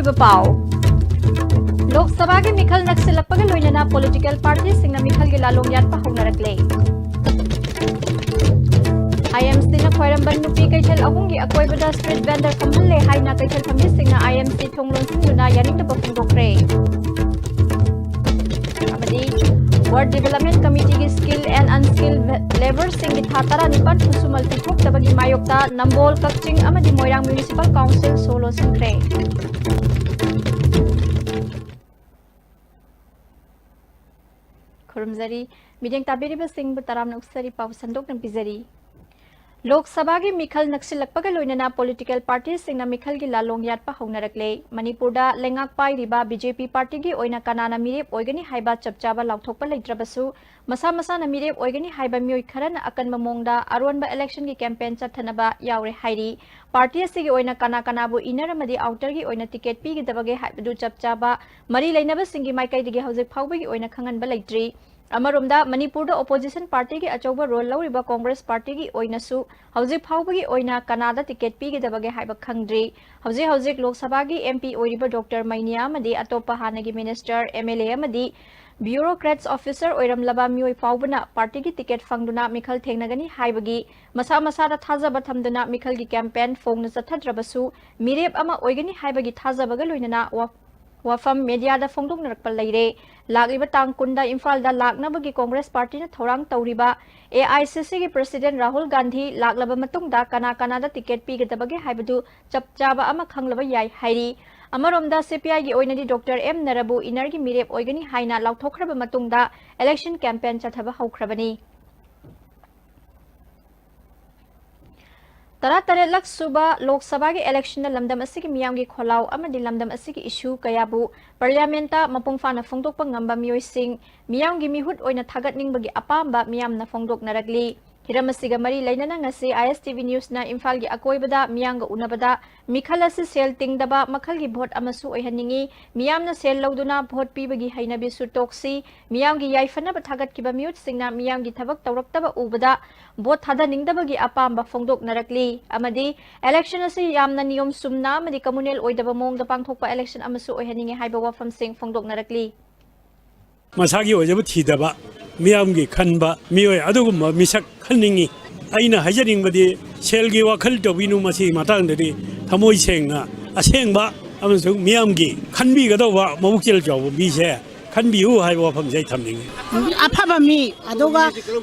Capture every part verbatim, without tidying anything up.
ꯑꯣꯏꯕ ꯄꯥꯎ꯫ ꯂꯣꯛ ꯁꯚꯥꯒꯤ ꯃꯤꯈꯜ ꯅꯛꯁꯤꯜꯂꯛꯄꯒ ꯂꯣꯏꯅꯅ ꯄꯣꯂꯤꯇꯤꯀꯦꯜ ꯄꯥꯔꯇꯤꯁꯤꯡꯅ ꯃꯤꯈꯜꯒꯤ ꯂꯥꯂꯣꯡ ꯌꯥꯠꯄ ꯍꯧꯅꯔꯛꯂꯦ꯫ ꯑꯥꯏ ꯑꯦꯝ ꯁꯤꯅ ꯈ꯭ꯋꯥꯏꯔꯝꯕꯟ ꯅꯨꯄꯤ ꯀꯩꯊꯦꯜ ꯑꯍꯨꯝꯒꯤ ꯑꯀꯣꯏꯕꯗ ꯁ꯭ꯇ꯭ꯔꯤꯠ ꯚꯦꯟꯗꯔ ꯐꯝꯍꯜꯂꯦ ꯍꯥꯏꯅ ꯀꯩꯊꯦꯜ ꯐꯝꯕꯤꯁꯤꯡꯅ ꯑꯥꯏ ꯑꯦꯝ ꯁꯤ ꯊꯣꯡ ꯂꯣꯟꯁꯤꯟꯗꯨꯅ ꯌꯥꯅꯤꯡꯗꯕ ꯐꯣꯡꯗꯣꯛꯈ꯭ꯔꯦ꯫ ꯑꯃꯗꯤ ꯋꯥꯔꯗ ꯗꯤꯕꯦꯂꯞꯃꯦꯟ ꯀꯃꯤꯇꯤꯒꯤ ꯁ꯭ꯀꯤꯜ ꯑꯦꯟ ꯑꯟꯁ꯭ꯀꯤꯜ ꯂꯦꯕꯔꯁꯤꯡꯒꯤ ꯊꯥ ꯇꯔꯥꯅꯤꯄꯥꯟ ꯈꯨꯠꯁꯨꯃꯜ ꯄꯤꯊꯣꯛꯇꯕꯒꯤ ꯃꯥꯌꯣꯛꯇ ꯅꯝꯕꯣꯜ, ꯀꯛꯆꯤꯡ ꯑꯃꯗꯤ ꯃꯣꯏꯔꯥꯡ ꯃ꯭ꯌꯨꯅꯤꯁꯤꯄꯥꯜ ꯀꯥꯎꯟꯁꯤꯜ ꯁꯣ ꯂꯣꯟꯁꯤꯟꯈ꯭ꯔꯦ꯫ ꯈꯨꯔꯨꯝꯖꯔꯤ꯫ ꯃꯤꯠꯌꯦꯡ ꯇꯥꯕꯤꯔꯤꯕꯁꯤꯡꯕꯨ ꯇꯔꯥꯝꯅ ꯑꯣꯛꯆꯔꯤ, ꯄꯥꯎ ꯁꯟꯗꯣꯛꯅ ꯄꯤꯖꯔꯤ꯫ ꯂꯣꯛ ꯁꯚꯥꯒꯤ ꯃꯤꯈꯜ ꯅꯛꯁꯤꯜꯂꯛꯄꯒ ꯂꯣꯏꯅꯅ ꯄꯣꯂꯤꯇꯤꯀꯦꯜ ꯄꯥꯔꯇꯤꯁꯤꯡꯅ ꯃꯤꯈꯜꯒꯤ ꯂꯥꯂꯣꯡ ꯌꯥꯠꯄ ꯍꯧꯅꯔꯛꯂꯦ꯫ ꯃꯅꯤꯄꯨꯔꯗ ꯂꯩꯉꯥꯛ ꯄꯥꯏꯔꯤꯕ ꯕꯤ ꯖꯦ ꯄꯤ ꯄꯥꯔꯇꯤꯒꯤ ꯑꯣꯏꯅ ꯀꯅꯥꯅ ꯃꯤꯔꯦꯞ ꯑꯣꯏꯒꯅꯤ ꯍꯥꯏꯕ ꯆꯞ ꯆꯥꯕ ꯂꯥꯎꯊꯣꯛꯄ ꯂꯩꯇ꯭ꯔꯕꯁꯨ, ꯃꯁꯥ ꯃꯁꯥꯅ ꯃꯤꯔꯦꯞ ꯑꯣꯏꯒꯅꯤ ꯍꯥꯏꯕ ꯃꯤꯑꯣꯏ ꯈꯔꯅ ꯑꯀꯟꯕ ꯃꯑꯣꯡꯗ ꯑꯔꯣꯟꯕ ꯏꯂꯦꯛꯁꯟꯒꯤ ꯀꯦꯝꯄꯦꯟ ꯆꯠꯊꯅꯕ ꯌꯥꯎꯔꯦ ꯍꯥꯏꯔꯤ꯫ ꯄꯥꯔꯇꯤ ꯑꯁꯤꯒꯤ ꯑꯣꯏꯅ ꯀꯅꯥ ꯀꯅꯥꯕꯨ ꯏꯟꯅꯔ ꯑꯃꯗꯤ ꯑꯥꯎꯇꯔꯒꯤ ꯑꯣꯏꯅ ꯇꯤꯀꯦꯠ ꯄꯤꯒꯗꯕꯒꯦ ꯍꯥꯏꯕꯗꯨ ꯆꯞ ꯆꯥꯕ ꯃꯔꯤ ꯂꯩꯅꯕꯁꯤꯡꯒꯤ ꯃꯥꯏꯀꯩꯗꯒꯤ ꯍꯧꯖꯤꯛ ꯐꯥꯎꯕꯒꯤ ꯑꯣꯏꯅ ꯈꯪꯍꯟꯕ ꯂꯩꯇ꯭ꯔꯤ꯫ ꯑꯃꯔꯣꯝꯗ, ꯃꯅꯤꯄꯨꯔꯗ ꯑꯣꯄꯣꯖꯤꯁꯟ ꯄꯥꯔꯇꯤꯒꯤ ꯑꯆꯧꯕ ꯔꯣꯜ ꯂꯧꯔꯤꯕ ꯀꯣꯡꯒ꯭ꯔꯦꯁ ꯄꯥꯔꯇꯤꯒꯤ ꯑꯣꯏꯅꯁꯨ ꯍꯧꯖꯤꯛ ꯐꯥꯎꯕꯒꯤ ꯑꯣꯏꯅ ꯀꯅꯥꯗ ꯇꯤꯀꯦꯠ ꯄꯤꯒꯗꯕꯒꯦ ꯍꯥꯏꯕ ꯈꯪꯗ꯭ꯔꯤ꯫ ꯍꯧꯖꯤꯛ ꯍꯧꯖꯤꯛ ꯂꯣꯛ ꯁꯚꯥꯒꯤ ꯑꯦꯝ ꯄꯤ ꯑꯣꯏꯔꯤꯕ ꯗꯣꯛꯇꯔ ꯃꯩꯅꯤꯌꯥ ꯑꯃꯗꯤ ꯑꯇꯣꯞꯄ ꯍꯥꯟꯅꯒꯤ ꯃꯤꯅꯤꯁꯇꯔ, ꯑꯦꯝ ꯑꯦꯜ ꯑꯦ ꯑꯃꯗꯤ ꯕ꯭ꯌꯨꯔꯣꯀ꯭ꯔꯦꯠꯁ ꯑꯣꯐꯤꯁꯔ ꯑꯣꯏꯔꯝꯂꯕ ꯃꯤꯑꯣꯏ ꯐꯥꯎꯕꯅ ꯄꯥꯔꯇꯤꯒꯤ ꯇꯤꯀꯦꯠ ꯐꯪꯗꯨꯅ ꯃꯤꯈꯜ ꯊꯦꯡꯅꯒꯅꯤ ꯍꯥꯏꯕꯒꯤ ꯃꯁꯥ ꯃꯁꯥꯗ ꯊꯥꯖꯕ ꯊꯝꯗꯨꯅ ꯃꯤꯈꯜꯒꯤ ꯀꯦꯝꯄꯦꯟ ꯐꯣꯡꯅ ꯆꯠꯊꯗ꯭ꯔꯕꯁꯨ, ꯃꯤꯔꯦꯞ ꯑꯃ ꯑꯣꯏꯒꯅꯤ ꯍꯥꯏꯕꯒꯤ ꯊꯥꯖꯕꯒ ꯂꯣꯏꯅꯅ ꯋꯥ-, ꯋꯥꯐꯝ ꯃꯦꯗꯤꯌꯥꯗ ꯐꯣꯡꯗꯣꯛꯅꯔꯛꯄ ꯂꯩꯔꯦ꯫ ꯂꯥꯛꯂꯤꯕ ꯇꯥꯡ ꯀꯨꯟꯗ ꯏꯝꯐꯥꯜꯗ ꯂꯥꯛꯅꯕꯒꯤ ꯀꯣꯡꯒ꯭ꯔꯦꯁ ꯄꯥꯔꯇꯤꯅ ꯊꯧꯔꯥꯡ ꯇꯧꯔꯤꯕ ꯑꯦ ꯑꯥꯏ ꯁꯤ ꯁꯤꯒꯤ ꯄ꯭ꯔꯁꯤꯗꯦꯟꯠ ꯔꯥꯍꯨꯜ ꯒꯥꯟꯙꯤ ꯂꯥꯛꯂꯕ ꯃꯇꯨꯡꯗ ꯀꯅꯥ ꯀꯅꯥꯗ ꯇꯤꯀꯦꯠ ꯄꯤꯒꯗꯕꯒꯦ ꯍꯥꯏꯕꯗꯨ ꯆꯞ ꯆꯥꯕ ꯑꯃ ꯈꯪꯂꯕ ꯌꯥꯏ ꯍꯥꯏꯔꯤ꯫ ꯑꯃꯔꯣꯝꯗ, ꯁꯤ ꯄꯤ ꯑꯥꯏꯒꯤ ꯑꯣꯏꯅꯗꯤ ꯗꯣꯛꯇꯔ ꯑꯦꯝ ꯅꯔꯥꯕꯨ ꯏꯟꯅꯔꯒꯤ ꯃꯤꯔꯦꯞ ꯑꯣꯏꯒꯅꯤ ꯍꯥꯏꯅ ꯂꯥꯎꯊꯣꯛꯈ꯭ꯔꯕ ꯃꯇꯨꯡꯗ ꯏꯂꯦꯛꯁꯟ ꯀꯦꯝꯄꯦꯟ ꯆꯠꯊꯕ ꯍꯧꯈ꯭ꯔꯕꯅꯤ꯫ ꯇꯔꯥꯇꯔꯦꯠꯂꯛ ꯁꯨꯕ ꯂꯣꯛ ꯁꯚꯥꯒꯤ ꯏꯂꯦꯛꯁꯟꯗ ꯂꯝꯗꯝ ꯑꯁꯤꯒꯤ ꯃꯤꯌꯥꯝꯒꯤ ꯈꯣꯜꯂꯥꯎ ꯑꯃꯗꯤ ꯂꯝꯗꯝ ꯑꯁꯤꯒꯤ ꯏꯁꯨ ꯀꯌꯥꯕꯨ ꯄꯥꯔꯂꯤꯌꯥꯃꯦꯟꯠꯇ ꯃꯄꯨꯡ ꯐꯥꯅ ꯐꯣꯡꯗꯣꯛꯄ ꯉꯝꯕ ꯃꯤꯑꯣꯏꯁꯤꯡ, ꯃꯤꯌꯥꯝꯒꯤ ꯃꯤꯍꯨꯠ ꯑꯣꯏꯅ ꯊꯥꯒꯠꯅꯤꯡꯕꯒꯤ ꯑꯄꯥꯝꯕ ꯃꯤꯌꯥꯝꯅ ꯐꯣꯡꯗꯣꯛꯅꯔꯛꯂꯤ꯫ ꯍꯤꯔꯝ ꯑꯁꯤꯒ ꯃꯔꯤ ꯂꯩꯅꯅ ꯉꯁꯤ I S T V Newsꯅ ꯏꯝꯐꯥꯜꯒꯤ ꯑꯀꯣꯏꯕꯗ ꯃꯤꯌꯥꯝꯒ ꯎꯅꯕꯗ ꯃꯤꯈꯜ ꯑꯁꯤ ꯁꯦꯜ ꯇꯤꯡꯗꯕ ꯃꯈꯜꯒꯤ ꯚꯣꯠ ꯑꯃꯁꯨ ꯑꯣꯏꯍꯟꯅꯤꯡꯏ, ꯃꯤꯌꯥꯝꯅ ꯁꯦꯜ ꯂꯧꯗꯨꯅ ꯚꯣꯠ ꯄꯤꯕꯒꯤ ꯍꯩꯅꯕꯤꯁꯨ ꯇꯣꯛꯁꯤ, ꯃꯤꯌꯥꯝꯒꯤ ꯌꯥꯏꯐꯅꯕ ꯊꯥꯒꯠꯈꯤꯕ ꯃꯤꯍꯨꯠꯁꯤꯡꯅ ꯃꯤꯌꯥꯝꯒꯤ ꯊꯕꯛ ꯇꯧꯔꯛꯇꯕ ꯎꯕꯗ ꯚꯣꯠ ꯊꯥꯗꯅꯤꯡꯗꯕꯒꯤ ꯑꯄꯥꯝꯕ ꯐꯣꯡꯗꯣꯛꯅꯔꯛꯂꯤ ꯑꯃꯗꯤ election ꯑꯁꯤ ꯌꯥꯝꯅ ꯅꯤꯌꯣꯝ ꯆꯨꯝꯅ ꯑꯃꯗꯤ communal ꯑꯣꯏꯗꯕ ꯃꯑꯣꯡꯗ ꯄꯥꯡꯊꯣꯛꯄ election ꯑꯃꯁꯨ ꯑꯣꯏꯍꯟꯅꯤꯡꯏ ꯍꯥꯏꯕ ꯋꯥꯐꯝꯁꯤꯡ ꯐꯣꯡꯗꯣꯛꯅꯔꯛꯂꯤ꯫ ꯃꯁꯥꯒꯤ ꯑꯣꯏꯖꯕ ꯊꯤꯗꯕ, ꯃꯤꯌꯥꯝꯒꯤ ꯈꯟꯕ ꯃꯤꯑꯣꯏ ꯑꯗꯨꯒꯨꯝꯕ ꯃꯤꯁꯛ ꯈꯟꯅꯤꯡꯏ꯫ ꯑꯩꯅ ꯍꯥꯏꯖꯅꯤꯡꯕꯗꯤ ꯁꯦꯜꯒꯤ ꯋꯥꯈꯜ ꯇꯧꯕꯤꯅꯨ, ꯃꯁꯤꯒꯤ ꯃꯇꯥꯡꯗꯗꯤ ꯊꯃꯣꯏ ꯁꯦꯡꯅ ꯑꯁꯦꯡꯕ ꯑꯃꯁꯨꯡ ꯃꯤꯌꯥꯝꯒꯤ ꯈꯟꯕꯤꯒꯗꯧꯕ ꯃꯕꯨꯛꯆꯦꯜ ꯆꯥꯎꯕ ꯃꯤꯁꯦ ꯈꯟꯕꯤꯌꯨ ꯍꯥꯏꯕ ꯋꯥꯐꯝꯁꯦ ꯑꯩ ꯊꯝꯅꯤꯡꯏ꯫ ꯑꯐꯕ ꯃꯤ, ꯑꯗꯨꯒ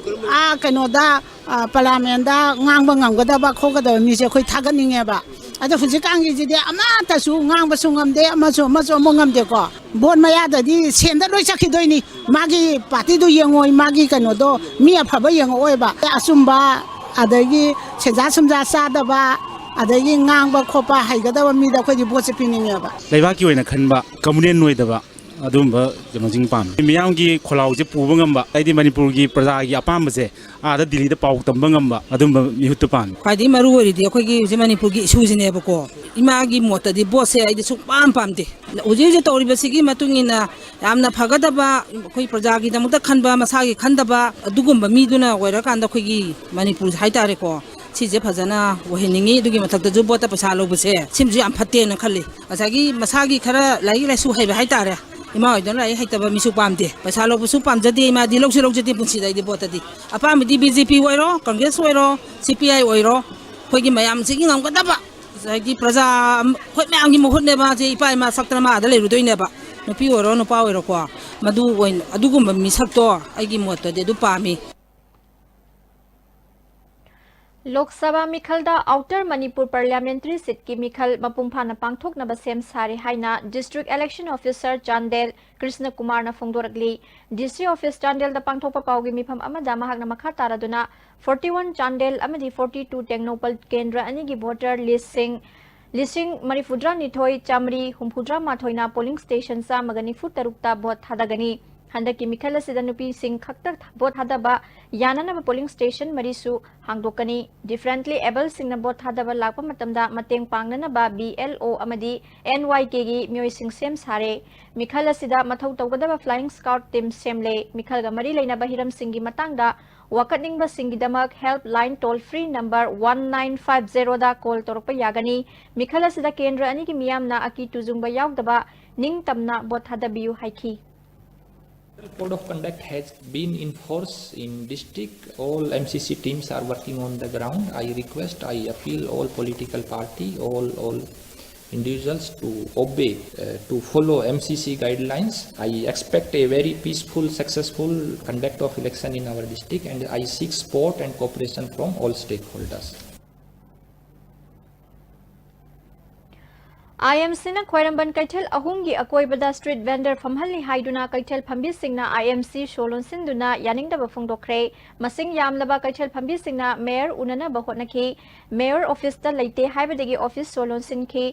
ꯑꯥ ꯀꯩꯅꯣꯗ, ꯑꯥ, ꯄꯥꯔꯂꯤꯌꯥꯃꯦꯟꯗ ꯉꯥꯡꯕ ꯉꯝꯒꯗꯕ ꯈꯣꯠꯀꯗꯕ ꯃꯤꯁꯦ ꯑꯩꯈꯣꯏ ꯊꯥꯒꯠꯅꯤꯡꯉꯦꯕ꯫ ꯑꯗꯣ ꯍꯧꯖꯤꯛꯀꯥꯟꯒꯤꯁꯤꯗꯤ ꯑꯃꯠꯇꯁꯨ ꯉꯥꯡꯕꯁꯨ ꯉꯝꯗꯦ, ꯑꯃꯁꯨ ꯑꯃꯁꯨ ꯑꯃꯨꯛ ꯉꯝꯗꯦꯀꯣ꯫ ꯚꯣꯠ ꯃꯌꯥꯗꯗꯤ ꯁꯦꯟꯗ ꯂꯣꯏ ꯆꯠꯈꯤꯗꯣꯏꯅꯤ꯫ ꯃꯥꯒꯤ ꯄꯥꯔꯇꯤꯗꯨ ꯌꯦꯡꯉꯣꯏ, ꯃꯥꯒꯤ ꯀꯩꯅꯣꯗꯣ ꯃꯤ ꯑꯐꯕ ꯌꯦꯡꯉꯛꯑꯣꯏꯕ꯫ ꯑꯆꯨꯝꯕ, ꯑꯗꯒꯤ ꯁꯦꯟꯖꯥ ꯁꯨꯝꯖꯥ ꯆꯥꯗꯕ, ꯑꯗꯒꯤ ꯉꯥꯡꯕ ꯈꯣꯠꯄ ꯍꯩꯒꯗꯕ ꯃꯤꯗ ꯑꯩꯈꯣꯏꯗꯤ ꯚꯣꯠꯁꯦ ꯄꯤꯅꯤꯡꯉꯦꯕ꯫ ꯂꯩꯕꯥꯛꯀꯤ ꯑꯣꯏꯅ ꯈꯟꯕ, communal ꯑꯣꯏꯗꯕ ꯑꯗꯨꯒꯨꯝꯕ ꯀꯩꯅꯣꯁꯤꯡ ꯄꯥꯝꯃꯤ꯫ ꯃꯤꯌꯥꯝꯒꯤ ꯈꯣꯜꯂꯥꯎꯁꯦ ꯄꯨꯕ ꯉꯝꯕ, ꯍꯥꯏꯗꯤ ꯃꯅꯤꯄꯨꯔꯒꯤ ꯄ꯭ꯔꯖꯥꯒꯤ ꯑꯄꯥꯝꯕꯁꯦ ꯑꯥꯗ ꯗꯤꯜꯂꯤꯗ ꯄꯥꯎ ꯇꯝꯕ ꯉꯝꯕ ꯑꯗꯨꯝꯕ ꯃꯤꯍꯨꯠꯇꯨ ꯄꯥꯝꯃꯤ꯫ ꯈ꯭ꯋꯥꯏꯗꯒꯤ ꯃꯔꯨ ꯑꯣꯏꯔꯤꯗꯤ ꯑꯩꯈꯣꯏꯒꯤ ꯍꯧꯖꯤꯛ ꯃꯅꯤꯄꯨꯔꯒꯤ ꯏꯁꯨꯁꯤꯅꯦꯕꯀꯣ꯫ ꯏꯃꯥꯒꯤ ꯃꯣꯠꯇꯗꯤ ꯚꯣꯠꯁꯦ ꯑꯩꯗꯤ ꯁꯨꯡꯄꯥꯝ ꯄꯥꯝꯗꯦ꯫ ꯍꯧꯖꯤꯛ ꯍꯧꯖꯤꯛ ꯇꯧꯔꯤꯕꯁꯤꯒꯤ ꯃꯇꯨꯡ ꯏꯟꯅ ꯌꯥꯝꯅ ꯐꯒꯗꯕ, ꯑꯩꯈꯣꯏ ꯄ꯭ꯔꯖꯥꯒꯤꯗꯃꯛꯇ ꯈꯟꯕ, ꯃꯁꯥꯒꯤ ꯈꯟꯗꯕ ꯑꯗꯨꯒꯨꯝꯕ ꯃꯤꯗꯨꯅ ꯑꯣꯏꯔꯀꯥꯟꯗ ꯑꯩꯈꯣꯏꯒꯤ ꯃꯅꯤꯄꯨꯔ ꯍꯥꯏꯇꯥꯔꯦꯀꯣ, ꯁꯤꯁꯦ ꯐꯖꯅ ꯑꯣꯏꯍꯟꯅꯤꯡꯉꯤ꯫ ꯑꯗꯨꯒꯤ ꯃꯊꯛꯇꯁꯨ ꯚꯣꯠꯇ ꯄꯩꯁꯥ ꯂꯧꯕꯁꯦ ꯁꯤꯃꯁꯨ ꯌꯥꯝ ꯐꯠꯇꯦꯅ ꯈꯜꯂꯤ꯫ ꯉꯁꯥꯏꯒꯤ ꯃꯁꯥꯒꯤ ꯈꯔ ꯂꯥꯏꯔꯤꯛ ꯂꯥꯏꯁꯨ ꯍꯩꯕ ꯍꯥꯏꯇꯥꯔꯦ, ꯏꯃꯥ ꯍꯣꯏꯗꯧꯅ ꯂꯥꯏꯔꯤꯛ ꯍꯩꯇꯕ ꯃꯤꯁꯨ ꯄꯥꯝꯗꯦ꯫ ꯄꯩꯁꯥ ꯂꯧꯕꯁꯨ ꯄꯥꯝꯖꯗꯦ ꯏꯃꯥꯗꯤ, ꯂꯧꯁꯨ ꯂꯧꯖꯗꯦ ꯄꯨꯟꯁꯤꯗ ꯑꯩꯗꯤ ꯚꯣꯠꯇꯗꯤ꯫ ꯑꯄꯥꯝꯕꯗꯤ B J P ꯑꯣꯏꯔꯣ, Congress ꯑꯣꯏꯔꯣ, C P I ꯑꯣꯏꯔꯣ, ꯑꯩꯈꯣꯏꯒꯤ ꯃꯌꯥꯝꯁꯤꯒꯤ ꯉꯝꯒꯗꯕ, ꯍꯥꯏꯗꯤ ꯄ꯭ꯔꯖꯥ ꯑꯩꯈꯣꯏ ꯃꯌꯥꯝꯒꯤ ꯃꯍꯨꯠꯅꯦꯕ꯫ ꯃꯥꯁꯦ ꯏꯄꯥ ꯏꯃꯥ ꯁꯛꯇꯅ ꯃꯥ ꯑꯥꯗ ꯂꯩꯔꯨꯗꯣꯏꯅꯦꯕ, ꯅꯨꯄꯤ ꯑꯣꯏꯔꯣ ꯅꯨꯄꯥ ꯑꯣꯏꯔꯣꯀꯣ꯫ ꯃꯗꯨ ꯑꯣꯏꯅ, ꯑꯗꯨꯒꯨꯝꯕ ꯃꯤꯁꯛꯇꯣ ꯑꯩꯒꯤ ꯃꯣꯠꯇꯗꯤ ꯑꯗꯨ ꯄꯥꯝꯃꯤ꯫ ꯂꯣꯛ ꯁꯚꯥ ꯃꯤꯈꯜꯗ ꯑꯥꯎꯇꯔ ꯃꯅꯤꯄꯨꯔ ꯄꯥꯔꯂꯤꯌꯥꯃꯦꯟꯇꯔꯤ ꯁꯤꯠꯀꯤ ꯃꯤꯈꯜ ꯃꯄꯨꯡ ꯐꯥꯅ ꯄꯥꯡꯊꯣꯛꯅꯕ ꯁꯦꯝ ꯁꯥꯔꯦ ꯍꯥꯏꯅ District Election Officer Chandel Krishna ꯀꯨꯃꯥꯔꯅ ꯐꯣꯡꯗꯣꯔꯛꯂꯤ꯫ D C office ꯆꯥꯟꯗꯦꯜꯗ ꯄꯥꯡꯊꯣꯛꯄ ꯄꯥꯎꯒꯤ ꯃꯤꯐꯝ ꯑꯃꯗ ꯃꯍꯥꯛꯅ ꯃꯈꯥ ꯇꯥꯔꯗꯨꯅ forty one ꯆꯥꯟꯗꯦꯜ ꯑꯃꯗꯤ forty two ꯇꯦꯡꯅꯧꯄꯜ ꯀꯦꯟꯗ꯭ꯔ ꯑꯅꯤꯒꯤ ꯚꯣꯇꯔ ꯂꯤꯁꯁꯤꯡ ꯂꯤꯁꯤꯡ ꯃꯔꯤꯐꯨꯇꯔꯥꯅꯤꯊꯣꯏ ꯆꯥꯃꯔꯤ ꯍꯨꯝꯐꯨꯇꯔꯥꯃꯥꯊꯣꯏꯅ ꯄꯣꯂꯤꯡ ꯁ꯭ꯇꯦꯁꯟ ꯆꯥꯝꯃꯒ ꯅꯤꯐꯨ ꯇꯔꯨꯛꯇ ꯚꯣꯠ ꯊꯥꯗꯒꯅꯤ꯫ ꯍꯟꯗꯛꯀꯤ ꯃꯤꯈꯜ ꯑꯁꯤꯗ ꯅꯨꯄꯤꯁꯤꯡ ꯈꯛꯇ ꯚꯣꯠ ꯊꯥꯗꯕ ꯌꯥꯅꯅꯕ ꯄꯣꯂꯤꯡ ꯁ꯭ꯇꯦꯁꯟ ꯃꯔꯤꯁꯨ ꯍꯥꯡꯗꯣꯛꯀꯅꯤ꯫ ꯗꯤꯐꯔꯦꯟꯠꯂꯤ ꯑꯦꯕꯜꯁꯤꯡꯅ ꯚꯣꯠ ꯊꯥꯗꯕ ꯂꯥꯛꯄ ꯃꯇꯝꯗ ꯃꯇꯦꯡ ꯄꯥꯡꯅꯅꯕ ꯕꯤ ꯑꯦꯜ ꯑꯣ ꯑꯃꯗꯤ ꯑꯦꯟ ꯋꯥꯏ ꯀꯦꯒꯤ ꯃꯤꯑꯣꯏꯁꯤꯡ ꯁꯦꯝ ꯁꯥꯔꯦ꯫ ꯃꯤꯈꯜ ꯑꯁꯤꯗ ꯃꯊꯧ ꯇꯧꯒꯗꯕ ꯐ꯭ꯂꯥꯏꯌꯤꯡ ꯁ꯭ꯀ꯭ꯋꯥꯗ ꯇꯤꯝ ꯁꯦꯝꯂꯦ꯫ ꯃꯤꯈꯜꯒ ꯃꯔꯤ ꯂꯩꯅꯕ ꯍꯤꯔꯝꯁꯤꯡꯒꯤ ꯃꯇꯥꯡꯗ ꯋꯥꯀꯠꯅꯤꯡꯕꯁꯤꯡꯒꯤꯗꯃꯛ help line toll free number one nine five ꯖꯦꯔꯣꯗ ꯀꯣꯜ ꯇꯧꯔꯛꯄ ꯌꯥꯒꯅꯤ꯫ ꯃꯤꯈꯜ ꯑꯁꯤꯗ ꯀꯦꯟꯗ꯭ꯔ ꯑꯅꯤꯒꯤ ꯃꯤꯌꯥꯝꯅ ꯑꯀꯤ ꯇꯨꯖꯨꯡꯕ ꯌꯥꯎꯗꯕ ꯅꯤꯡꯇꯝꯅ ꯚꯣꯠ ꯊꯥꯗꯕꯤꯌꯨ ꯍꯥꯏꯈꯤ꯫ Code of conduct has been in force in district. All M C C teams are working on the ground. I request, I appeal all political party, all, all individuals to obey, uh, to follow M C C guidelines. I expect a very peaceful, successful conduct of election in our district, and I seek support and cooperation from all stakeholders. I M ꯁꯤꯅ ꯈ꯭ꯋꯥꯏꯔꯝꯕꯟ ꯀꯩꯊꯦꯜ ꯑꯍꯨꯝꯒꯤ ꯑꯀꯣꯏꯕꯗ street vendor ꯐꯝꯍꯜꯂꯤ ꯍꯥꯏꯗꯨꯅ ꯀꯩꯊꯦꯜ ꯐꯝꯕꯤꯁꯤꯡꯅ ꯑꯥꯏ M C ꯁꯣ ꯂꯣꯟꯁꯤꯟꯗꯨꯅ ꯌꯥꯅꯤꯡꯗꯕ ꯐꯣꯡꯗꯣꯛꯈ꯭ꯔꯦ꯫ ꯃꯁꯤꯡ ꯌꯥꯝꯂꯕ ꯀꯩꯊꯦꯜ ꯐꯝꯕꯤꯁꯤꯡꯅ ꯃꯦꯌꯔ ꯎꯅꯅꯕ ꯍꯣꯠꯅꯈꯤ꯫ ꯃꯦꯌꯔ ꯑꯣꯐꯤꯁꯇ ꯂꯩꯇꯦ ꯍꯥꯏꯕꯗꯒꯤ ꯑꯣꯐꯤꯁ ꯁꯣ ꯂꯣꯟꯁꯤꯟꯈꯤ꯫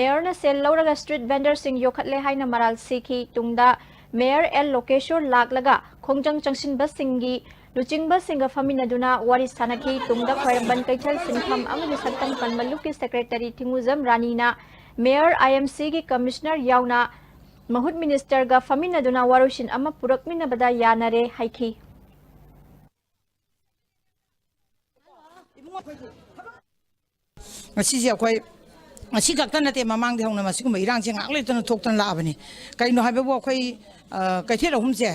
ꯃꯦꯌꯔꯅ ꯁꯦꯜ ꯂꯧꯔꯒ ꯁ꯭ꯇ꯭ꯔꯤꯠ ꯚꯦꯟꯗꯔꯁꯤꯡ ꯌꯣꯛꯈꯠꯂꯦ ꯍꯥꯏꯅ ꯃꯔꯥꯜ ꯁꯤꯈꯤ꯫ ꯇꯨꯡꯗ ꯃꯦꯌꯔ ꯑꯦꯜ ꯂꯣꯀꯦꯁꯣꯔ ꯂꯥꯛꯂꯒ ꯈꯣꯡꯖꯪ ꯆꯪꯁꯤꯟꯕꯁꯤꯡꯒꯤ ꯂꯨꯆꯤꯡꯕꯁꯤꯡꯒ ꯐꯝꯃꯤꯟꯅꯗꯨꯅ ꯋꯥꯔꯤ ꯁꯥꯟꯅꯈꯤ꯫ ꯇꯨꯡꯗ ꯈ꯭ꯋꯥꯏꯔꯝꯕꯟ ꯀꯩꯊꯦꯜ ꯁꯤꯟꯐꯝ ꯑꯃꯗꯤ ꯁꯛꯇꯝ ꯀꯟꯕ ꯂꯨꯞꯀꯤ ꯁꯦꯀ꯭ꯔꯦꯇꯔꯤ ꯊꯤꯡꯉꯨꯖꯝ ꯔꯥꯅꯤꯅ ꯃꯦꯌꯔ, ꯑꯥꯏ ꯑꯦꯝ ꯁꯤꯒꯤ ꯀꯃꯤꯁꯅꯔ ꯌꯥꯎꯅ ꯃꯍꯨꯠ ꯃꯤꯅꯤꯁꯇꯔꯒ ꯐꯝꯃꯤꯟꯅꯗꯨꯅ ꯋꯥꯔꯣꯏꯁꯤꯟ ꯑꯃ ꯄꯨꯔꯛꯃꯤꯟꯅꯕꯗ ꯌꯥꯅꯔꯦ ꯍꯥꯏꯈꯤ꯫ ꯉꯁꯤꯁꯦ ꯑꯩꯈꯣꯏ ꯉꯁꯤ ꯈꯛꯇ ꯅꯠꯇꯦ, ꯃꯃꯥꯡꯗꯤ ꯍꯧꯅ ꯃꯁꯤꯒꯨꯝꯕ ꯏꯔꯥꯡꯁꯦ ꯉꯥꯏꯍꯥꯛ ꯂꯩꯇꯅ ꯊꯣꯛꯇꯅ ꯂꯥꯛꯑꯕꯅꯤ꯫ ꯀꯩꯅꯣ ꯍꯥꯏꯕꯕꯨ ꯑꯩꯈꯣꯏ, ꯑ, ꯀꯩꯊꯦꯜ ꯑꯍꯨꯝꯁꯦ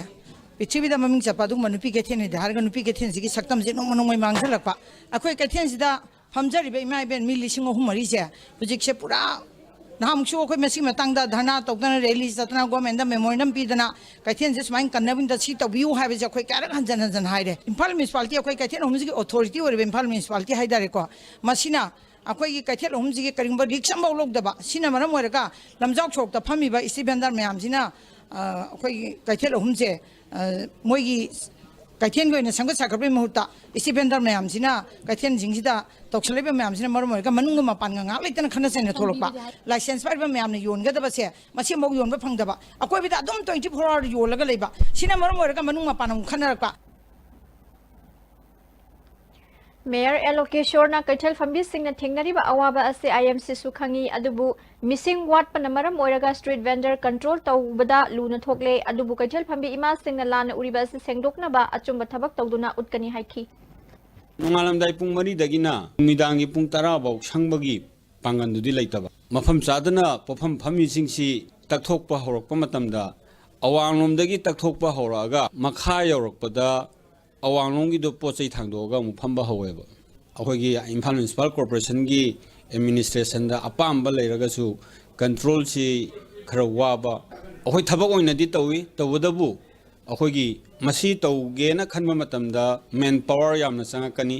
ꯄ꯭ꯔꯤꯊꯤꯕꯤꯗ ꯃꯃꯤꯡ ꯆꯠꯄ ꯑꯗꯨꯒꯨꯝꯕ ꯅꯨꯄꯤ ꯀꯩꯊꯦꯜꯅꯤꯗꯤ ꯍꯥꯏꯔꯒ ꯅꯨꯄꯤ ꯀꯩꯊꯦꯜꯁꯤꯒꯤ ꯁꯛꯇꯝꯁꯦ ꯅꯣꯡꯃ ꯅꯣꯡꯃꯒꯤ ꯃꯥꯡꯁꯤꯜꯂꯛꯄ꯫ ꯑꯩꯈꯣꯏ ꯀꯩꯊꯦꯜꯁꯤꯗ ꯐꯝꯖꯔꯤꯕ ꯏꯃꯥ ꯏꯕꯦꯟ ꯃꯤ ꯂꯤꯁꯤꯡ ꯑꯍꯨꯝ ꯃꯔꯤꯁꯦ ꯍꯧꯖꯤꯛꯁꯦ ꯄꯨꯔꯥ ꯅꯍꯥꯟꯃꯨꯛꯁꯨ ꯑꯩꯈꯣꯏ ꯃꯁꯤꯒꯤ ꯃꯇꯥꯡꯗ ꯙꯔꯅꯥ ꯇꯧꯗꯅ ꯔꯦꯂꯤ ꯆꯠꯇꯅ ꯒꯣꯔꯃꯦꯟꯗ ꯃꯦꯃꯣꯔꯦꯟꯗꯝ ꯄꯤꯗꯅ ꯀꯩꯊꯦꯜꯁꯦ ꯁꯨꯃꯥꯏꯅ ꯀꯟꯅꯕꯤꯗ ꯁꯤ ꯇꯧꯕꯤꯌꯨ ꯍꯥꯏꯕꯁꯦ ꯑꯩꯈꯣꯏ ꯀꯌꯥꯔꯛ ꯍꯟꯖꯟ ꯍꯟꯖꯟ ꯍꯥꯏꯔꯦ꯫ ꯏꯝꯐꯥꯜ ꯃ꯭ꯌꯨꯅꯤꯁꯤꯄꯥꯂꯤꯇꯤ, ꯑꯩꯈꯣꯏ ꯀꯩꯊꯦꯜ ꯑꯍꯨꯝꯁꯤꯒꯤ ꯑꯣꯊꯣꯔꯤꯇꯤ ꯑꯣꯏꯔꯤꯕ ꯏꯝꯐꯥꯜ ꯃ꯭ꯌꯨꯅꯤꯁꯤꯄꯥꯂꯤꯇꯤ ꯍꯥꯏꯇꯥꯔꯦꯀꯣ, ꯃꯁꯤꯅ ꯑꯩꯈꯣꯏꯒꯤ ꯀꯩꯊꯦꯜ ꯑꯍꯨꯝꯁꯤꯒꯤ ꯀꯔꯤꯒꯨꯝꯕ ꯔꯤꯛꯁ ꯑꯃꯐꯥꯎ ꯂꯧꯗꯕ, ꯁꯤꯅ ꯃꯔꯝ ꯑꯣꯏꯔꯒ ꯂꯝꯖꯥꯎ ꯁꯣꯔꯣꯛꯇ ꯐꯝꯃꯤꯕ ꯁ꯭ꯇ꯭ꯔꯤꯠ ꯚꯦꯟꯗꯔ ꯃꯌꯥꯝꯁꯤꯅ, ꯑ, ꯑꯩꯈꯣꯏꯒꯤ ꯀꯩꯊꯦꯜ ꯑꯍꯨꯝꯁꯦ, ꯑ, ꯃꯣꯏꯒꯤ ꯀꯩꯊꯦꯜꯒꯤ ꯑꯣꯏꯅ ꯁꯦꯝꯒꯠ ꯁꯥꯒꯠꯄꯒꯤ ꯃꯍꯨꯠꯇ ꯏꯁꯇ꯭ꯔꯤꯠ ꯚꯦꯟꯗꯔ ꯃꯌꯥꯝꯁꯤꯅ, ꯀꯩꯊꯦꯜꯁꯤꯡꯁꯤꯗ ꯇꯧꯁꯜꯂꯛꯏꯕ ꯃꯌꯥꯝꯁꯤꯅ ꯃꯔꯝ ꯑꯣꯏꯔꯒ ꯃꯅꯨꯡꯒ ꯃꯄꯥꯟꯒ ꯉꯥꯏꯍꯥꯛ ꯂꯩꯇꯅ ꯈꯠꯅ ꯆꯩꯅ ꯊꯣꯛꯂꯛꯄ, ꯂꯥꯏꯁꯦꯟꯁ ꯄꯥꯏꯔꯤꯕ ꯃꯌꯥꯝꯅ ꯌꯣꯟꯒꯗꯕꯁꯦ ꯃꯁꯤꯐꯥꯎ ꯌꯣꯟꯕ ꯐꯪꯗꯕ, ꯑꯀꯣꯏꯕꯗ ꯑꯗꯨꯝ twenty four hour ꯌꯣꯜꯂꯒ ꯂꯩꯕ, ꯁꯤꯅ ꯃꯔꯝ ꯑꯣꯏꯔꯒ ꯃꯅꯨꯡ ꯃꯄꯥꯟ ꯑꯃꯨꯛ ꯈꯠꯅꯔꯛꯄ꯫ ꯃꯦꯌꯔ ꯑꯦꯜ ꯂꯣꯀꯦꯁꯣꯔꯅ ꯀꯩꯊꯦꯜ ꯐꯝꯕꯤꯁꯤꯡꯅ ꯊꯦꯡꯅꯔꯤꯕ ꯑꯋꯥꯕ ꯑꯁꯤ ꯑꯥꯏ ꯑꯦꯝ ꯁꯤꯁꯨ ꯈꯪꯏ, ꯑꯗꯨꯕꯨ ꯃꯤꯁꯤꯡ ꯋꯥꯠꯄꯅ ꯃꯔꯝ ꯑꯣꯏꯔꯒ ꯁ꯭ꯇ꯭ꯔꯤꯠ ꯚꯦꯟꯗꯔ ꯀꯟꯇ꯭ꯔꯣꯜ ꯇꯧꯕꯗ ꯂꯨꯅ ꯊꯣꯛꯂꯦ, ꯑꯗꯨꯕꯨ ꯀꯩꯊꯦꯜ ꯐꯝꯕꯤ ꯏꯃꯥꯁꯤꯡꯅ ꯂꯥꯟꯅ ꯎꯔꯤꯕ ꯑꯁꯤ ꯁꯦꯡꯗꯣꯛꯅꯕ ꯑꯆꯨꯝꯕ ꯊꯕꯛ ꯇꯧꯗꯨꯅ ꯎꯠꯀꯅꯤ ꯍꯥꯏꯈꯤ꯫ ꯅꯣꯡꯉꯥꯜꯂꯝꯗꯥꯏ ꯄꯨꯡ ꯃꯔꯤꯗꯒꯤꯅ ꯅꯨꯃꯤꯗꯥꯡꯒꯤ ꯄꯨꯡ ꯇꯔꯥ ꯐꯥꯎ ꯁꯪꯕꯒꯤ ꯄꯥꯡꯒꯜꯗꯨꯗꯤ ꯂꯩꯇꯕ꯫ ꯃꯐꯝ ꯆꯥꯗꯅ ꯄꯣꯠꯐꯝ ꯐꯝꯃꯤꯁꯤꯡꯁꯤ ꯇꯛꯊꯣꯛꯄ ꯍꯧꯔꯛꯄ ꯃꯇꯝꯗ, ꯑꯋꯥꯡꯂꯣꯝꯗꯒꯤ ꯇꯛꯊꯣꯛꯄ ꯍꯧꯔꯛꯑꯒ ꯃꯈꯥ ꯌꯧꯔꯛꯄꯗ ꯑꯋꯥꯡꯂꯣꯝꯒꯤꯗꯣ ꯄꯣꯠ ꯆꯩ ꯊꯥꯡꯗꯣꯛꯑꯒ ꯑꯃꯨꯛ ꯐꯝꯕ ꯍꯧꯋꯦꯕ꯫ ꯑꯩꯈꯣꯏꯒꯤ ꯏꯝꯐꯥꯜ ꯃ꯭ꯌꯨꯅꯤꯁꯤꯄꯥꯜ ꯀꯣꯔꯄꯣꯔꯦꯁꯟꯒꯤ ꯑꯦꯗꯃꯤꯅꯤꯁꯇ꯭ꯔꯦꯁꯟꯗ ꯑꯄꯥꯝꯕ ꯂꯩꯔꯒꯁꯨ ꯀꯟꯇ꯭ꯔꯣꯜꯁꯤ ꯈꯔ ꯋꯥꯕ꯫ ꯑꯩꯈꯣꯏ ꯊꯕꯛ ꯑꯣꯏꯅꯗꯤ ꯇꯧꯏ, ꯇꯧꯕꯇꯕꯨ ꯑꯩꯈꯣꯏꯒꯤ ꯃꯁꯤ ꯇꯧꯒꯦꯅ ꯈꯟꯕ ꯃꯇꯝꯗ ꯃꯦꯟ ꯄꯥꯋꯔ ꯌꯥꯝꯅ ꯆꯪꯉꯛꯀꯅꯤ꯫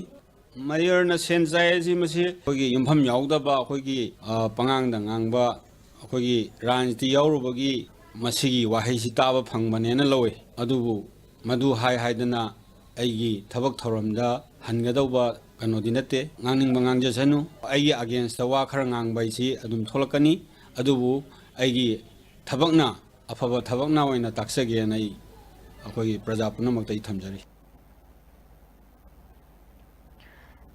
ꯃꯦꯌꯔꯅ ꯁꯦꯟ ꯆꯥꯏ ꯍꯥꯏꯁꯤ ꯃꯁꯤ ꯑꯩꯈꯣꯏꯒꯤ ꯌꯨꯝꯐꯝ ꯌꯥꯎꯗꯕ, ꯑꯩꯈꯣꯏꯒꯤ, ꯑ, ꯄꯉꯥꯡꯗ ꯉꯥꯡꯕ, ꯑꯩꯈꯣꯏꯒꯤ ꯔꯥꯖꯅꯤꯇꯤ ꯌꯥꯎꯔꯨꯕꯒꯤ ꯃꯁꯤꯒꯤ ꯋꯥꯍꯩꯁꯤ ꯇꯥꯕ ꯐꯪꯕꯅꯦꯅ ꯂꯧꯏ꯫ ꯑꯗꯨꯕꯨ ꯃꯗꯨ ꯍꯥꯏ ꯍꯥꯏꯗꯅ ꯑꯩꯒꯤ ꯊꯕꯛ ꯊꯧꯔꯝꯗ ꯍꯟꯒꯗꯧꯕ ꯀꯩꯅꯣꯗꯤ ꯅꯠꯇꯦ꯫ ꯉꯥꯡꯅꯤꯡꯕ ꯉꯥꯡꯖꯁꯅꯨ꯫ ꯑꯩꯒꯤ against ꯇ ꯋꯥ ꯈꯔ ꯉꯥꯡꯕ ꯍꯥꯏꯁꯤ ꯑꯗꯨꯝ ꯊꯣꯛꯂꯛꯀꯅꯤ꯫ ꯑꯗꯨꯕꯨ ꯑꯩꯒꯤ ꯊꯕꯛꯅ, ꯑꯐꯕ ꯊꯕꯛꯅ ꯑꯣꯏꯅ ꯇꯥꯛꯆꯒꯦꯅ ꯑꯩ ꯑꯩꯈꯣꯏꯒꯤ ꯄ꯭ꯔꯖꯥ ꯄꯨꯝꯅꯃꯛꯇ ꯑꯩ ꯊꯝꯖꯔꯤ꯫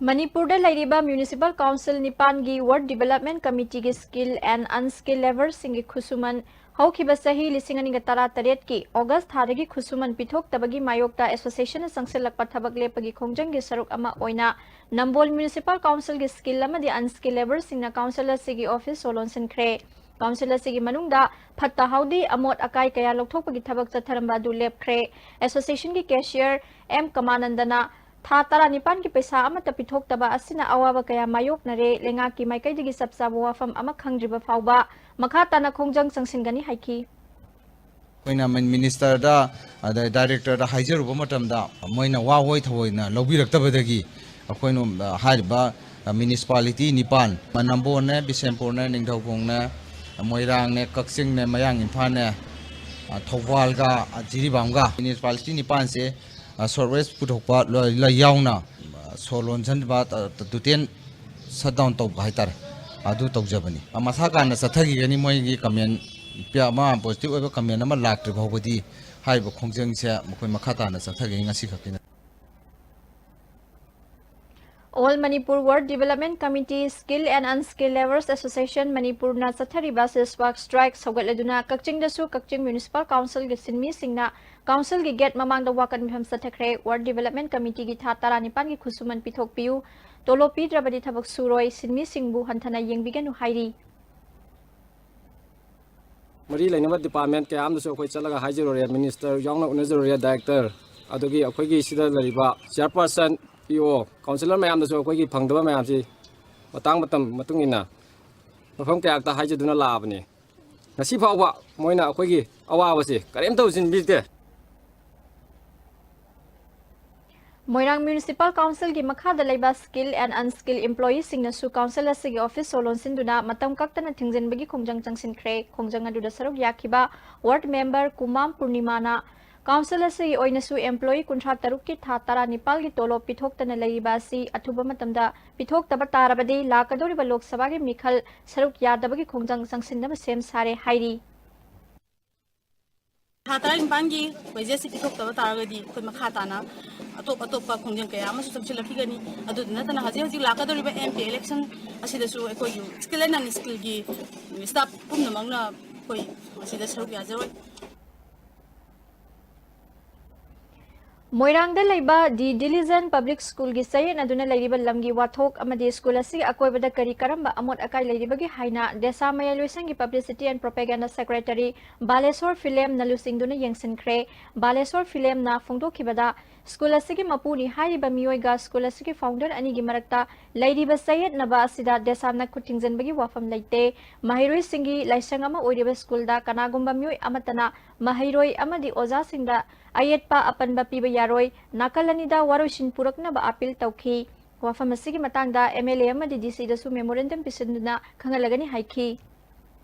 ꯃꯅꯤꯄꯨꯔꯗ ꯂꯩꯔꯤꯕ ꯃ꯭ꯌꯨꯅꯤꯁꯤꯄꯥꯜ ꯀꯥꯎꯟꯁꯤꯜ ꯅꯤꯄꯥꯟꯒꯤ ꯋꯥꯔꯗ ꯗꯤꯕꯦꯂꯞꯃꯦꯟ ꯀꯃꯤꯇꯤꯒꯤ skilled and unskilled labourꯁꯤꯡꯒꯤ ꯈꯨꯠꯁꯨꯃꯟ ꯍꯧꯈꯤꯕ ꯆꯍꯤ ꯂꯤꯁꯤꯡ ꯑꯅꯤꯒ ꯇꯔꯥꯇꯔꯦꯠꯀꯤ ꯑꯣꯒꯁ ꯊꯥꯗꯒꯤ ꯈꯨꯠꯁꯨꯃꯟ ꯄꯤꯊꯣꯛꯇꯕꯒꯤ ꯃꯥꯌꯣꯛꯇ ꯑꯦꯁꯣꯁꯤꯌꯦꯁꯟꯅ ꯆꯪꯁꯤꯜꯂꯛꯄ ꯊꯕꯛ ꯂꯦꯞꯄꯒꯤ ꯈꯣꯡꯖꯪꯒꯤ ꯁꯔꯨꯛ ꯑꯃ ꯑꯣꯏꯅ ꯅꯝꯕꯣꯜ ꯃ꯭ꯌꯨꯅꯤꯁꯤꯄꯥꯜ ꯀꯥꯎꯟꯁꯤꯜꯒꯤ skilled ꯑꯃꯗꯤ unskilled labourꯁꯤꯡꯅ ꯀꯥꯎꯟꯁꯤꯜ ꯑꯁꯤꯒꯤ ꯑꯣꯐꯤꯁ ꯁꯣ ꯂꯣꯟꯁꯤꯟꯈ꯭ꯔꯦ꯫ ꯀꯥꯎꯟꯁꯤꯜ ꯑꯁꯤꯒꯤ ꯃꯅꯨꯡꯗ ꯐꯠꯇ ꯍꯥꯎꯗꯤ, ꯑꯃꯣꯠ ꯑꯀꯥꯏ ꯀꯌꯥ ꯂꯧꯊꯣꯛꯄꯒꯤ ꯊꯕꯛ ꯆꯠꯊꯔꯝꯕ ꯑꯗꯨ ꯂꯦꯞꯈ꯭ꯔꯦ꯫ ꯑꯦꯁꯣꯁꯤꯌꯦꯁꯟꯒꯤ ꯀꯦꯁꯤꯌꯔ ꯑꯦꯝ ꯀꯃꯥꯅꯟꯗꯅ ꯊꯥ ꯇꯔꯥꯅꯤꯄꯥꯟꯒꯤ ꯄꯩꯁꯥ ꯑꯃꯠꯇ ꯄꯤꯊꯣꯛꯇꯕ ꯑꯁꯤꯅ ꯑꯋꯥꯕ ꯀꯌꯥ ꯃꯥꯌꯣꯛꯅꯔꯦ, ꯂꯩꯉꯥꯛꯀꯤ ꯃꯥꯏꯀꯩꯗꯒꯤ ꯆꯞ ꯆꯥꯕ ꯋꯥꯐꯝ ꯑꯃ ꯈꯪꯗ꯭ꯔꯤꯕ ꯐꯥꯎꯕ ꯃꯈꯥ ꯇꯥꯅ ꯈꯣꯡꯖꯪ ꯆꯪꯁꯤꯟꯒꯅꯤ ꯍꯥꯏꯈꯤ꯫ ꯑꯩꯈꯣꯏꯅ ꯃꯤꯟ-, ꯃꯤꯅꯤꯁꯇꯔꯗ, ꯑꯗꯩ ꯗꯥꯏꯔꯦꯛꯇꯔꯗ ꯍꯥꯏꯖꯔꯨꯕ ꯃꯇꯝꯗ, ꯃꯣꯏꯅ ꯋꯥ ꯑꯣꯏ ꯊꯑꯣꯏꯅ ꯂꯧꯕꯤꯔꯛꯇꯕꯗꯒꯤ ꯑꯩꯈꯣꯏꯅ, ꯑ, ꯍꯥꯏꯔꯤꯕ, ꯑ, ꯃ꯭ꯌꯨꯅꯤꯁꯤꯄꯥꯂꯤꯇꯤ ꯅꯤꯄꯥꯟ, ꯅꯝꯕꯣꯜꯅꯦ, ꯕꯤꯁꯦꯝꯄꯨꯔꯅꯦ, ꯅꯤꯡꯊꯧꯈꯣꯡꯅꯦ, ꯃꯣꯏꯔꯥꯡꯅꯦ, ꯀꯛꯆꯤꯡꯅꯦ, ꯃꯌꯥꯡ ꯏꯝꯐꯥꯜꯅꯦ, ꯑ, ꯊꯧꯕꯥꯜꯒ, ꯑ, ꯖꯤꯔꯤꯕꯥꯝꯒ, ꯃ꯭ꯌꯨꯅꯤꯁꯤꯄꯥꯂꯤꯇꯤ ꯅꯤꯄꯥꯟꯁꯦ ꯁꯣꯔꯠ ꯋꯦꯁ ꯄꯨꯊꯣꯛꯄ ꯂꯣꯏ ꯌꯥꯎꯅ ꯁꯣ ꯂꯣꯟꯁꯤꯟꯕ, ꯇꯨꯇꯦꯟ ꯁꯠ ꯗꯥꯎꯟ ꯇꯧꯕ ꯍꯥꯏꯇꯥꯔꯦ, ꯑꯗꯨ ꯇꯧꯖꯕꯅꯤ꯫ ꯃꯁꯥ ꯀꯥꯟꯅ ꯆꯠꯊꯈꯤꯒꯅꯤ꯫ ꯃꯣꯏꯒꯤ ꯀꯃꯦꯟ ꯑꯃ, ꯄꯣꯖꯤꯇꯤꯚ ꯑꯣꯏꯕ ꯀꯃꯦꯟ ꯑꯃ ꯂꯥꯛꯇ꯭ꯔꯤ ꯐꯥꯎꯕꯗꯤ ꯍꯥꯏꯔꯤꯕ ꯈꯣꯡꯖꯪꯁꯦ ꯃꯈꯣꯏ ꯃꯈꯥ ꯇꯥꯅ ꯆꯠꯊꯒꯅꯤ꯫ ꯉꯁꯤ ꯈꯛꯀꯤꯅ꯫ All Manipur Ward Development Committee, Skill and Unskilled Labourers Association ꯃꯅꯤꯄꯨꯔꯅ ꯆꯠꯊꯔꯤꯕ ꯁꯤꯜꯁ꯭ꯋꯥꯛ ꯁ꯭ꯇ꯭ꯔꯥꯏꯛ ꯁꯧꯒꯠꯂꯗꯨꯅ ꯀꯛꯆꯤꯡꯗꯁꯨ ꯀꯛꯆꯤꯡ ꯃ꯭ꯌꯨꯅꯤꯁꯤꯄꯥꯜ ꯀꯥꯎꯟꯁꯤꯜꯒꯤ ꯁꯤꯟꯃꯤꯁꯤꯡꯅ ꯀꯥꯎꯟꯁꯤꯜꯒꯤ ꯒꯦꯠ ꯃꯃꯥꯡꯗ ꯋꯥꯀꯠ ꯃꯤꯐꯝ ꯆꯠꯊꯈ꯭ꯔꯦ꯫ ꯋꯥꯔꯗ ꯗꯤꯕꯦꯂꯞꯃꯦꯟ ꯀꯃꯤꯇꯤꯒꯤ ꯊꯥ ꯇꯔꯥꯅꯤꯄꯥꯟꯒꯤ ꯈꯨꯠꯁꯨꯃꯟ ꯄꯤꯊꯣꯛꯄꯤꯌꯨ, ꯇꯣꯂꯣꯞ ꯄꯤꯗ꯭ꯔꯕꯗꯤ ꯊꯕꯛ ꯁꯨꯔꯣꯏ, ꯁꯤꯟꯃꯤꯁꯤꯡꯕꯨ ꯍꯟꯊꯅ ꯌꯦꯡꯕꯤꯒꯅꯨ ꯍꯥꯏꯔꯤ꯫ ꯃꯔꯤ ꯂꯩꯅꯕ ꯗꯤꯄꯥꯔꯠꯃꯦꯟ ꯀꯌꯥ ꯑꯃꯗꯁꯨ ꯑꯩꯈꯣꯏ ꯆꯠꯂꯒ ꯍꯥꯏꯖꯔꯨꯔꯦ, ꯃꯤꯅꯤꯁꯇꯔ ꯌꯥꯎꯅ ꯎꯅꯖꯔꯨꯔꯦ, ꯗꯥꯏꯔꯦꯛꯇꯔ, ꯑꯗꯨꯒꯤ ꯑꯩꯈꯣꯏꯒꯤ ꯁꯤꯗ ꯂꯩꯔꯤꯕ ꯆꯤꯌꯔꯄꯔꯁꯟ, ꯏ ꯑꯣ, ꯀꯥꯎꯟꯁꯤꯂꯔ ꯃꯌꯥꯝꯗꯁꯨ ꯑꯩꯈꯣꯏꯒꯤ ꯐꯪꯗꯕ ꯃꯌꯥꯝꯁꯤ ꯃꯇꯥꯡ ꯃꯇꯝ ꯃꯇꯨꯡ ꯏꯟꯅ ꯃꯐꯝ ꯀꯌꯥꯗ ꯍꯥꯏꯖꯗꯨꯅ ꯂꯥꯛꯑꯕꯅꯤ꯫ ꯉꯁꯤ ꯐꯥꯎꯕ ꯃꯣꯏꯅ ꯑꯩꯈꯣꯏꯒꯤ ꯑꯋꯥꯕꯁꯤ ꯀꯔꯤꯝꯇ ꯎꯁꯤꯟꯕꯤꯗꯦ꯫ ꯃꯣꯏꯔꯥꯡ ꯃ꯭ꯌꯨꯅꯤꯁꯤꯄꯥꯜ ꯀꯥꯎꯟꯁꯤꯜꯒꯤ ꯃꯈꯥꯗ ꯂꯩꯕ ꯁ꯭ꯀꯤꯜ ꯑꯦꯟ ꯑꯟꯁ꯭ꯀꯤꯜ ꯏꯝꯄ꯭ꯂꯣꯌꯤꯁꯤꯡꯅꯁꯨ ꯀꯥꯎꯟꯁꯤꯜ ꯑꯁꯤꯒꯤ ꯑꯣꯐꯤꯁ ꯁꯣ ꯂꯣꯟꯁꯤꯟꯗꯨꯅ ꯃꯇꯝ ꯀꯛꯇꯅ ꯊꯤꯡꯖꯤꯟꯕꯒꯤ ꯈꯣꯡꯖꯪ ꯆꯪꯁꯤꯟꯈ꯭ꯔꯦ꯫ ꯈꯣꯡꯖꯪ ꯑꯗꯨꯗ ꯁꯔꯨꯛ ꯌꯥꯈꯤꯕ ꯋꯥꯔꯗ ꯃꯦꯝꯕꯔ ꯀꯨꯃꯥꯝ ꯄꯨꯔꯅꯤꯃꯥꯅ ꯀꯥꯎꯟꯁꯤꯜ ꯑꯁꯤꯒꯤ ꯑꯣꯏꯅꯁꯨ ꯏꯝꯄ꯭ꯂꯣꯌꯤ ꯀꯨꯟꯊ꯭ꯔꯥ ꯇꯔꯨꯛꯀꯤ ꯊꯥ ꯇꯔꯥꯅꯤꯄꯥꯜꯒꯤ ꯇꯣꯂꯣꯞ ꯄꯤꯊꯣꯛꯇꯅ ꯂꯩꯔꯤꯕ ꯑꯁꯤ ꯑꯊꯨꯕ ꯃꯇꯝꯗ ꯄꯤꯊꯣꯛꯇꯕ ꯇꯥꯔꯕꯗꯤ ꯂꯥꯛꯀꯗꯧꯔꯤꯕ ꯂꯣꯛ ꯁꯚꯥꯒꯤ ꯃꯤꯈꯜ ꯁꯔꯨꯛ ꯌꯥꯗꯕꯒꯤ ꯈꯣꯡꯖꯪ ꯆꯪꯁꯤꯟꯅꯕ ꯁꯦꯝ ꯁꯥꯔꯦ ꯍꯥꯏꯔꯤ꯫ ꯊꯥ ꯇꯔꯥꯅꯤꯄꯥꯟꯒꯤ ꯋꯦꯖꯦꯁꯁꯤ ꯄꯤꯊꯣꯛꯇꯕ ꯇꯥꯔꯒꯗꯤ ꯑꯩꯈꯣꯏ ꯃꯈꯥ ꯇꯥꯅ ꯑꯇꯣꯞ ꯑꯇꯣꯞꯄ ꯈꯣꯡꯖꯪ ꯀꯌꯥ ꯑꯃꯁꯨ ꯆꯪꯁꯤꯜꯂꯛꯈꯤꯒꯅꯤ꯫ ꯑꯗꯨꯗ ꯅꯠꯇꯅ ꯍꯧꯖꯤꯛ ꯍꯧꯖꯤꯛ ꯂꯥꯛꯀꯗꯧꯔꯤꯕ ꯑꯦꯝ ꯄꯤ ꯏꯂꯦꯛꯁꯟ ꯑꯁꯤꯗꯁꯨ ꯑꯩꯈꯣꯏꯒꯤ ꯁ꯭ꯀꯤꯜ ꯑꯦꯟ ꯑꯟ ꯁ꯭ꯀꯤꯜꯒꯤ ꯁ꯭ꯇꯥꯐ ꯄꯨꯝꯅꯃꯛꯅ ꯑꯩꯈꯣꯏ ꯃꯁꯤꯗ ꯁꯔꯨꯛ ꯌꯥꯖꯔꯣꯏ꯫ ꯃꯣꯏꯔꯥꯡꯗ ꯂꯩꯕ ꯗꯤ ꯗꯤꯂꯤꯖꯟ ꯄꯕ꯭ꯂꯤꯛ ꯁ꯭ꯀꯨꯜꯒꯤ ꯆꯌꯦꯠꯅꯗꯨꯅ ꯂꯩꯔꯤꯕ ꯂꯝꯒꯤ ꯋꯥꯊꯣꯛ ꯑꯃꯗꯤ ꯁ꯭ꯀꯨꯜ ꯑꯁꯤꯒꯤ ꯑꯀꯣꯏꯕꯗ ꯀꯔꯤ ꯀꯔꯝꯕ ꯑꯃꯣꯠ ꯑꯀꯥꯏ ꯂꯩꯔꯤꯕꯒꯦ ꯍꯥꯏꯅ ꯗꯦꯁꯥ ꯃꯌꯥꯏꯂꯣꯏꯁꯪꯒꯤ ꯄꯕ꯭ꯂꯤꯁꯤꯇꯤ ꯑꯦꯟ ꯄ꯭ꯔꯣꯄꯦꯒꯦꯟꯗꯥ ꯁꯦꯀ꯭ꯔꯦꯇꯔꯤ ꯕꯥꯂꯦꯁꯣꯔ ꯐꯤꯂꯦꯝꯅ ꯂꯨꯆꯤꯡꯗꯨꯅ ꯌꯦꯡꯁꯤꯟꯈ꯭ꯔꯦ꯫ ꯕꯥꯂꯦꯁꯣꯔ ꯐꯤꯂꯦꯝꯅ ꯐꯣꯡꯗꯣꯛꯈꯤꯕꯗ, ꯁ꯭ꯀꯨꯜ ꯑꯁꯤꯒꯤ ꯃꯄꯨꯅꯤ ꯍꯥꯏꯔꯤꯕ ꯃꯤꯑꯣꯏꯒ ꯁ꯭ꯀꯨꯜ ꯑꯁꯤꯒꯤ ꯐꯥꯎꯟꯗꯔ ꯑꯅꯤꯒꯤ ꯃꯔꯛꯇ ꯂꯩꯔꯤꯕ ꯆꯌꯦꯠꯅꯕ ꯑꯁꯤꯗ ꯗꯦꯁꯥꯝꯅ ꯈꯨꯠ ꯊꯤꯡꯖꯤꯟꯕꯒꯤ ꯋꯥꯐꯝ ꯂꯩꯇꯦ꯫ ꯃꯍꯩꯔꯣꯏꯁꯤꯡꯒꯤ ꯂꯥꯏꯁꯪ ꯑꯃ ꯑꯣꯏꯔꯤꯕ ꯁ꯭ꯀꯨꯜꯗ ꯀꯅꯥꯒꯨꯝꯕ ꯃꯤꯑꯣꯏ ꯑꯃꯠꯇꯅ ꯃꯍꯩꯔꯣꯏ ꯑꯃꯗꯤ ꯑꯣꯖꯥꯁꯤꯡꯗ ꯑꯌꯦꯠꯄ ꯑꯄꯟꯕ ꯄꯤꯕ ꯌꯥꯔꯣꯏ, ꯅꯥꯀꯜ ꯑꯅꯤꯗ ꯋꯥꯔꯣꯏꯁꯤꯟ ꯄꯨꯔꯛꯅꯕ ꯑꯄꯤꯜ ꯇꯧꯈꯤ꯫ ꯋꯥꯐꯝ ꯑꯁꯤꯒꯤ ꯃꯇꯥꯡꯗ ꯑꯦꯝ ꯑꯦꯜ ꯑꯦ ꯑꯃꯗꯤ ꯗꯤ ꯁꯤꯗꯁꯨ ꯃꯦꯃꯣꯔꯦꯟꯗꯝ ꯄꯤꯁꯤꯟꯗꯨꯅ ꯈꯪꯍꯜꯂꯒꯅꯤ ꯍꯥꯏꯈꯤ꯫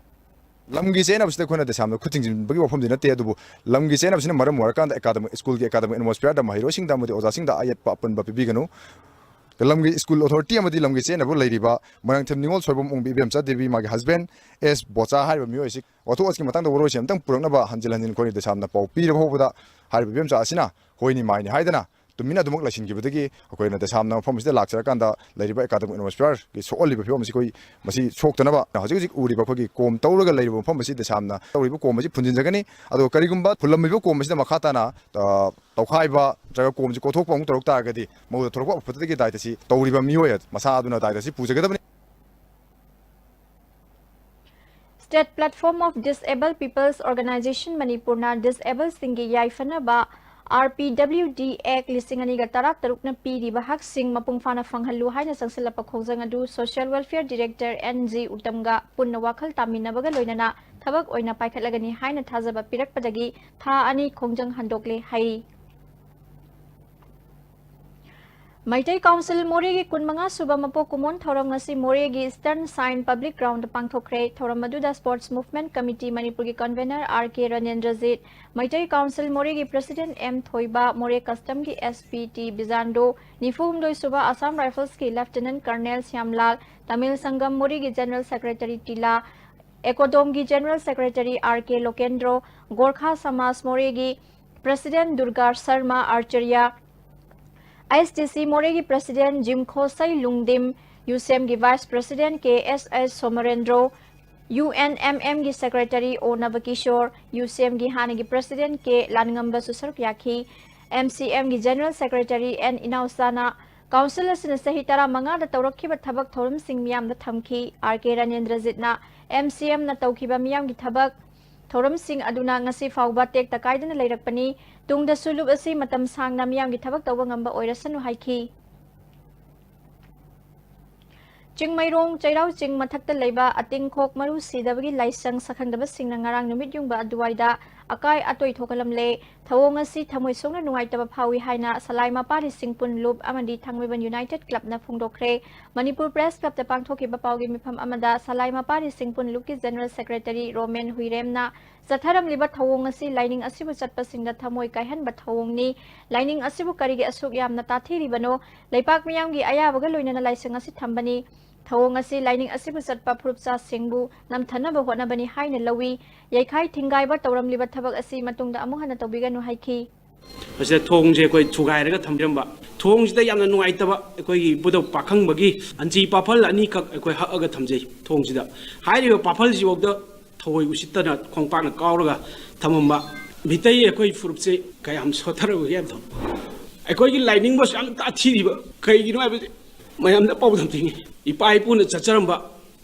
ꯂꯝꯒꯤ ꯆꯦꯟꯅꯕꯁꯤꯗ ꯑꯩꯈꯣꯏꯅ ꯗꯁꯥꯝꯅ ꯈꯨꯠ ꯊꯤꯡꯖꯤꯟꯕꯒꯤ ꯋꯥꯐꯝꯗꯤ ꯅꯠꯇꯦ, ꯑꯗꯨꯕꯨ ꯂꯝꯒꯤ ꯆꯦꯟꯅꯕꯁꯤꯅ ꯃꯔꯝ ꯑꯣꯏꯔꯀꯥꯟꯗ academic, school ꯒꯤ academic atmosphere ꯗ ꯃꯍꯩꯔꯣꯏꯁꯤꯡꯗ ꯑꯃꯗꯤ ꯑꯣꯖꯥꯁꯤꯡꯗ ꯑꯌꯦꯠꯄ ꯑꯄꯟꯕ ꯄꯤꯕꯤꯒꯅꯨ꯫ ꯂꯝꯒꯤ school authority ꯑꯃꯗꯤ ꯂꯝꯒꯤ ꯆꯦꯟꯅꯕ ꯂꯩꯔꯤꯕ ꯃꯣꯏꯔꯥꯡꯊꯦꯝ ꯅꯤꯉꯣꯜ ꯁꯣꯏꯕꯝ ꯑꯣꯡꯕꯤ ꯏꯕꯦꯝꯆꯥ ꯗꯦꯕꯤ, ꯃꯥꯒꯤ husband ꯑꯦꯁ ꯕꯣꯆꯥ ꯍꯥꯏꯔꯤꯕ ꯃꯤꯑꯣꯏ ꯑꯁꯤ ꯋꯥꯊꯣꯛ ꯑꯁꯤꯒꯤ ꯃꯇꯥꯡꯗ ꯋꯥꯔꯣꯏꯁꯤꯟ ꯑꯃꯇꯪ ꯄꯨꯔꯛꯅꯕ ꯍꯟꯖꯤꯟ ꯍꯟꯖꯤꯟ ꯑꯩꯈꯣꯏꯅ ꯗꯁꯥꯝꯅ ꯄꯥꯎ ꯄꯤꯔꯕ ꯐꯥꯎꯕꯗ ꯍꯥꯏꯔꯤꯕ ꯏꯕꯦꯝꯆꯥ ꯑꯁꯤꯅ ꯍꯣꯏꯅꯤ ꯃꯥꯏꯅꯤ ꯍꯥꯏꯗꯅ ꯇꯨꯃꯤꯟꯅ ꯑꯗꯨꯃꯛ ꯂꯩꯁꯤꯟꯈꯤꯕꯗꯒꯤ ꯑꯩꯈꯣꯏꯅ ꯗꯁꯥꯝꯅ ꯃꯐꯝ ꯑꯁꯤꯗ ꯂꯥꯛꯆꯔꯀꯥꯟꯗ ꯂꯩꯔꯤꯕ academic atmosphere ꯒꯤ ꯁꯣꯛꯍꯜꯂꯤꯕ ꯐꯤꯕꯝ ꯑꯁꯤ ꯑꯩꯈꯣꯏ ꯃꯁꯤ ꯁꯣꯛꯇꯅꯕ ꯍꯧꯖꯤꯛ ꯍꯧꯖꯤꯛ ꯎꯔꯤꯕ ꯑꯩꯈꯣꯏꯒꯤ ꯀꯣꯝ ꯇꯧꯔꯒ ꯂꯩꯔꯤꯕ ꯃꯐꯝ ꯑꯁꯤ ꯗꯁꯥꯝꯅ ꯇꯧꯔꯤꯕ ꯀꯣꯝ ꯑꯁꯤ ꯐꯨꯟꯖꯤꯟꯖꯒꯅꯤ꯫ ꯑꯗꯨꯒ ꯀꯔꯤꯒꯨꯝꯕ ꯐꯨꯜꯂꯝꯃꯤꯕ ꯀꯣꯝ ꯑꯁꯤꯗ ꯃꯈꯥ ꯇꯥꯅ, ꯑ, ꯇꯧꯈꯥꯏꯕ ꯅꯠꯇ꯭ꯔꯒ ꯀꯣꯝꯁꯤ ꯀꯣꯊꯣꯛꯄ ꯑꯃꯨꯛ ꯇꯧꯔꯛ ꯇꯥꯔꯒꯗꯤ ꯃꯗꯨꯗ ꯊꯣꯔꯛꯄ ꯑꯐꯠꯇꯒꯤ ꯗꯥꯏꯇ ꯑꯁꯤ ꯇꯧꯔꯤꯕ ꯃꯤꯑꯣꯏ ꯃꯁꯥ ꯑꯗꯨꯅ ꯗꯥꯏꯇ ꯑꯁꯤ ꯄꯨꯖꯒꯗꯕꯅꯤ꯫ State Platform of Disabled People's Organization ꯃꯅꯤꯄꯨꯔꯅ disabled ꯁꯤꯡꯒꯤ ꯌꯥꯏꯐꯅꯕ R P W D Act ꯂꯤꯁꯤꯡ ꯑꯅꯤꯒ ꯇꯔꯥꯇꯔꯨꯛꯅ ꯄꯤꯔꯤꯕ ꯍꯛꯁꯤꯡ ꯃꯄꯨꯡ ꯐꯥꯅ ꯐꯪꯍꯜꯂꯨ ꯍꯥꯏꯅ ꯆꯪꯁꯤꯜꯂꯛꯄ ꯈꯣꯡꯖꯪ ꯑꯗꯨ Social Welfare Director N G ꯎꯇꯝꯒ ꯄꯨꯟꯅ ꯋꯥꯈꯜ ꯇꯥꯃꯤꯟꯅꯕꯒ ꯂꯣꯏꯅꯅ ꯊꯕꯛ ꯑꯣꯏꯅ ꯄꯥꯏꯈꯠꯂꯒꯅꯤ ꯍꯥꯏꯅ ꯊꯥꯖꯕ ꯄꯤꯔꯛꯄꯗꯒꯤ ꯊꯥ ꯑꯅꯤ ꯈꯣꯡꯖꯪ ꯍꯟꯗꯣꯛꯂꯦ ꯍꯥꯏꯔꯤ꯫ ꯃꯩꯇꯩ Council ꯃꯣꯔꯦꯒꯤ ꯀꯨꯟꯃꯉꯥ ꯁꯨꯕ ꯃꯄꯣꯛ ꯀꯨꯝꯑꯣꯟ ꯊꯧꯔꯝ ꯉꯁꯤ ꯃꯣꯔꯦꯒꯤ Eastern Shrine Public Ground ꯗ ꯄꯥꯡꯊꯣꯛꯈ꯭ꯔꯦ꯫ ꯊꯧꯔꯝ ꯑꯗꯨꯗ Sports Movement Committee ꯃꯅꯤꯄꯨꯔꯒꯤ Convener R K ꯔꯥꯅꯦꯟꯗ꯭ꯔꯖꯤꯠ, Meitei Council ꯃꯣꯔꯦꯒꯤ President M ꯊꯣꯏꯕ, ꯃꯣꯔꯦ Custom ꯒꯤ S P ꯇꯤ ꯕꯤꯖꯥꯟꯗꯣ, ꯅꯤꯐꯨ ꯍꯨꯝꯗꯣꯏ ꯁꯨꯕ Assam Rifles ꯀꯤ Lieutenant Colonel ꯁ꯭ꯌꯥꯝꯂꯥꯜ, ꯇꯥꯃꯤꯜ ꯁꯪꯒꯝ ꯃꯣꯔꯦꯒꯤ General Secretary ꯇꯤꯂꯥ, ꯑꯦꯀꯣꯗꯣꯝꯒꯤ General Secretary R K ꯂꯣꯀꯦꯟꯗ꯭ꯔꯣ, ꯒꯣꯔꯈꯥ ꯁꯃꯥꯖ ꯃꯣꯔꯦꯒꯤ President Durga Sharma Acharya, I S T C ꯃꯣꯔꯦꯒꯤ President ꯖꯤꯝꯈꯣꯁꯩ ꯂꯨꯡꯗꯤꯝ, ꯌꯨꯁꯦꯝꯒꯤ Vice President K S S Somorendro, U N M ꯑꯦꯝꯒꯤ Secretary ꯑꯣ ꯅꯕꯀꯤꯁꯣꯔ, ꯌꯨꯁꯦꯝꯒꯤ ꯍꯥꯟꯅꯒꯤ President ꯀꯦ ꯂꯥꯟꯉꯝꯕꯁꯨ ꯁꯔꯨꯛ ꯌꯥꯈꯤ꯫ ꯑꯦꯝ ꯁꯤ ꯑꯦꯝꯒꯤ General Secretary ꯑꯦꯟ ꯏꯅꯥꯎꯆꯥꯅ Council ꯑꯁꯤꯅ ꯆꯍꯤ ꯇꯔꯥꯃꯉꯥꯗ ꯇꯧꯔꯛꯈꯤꯕ ꯊꯕꯛ ꯊꯧꯔꯝꯁꯤꯡ ꯃꯤꯌꯥꯝꯗ ꯊꯝꯈꯤ꯫ ꯑꯥꯔ ꯀꯦ ꯔꯥꯅꯦꯟꯗ꯭ꯔꯖꯤꯠꯅ ꯑꯦꯝ ꯁꯤ ꯑꯦꯝꯅ ꯇꯧꯈꯤꯕ ꯃꯤꯌꯥꯝꯒꯤ ꯊꯕꯛ ꯊꯧꯔꯝꯁꯤꯡ ꯑꯗꯨꯅ ꯉꯁꯤ ꯐꯥꯎꯕ ꯇꯦꯛꯇ ꯀꯥꯏꯗꯅ ꯂꯩꯔꯛꯄꯅꯤ꯫ ꯇꯨꯡꯗꯁꯨ ꯂꯨꯞ ꯑꯁꯤ ꯃꯇꯝ ꯁꯥꯡꯅ ꯃꯤꯌꯥꯝꯒꯤ ꯊꯕꯛ ꯇꯧꯕ ꯉꯝꯕ ꯑꯣꯏꯔꯁꯅꯨ ꯍꯥꯏꯈꯤ꯫ ꯆꯤꯡꯃꯩꯔꯣꯡ ꯆꯩꯔꯥꯎ ꯆꯤꯡ ꯃꯊꯛꯇ ꯂꯩꯕ ꯑꯇꯤꯡꯈꯣꯛ ꯃꯔꯨ ꯁꯤꯗꯕꯒꯤ ꯂꯥꯏꯁꯪ ꯁꯛꯈꯪꯗꯕꯁꯤꯡꯅ ꯉꯔꯥꯡ ꯅꯨꯃꯤꯠ ꯌꯨꯡꯕ ꯑꯗꯨꯋꯥꯏꯗ ꯑꯀꯥꯏ ꯑꯇꯣꯏ ꯊꯣꯛꯍꯜꯂꯝꯂꯦ꯫ ꯊꯧꯑꯣꯡ ꯑꯁꯤ ꯊꯃꯣꯏ ꯁꯣꯛꯅ ꯅꯨꯡꯉꯥꯏꯇꯕ ꯐꯥꯎꯏ ꯍꯥꯏꯅ ꯁꯂꯥꯏ ꯃꯄꯥꯔꯤ ꯁꯤꯡꯄꯨꯟ ꯂꯨꯞ ꯑꯃꯗꯤ ꯊꯥꯡꯃꯩꯕꯟ ꯌꯨꯅꯥꯏꯇꯦꯗ ꯀ꯭ꯂꯕꯅ ꯐꯣꯡꯗꯣꯛꯈ꯭ꯔꯦ꯫ ꯃꯅꯤꯄꯨꯔ ꯄ꯭ꯔꯦꯁ ꯀ꯭ꯂꯕꯇ ꯄꯥꯡꯊꯣꯛꯈꯤꯕ ꯄꯥꯎꯒꯤ ꯃꯤꯐꯝ ꯑꯃꯗ ꯁꯂꯥꯏ ꯃꯄꯥꯔꯤ ꯁꯤꯡꯄꯨꯟ ꯂꯨꯞꯀꯤ ꯖꯦꯅꯔꯦꯜ ꯁꯦꯀ꯭ꯔꯦꯇꯔꯤ ꯔꯣꯃꯦꯟ ꯍꯨꯏꯔꯦꯝꯅ ꯆꯠꯊꯔꯝꯂꯤꯕ ꯊꯧꯑꯣꯡ ꯑꯁꯤ ꯂꯥꯏꯅꯤꯡ ꯑꯁꯤꯕꯨ ꯆꯠꯄꯁꯤꯡꯗ ꯊꯃꯣꯏ ꯀꯥꯏꯍꯟꯕ ꯊꯧꯑꯣꯡꯅꯤ꯫ ꯂꯥꯏꯅꯤꯡ ꯑꯁꯤꯕꯨ ꯀꯔꯤꯒꯤ ꯑꯁꯨꯛ ꯌꯥꯝꯅ ꯇꯥꯊꯤꯔꯤꯕꯅꯣ? ꯂꯩꯄꯥꯛ ꯃꯤꯌꯥꯝꯒꯤ ꯑꯌꯥꯕꯒ ꯂꯣꯏꯅꯅ ꯂꯥꯏꯁꯪ ꯑꯁꯤ ꯊꯝꯕꯅꯤ꯫ ꯊꯧꯑꯣꯡ ꯑꯁꯤ ꯂꯥꯏꯅꯤꯡ ꯑꯁꯤꯕꯨ ꯆꯠꯄ ꯐꯨꯔꯨꯞꯆꯥꯁꯤꯡꯕꯨ ꯅꯝꯊꯅꯕ ꯍꯣꯠꯅꯕꯅꯤ ꯍꯥꯏꯅ ꯂꯧꯏ꯫ ꯌꯩꯈꯥꯏ ꯊꯤꯡꯒꯥꯏꯕ ꯇꯧꯔꯝꯂꯤꯕ ꯊꯕꯛ ꯑꯁꯤ ꯃꯇꯨꯡꯗ ꯑꯃꯨꯛ ꯍꯟꯅ ꯇꯧꯕꯤꯒꯅꯨ ꯍꯥꯏꯈꯤ꯫ ꯃꯁꯤꯗ ꯊꯣꯡꯁꯦ ꯑꯩꯈꯣꯏ ꯊꯨꯒꯥꯏꯔꯒ ꯊꯝꯕꯤꯔꯝꯕ꯫ ꯊꯣꯡꯁꯤꯗ ꯌꯥꯝꯅ ꯅꯨꯡꯉꯥꯏꯇꯕ ꯑꯩꯈꯣꯏꯒꯤ ꯏꯕꯨꯙꯧ ꯄꯥꯈꯪꯕꯒꯤ ꯑꯟꯖꯤ ꯄꯥꯐꯜ ꯑꯅꯤꯈꯛ ꯑꯩꯈꯣꯏ ꯍꯛꯑꯒ ꯊꯝꯖꯩ ꯊꯣꯡꯁꯤꯗ꯫ ꯍꯥꯏꯔꯤꯕ ꯄꯥꯐꯜꯁꯤꯐꯥꯎꯗ ꯊꯑꯣꯏ ꯎꯁꯤꯠꯇꯅ ꯈꯣꯡꯄꯥꯛꯅ ꯀꯥꯎꯔꯒ ꯊꯝꯃꯝꯕ꯫ ꯃꯤꯇꯩ ꯑꯩꯈꯣꯏ ꯐꯨꯔꯨꯞꯁꯦ ꯀꯌꯥꯝ ꯁꯣꯠꯊꯔꯕꯒꯦ ꯍꯥꯏꯕꯗꯣ꯫ ꯑꯩꯈꯣꯏꯒꯤ ꯂꯥꯏꯅꯤꯡꯕꯁꯨ ꯌꯥꯝ ꯇꯥꯊꯤꯔꯤꯕ꯫ ꯀꯩꯒꯤꯅꯣ ꯍꯥꯏꯕꯁꯦ ꯃꯌꯥꯝꯗ ꯄꯥꯎꯗꯝ ꯄꯤꯅꯤꯡꯉꯤ꯫ ꯏꯄꯥ ꯏꯄꯨꯅ ꯆꯠꯆꯔꯝꯕ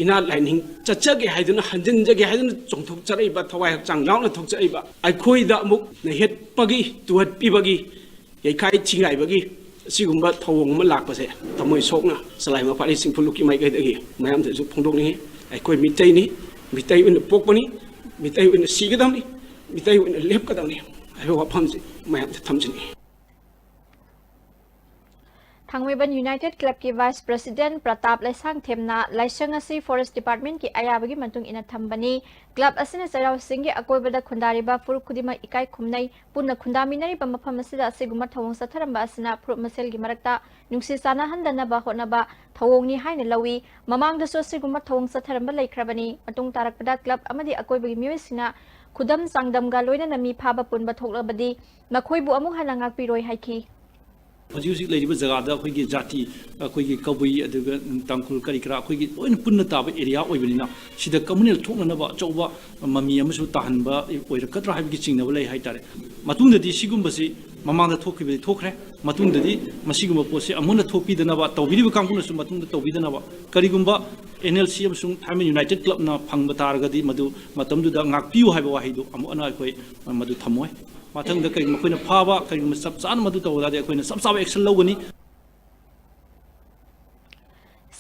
ꯏꯅꯥꯠ ꯂꯥꯏꯅꯤꯡ ꯆꯠꯆꯒꯦ ꯍꯥꯏꯗꯨꯅ, ꯍꯟꯖꯤꯟꯖꯒꯦ ꯍꯥꯏꯗꯨꯅ ꯆꯣꯡꯊꯣꯛꯆꯔꯛꯏꯕ, ꯊꯋꯥꯏ ꯍꯛꯆꯥꯡ ꯌꯥꯎꯅ ꯊꯣꯛꯆꯔꯛꯏꯕ ꯑꯩꯈꯣꯏꯗ ꯑꯃꯨꯛ ꯅꯩꯍꯠꯄꯒꯤ, ꯇꯨꯍꯠꯄꯤꯕꯒꯤ, ꯌꯩꯈꯥꯏ ꯊꯤꯡꯒꯥꯏꯕꯒꯤ ꯑꯁꯤꯒꯨꯝꯕ ꯊꯧꯑꯣꯡ ꯑꯃ ꯂꯥꯛꯄꯁꯦ ꯊꯃꯣꯏ ꯁꯣꯛꯅ ꯁꯂꯥꯏ ꯃꯄꯥꯔꯤ ꯁꯤꯡꯄꯨꯟ ꯂꯨꯞꯀꯤ ꯃꯥꯏꯀꯩꯗꯒꯤ ꯃꯌꯥꯝꯗꯁꯨ ꯐꯣꯡꯗꯣꯛꯅꯤꯡꯉꯤ꯫ ꯑꯩꯈꯣꯏ ꯃꯤꯇꯩꯅꯤ, ꯃꯤꯇꯩ ꯑꯣꯏꯅ ꯄꯣꯛꯄꯅꯤ, ꯃꯤꯇꯩ ꯑꯣꯏꯅ ꯁꯤꯒꯗꯕꯅꯤ, ꯃꯤꯇꯩ ꯑꯣꯏꯅ ꯂꯦꯞꯀꯗꯕꯅꯤ ꯍꯥꯏꯕ ꯋꯥꯐꯝꯁꯤ ꯃꯌꯥꯝꯗ ꯊꯝꯖꯅꯤꯡꯉꯤ꯫ ꯊꯥꯡꯃꯩꯕꯟ ꯌꯨꯅꯥꯏꯇꯦꯗ ꯀ꯭ꯂꯕꯀꯤ ꯚꯥꯏꯁ ꯄ꯭ꯔꯁꯤꯗꯦꯟꯠ ꯄ꯭ꯔꯇꯥꯞ ꯂꯩꯁꯥꯡꯊꯦꯝꯅ ꯂꯥꯏꯁꯪ ꯑꯁꯤ ꯐꯣꯔꯦꯁ ꯗꯤꯄꯥꯔꯠꯃꯦꯟꯠꯀꯤ ꯑꯌꯥꯕꯒꯤ ꯃꯇꯨꯡ ꯏꯟꯅ ꯊꯝꯕꯅꯤ꯫ ꯀ꯭ꯂꯕ ꯑꯁꯤꯅ ꯆꯩꯔꯥꯎ ꯆꯤꯡꯒꯤ ꯑꯀꯣꯏꯕꯗ ꯈꯨꯟꯗꯥꯔꯤꯕ ꯐꯨꯔꯨꯞ ꯈꯨꯗꯤꯡꯃꯛ ꯏꯀꯥꯏ ꯈꯨꯝꯅꯩ꯫ ꯄꯨꯟꯅ ꯈꯨꯟꯗꯥꯃꯤꯟꯅꯔꯤꯕ ꯃꯐꯝ ꯑꯁꯤꯗ ꯑꯁꯤꯒꯨꯝꯕ ꯊꯧꯑꯣꯡ ꯆꯠꯊꯔꯝꯕ ꯑꯁꯤꯅ ꯐꯨꯔꯨꯞ ꯃꯁꯦꯜꯒꯤ ꯃꯔꯛꯇ ꯅꯨꯡꯁꯤ ꯆꯥꯟꯅꯍꯟꯗꯅꯕ ꯍꯣꯠꯅꯕ ꯊꯧꯑꯣꯡꯅꯤ ꯍꯥꯏꯅ ꯂꯧꯏ꯫ ꯃꯃꯥꯡꯗꯁꯨ ꯑꯁꯤꯒꯨꯝꯕ ꯊꯧꯑꯣꯡ ꯆꯠꯊꯔꯝꯕ ꯂꯩꯈ꯭ꯔꯕꯅꯤ꯫ ꯃꯇꯨꯡ ꯇꯥꯔꯛꯄꯗ ꯀ꯭ꯂꯕ ꯑꯃꯗꯤ ꯑꯀꯣꯏꯕꯒꯤ ꯃꯤꯑꯣꯏꯁꯤꯡꯅ ꯈꯨꯗꯝ ꯆꯥꯡꯗꯝꯒ ꯂꯣꯏꯅꯅ ꯃꯤ ꯐꯥꯕ ꯄꯨꯟꯕ ꯊꯣꯛꯂꯕꯗꯤ ꯃꯈꯣꯏꯕꯨ ꯑꯃꯨꯛ ꯍꯟꯅ ꯉꯥꯛꯄꯤꯔꯣꯏ ꯍꯥꯏꯈꯤ꯫ ꯍꯧꯖꯤꯛ ꯍꯧꯖꯤꯛ ꯂꯩꯔꯤꯕ ꯖꯒꯥꯗ ꯑꯩꯈꯣꯏꯒꯤ ꯖꯥꯇꯤ, ꯑꯩꯈꯣꯏꯒꯤ ꯀꯕꯨꯏ, ꯑꯗꯨꯒ ꯇꯥꯡꯈꯨꯜ, ꯀꯔꯤ ꯀꯔꯥ ꯑꯩꯈꯣꯏꯒꯤ ꯂꯣꯏꯅ ꯄꯨꯟꯅ ꯇꯥꯕ ꯑꯦꯔꯤꯌꯥ ꯑꯣꯏꯕꯅꯤꯅ, ꯁꯤꯗ ꯀꯝꯃꯨꯅꯦꯜ ꯊꯣꯛꯅꯅꯕ ꯑꯆꯧꯕ ꯃꯃꯤ ꯑꯃꯁꯨ ꯇꯥꯍꯟꯕ ꯑꯣꯏꯔꯛꯀꯗ꯭ꯔꯥ ꯍꯥꯏꯕꯒꯤ ꯆꯤꯡꯅꯕ ꯂꯩ ꯍꯥꯏꯇꯥꯔꯦ꯫ ꯃꯇꯨꯡꯗꯗꯤ ꯁꯤꯒꯨꯝꯕꯁꯤ ꯃꯃꯥꯡꯗ ꯊꯣꯛꯈꯤꯕꯗꯤ ꯊꯣꯛꯈ꯭ꯔꯦ, ꯃꯇꯨꯡꯗꯗꯤ ꯃꯁꯤꯒꯨꯝꯕ ꯄꯣꯠꯁꯤ ꯑꯃꯨꯛ ꯍꯟꯅ ꯊꯣꯛꯄꯤꯗꯅꯕ, ꯇꯧꯕꯤꯔꯤꯕ ꯀꯥꯡꯕꯨꯅꯁꯨ ꯃꯇꯨꯡꯗ ꯇꯧꯕꯤꯗꯅꯕ, ꯀꯔꯤꯒꯨꯝꯕ ꯑꯦꯟ ꯑꯦꯜ ꯁꯤ ꯑꯃꯁꯨꯡ ꯊꯥꯏꯃꯩ ꯌꯨꯅꯥꯏꯇꯦꯗ ꯀ꯭ꯂꯕꯅ ꯐꯪꯕ ꯇꯥꯔꯒꯗꯤ ꯃꯗꯨ ꯃꯇꯝꯗꯨꯗ ꯉꯥꯛꯄꯤꯌꯨ ꯍꯥꯏꯕ ꯋꯥꯍꯩꯗꯨ ꯑꯃꯨꯛ ꯍꯟꯅ ꯑꯩꯈꯣꯏ ꯃꯗꯨ ꯊꯝꯃꯣꯏ꯫ ꯃꯊꯪꯗ ꯀꯔꯤꯒꯨꯝꯕ ꯃꯈꯣꯏꯅ ꯐꯥꯕ, ꯀꯔꯤꯒꯨꯝꯕ ꯆꯞ ꯆꯥꯅ ꯃꯗꯨ ꯇꯧꯕ ꯇꯥꯔꯗꯤ ꯑꯩꯈꯣꯏꯅ ꯆꯞ ꯆꯥꯕ ꯑꯦꯛꯁꯟ ꯂꯧꯒꯅꯤ꯫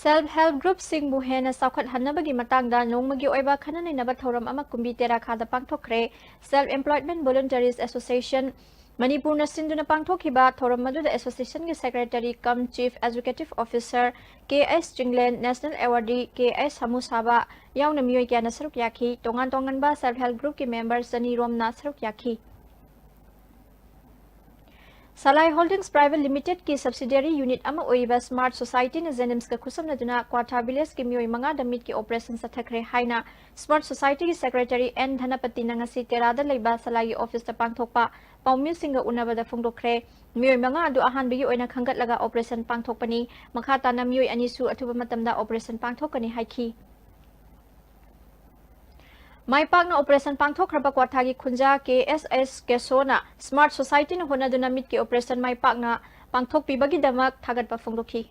Self help group ꯁꯤꯡꯕꯨ ꯍꯦꯟꯅ ꯆꯥꯎꯈꯠꯍꯟꯅꯕꯒꯤ ꯃꯇꯥꯡꯗ ꯅꯣꯡꯃꯒꯤ ꯑꯣꯏꯕ ꯈꯟꯅ ꯅꯩꯅꯕ ꯊꯧꯔꯝ ꯑꯃ ꯀꯨꯝꯕꯤ ꯇꯦꯔꯥꯈꯥꯗ ꯄꯥꯡꯊꯣꯛꯈ꯭ꯔꯦ꯫ Self Employment Volunteers Association ꯃꯅꯤꯄꯨꯔꯅ ꯁꯤꯟꯗꯨꯅ ꯄꯥꯡꯊꯣꯛꯈꯤꯕ ꯊꯧꯔꯝ ꯑꯗꯨꯗ association ꯒꯤ secretary cum chief executive officer ꯀꯦ ꯑꯦꯁ ꯆꯤꯡꯂꯦꯟ, national awardee ꯀꯦ ꯑꯦꯁ ꯁꯥꯃꯨꯁꯥꯕ ꯌꯥꯎꯅ ꯃꯤꯑꯣꯏ ꯀꯌꯥꯅ ꯁꯔꯨꯛ ꯌꯥꯈꯤ꯫ ꯇꯣꯉꯥꯟ ꯇꯣꯉꯥꯟꯕ self help group ꯀꯤ member ꯆꯅꯤ ꯔꯣꯝꯅ ꯁꯔꯨꯛ ꯌꯥꯈꯤ꯫ ꯁꯂꯥꯏ Holdings Private Limited ꯀꯤ subsidiary unit ꯑꯃ ꯑꯣꯏꯔꯤꯕ Smart Society ꯅ ꯖꯦꯅꯤꯝꯁꯀ ꯈꯨꯠꯁꯝꯅꯗꯨꯅ ꯀ꯭ꯋꯥꯊꯥ village ꯀꯤ ꯃꯤꯑꯣꯏ ꯃꯉꯥꯗ ꯃꯤꯠꯀꯤ operation ꯆꯠꯊꯈ꯭ꯔꯦ ꯍꯥꯏꯅ Smart Society ꯒꯤ secretary ꯑꯦꯟ ꯙꯅꯄꯇꯤꯅ ꯉꯁꯤ ꯇꯦꯔꯥꯗ ꯂꯩꯕ ꯁꯂꯥꯏꯒꯤ office ꯇ ꯄꯥꯡꯊꯣꯛꯄ ꯄꯥꯎꯃꯤꯁꯤꯡꯒ ꯎꯅꯕꯗ ꯐꯣꯡꯗꯣꯛꯈ꯭ꯔꯦ꯫ ꯃꯤꯑꯣꯏ ꯃꯉꯥ ꯑꯗꯨ ꯑꯍꯥꯟꯕꯒꯤ ꯑꯣꯏꯅ ꯈꯟꯒꯠꯂꯒ operation ꯄꯥꯡꯊꯣꯛꯄꯅꯤ꯫ ꯃꯈꯥ ꯇꯥꯅ ꯃꯤꯑꯣꯏ ꯑꯅꯤꯁꯨ ꯑꯊꯨꯕ ꯃꯇꯝꯗ operation ꯄꯥꯡꯊꯣꯛꯀꯅꯤ ꯍꯥꯏꯈꯤ꯫ ꯃꯥꯏ ꯄꯥꯛꯅ operation ꯄꯥꯡꯊꯣꯛꯈ꯭ꯔꯕ ꯀ꯭ꯋꯥꯊꯥꯒꯤ ꯈꯨꯟꯖꯥ ꯀꯦ ꯑꯦꯁ ꯑꯦꯁ ꯀꯦꯁꯣꯅ Smart Society ꯅ ꯍꯣꯠꯅꯗꯨꯅ ꯃꯤꯠꯀꯤ operation ꯃꯥꯏ ꯄꯥꯛꯅ ꯄꯥꯡꯊꯣꯛꯄꯤꯕꯒꯤꯗꯃꯛ ꯊꯥꯒꯠꯄ ꯐꯣꯡꯗꯣꯛꯈꯤ꯫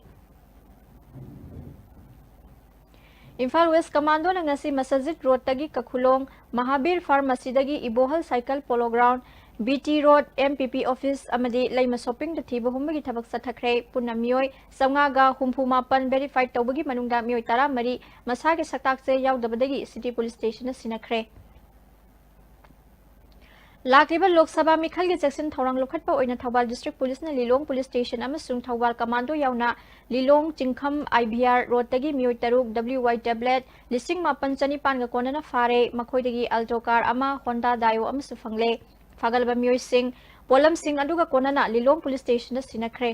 ꯏꯝꯐꯥꯜ West Commando ꯅ ꯉꯁꯤ ꯃꯁꯖꯤꯗ ꯔꯣꯗꯇꯒꯤ ꯀꯈꯨꯂꯣꯡ, ꯃꯍꯥꯕꯤꯔ Pharmacy ꯗꯒꯤ Ibohal Cycle Polo Ground, B T road, M P P office ꯑꯃꯗꯤ ꯂꯩꯃ shopping ꯗ ꯊꯤꯕ ꯍꯨꯝꯕꯒꯤ ꯊꯕꯛ ꯆꯠꯊꯈ꯭ꯔꯦ꯫ ꯄꯨꯟꯅ ꯃꯤꯑꯣꯏ ꯆꯥꯝꯃꯉꯥꯒ ꯍꯨꯝꯐꯨ ꯃꯥꯄꯟ verify ꯇꯧꯕꯒꯤ ꯃꯅꯨꯡꯗ ꯃꯤꯑꯣꯏ ꯇꯔꯥꯃꯔꯤ ꯃꯁꯥꯒꯤ ꯁꯛꯇꯥꯛ ꯆꯦ ꯌꯥꯎꯗꯕꯗꯒꯤ city police station ꯗ ꯁꯤꯟꯅꯈ꯭ꯔꯦ꯫ ꯂꯥꯛꯂꯤꯕ ꯂꯣꯛ ꯁꯚꯥ ꯃꯤꯈꯜꯒꯤ ꯆꯦꯛꯁꯤꯟ ꯊꯧꯔꯥꯡ ꯂꯧꯈꯠꯄ ꯑꯣꯏꯅ ꯊꯧꯕꯥꯜ district police ꯅ ꯂꯤꯂꯣꯡ police station ꯑꯃꯁꯨꯡ ꯊꯧꯕꯥꯜ commando ꯌꯥꯎꯅ ꯂꯤꯂꯣꯡ ꯆꯤꯡꯈꯝ ꯑꯥꯏ ꯚꯤ ꯑꯥꯔ ꯔꯣꯗꯇꯒꯤ ꯃꯤꯑꯣꯏ ꯇꯔꯨꯛ ꯗꯕ꯭ꯂꯤꯌꯨ ꯋꯥꯏ ꯇꯦꯕ꯭ꯂꯦꯠ ꯂꯤꯁꯤꯡ ꯃꯥꯄꯟ ꯆꯅꯤꯄꯥꯟꯒ ꯀꯣꯟꯅꯅ ꯐꯥꯔꯦ꯫ ꯃꯈꯣꯏꯗꯒꯤ Alto car ꯑꯃ, Honda Daewoo ꯑꯃꯁꯨ ꯐꯪꯂꯦ꯫ ꯐꯥꯒꯠꯂꯕ ꯃꯤꯑꯣꯏꯁꯤꯡ, ꯄꯣꯠꯂꯝꯁꯤꯡ ꯑꯗꯨꯒ ꯀꯣꯟꯅꯅ ꯂꯤꯂꯣꯡ police station ꯗ ꯁꯤꯟꯅꯈ꯭ꯔꯦ꯫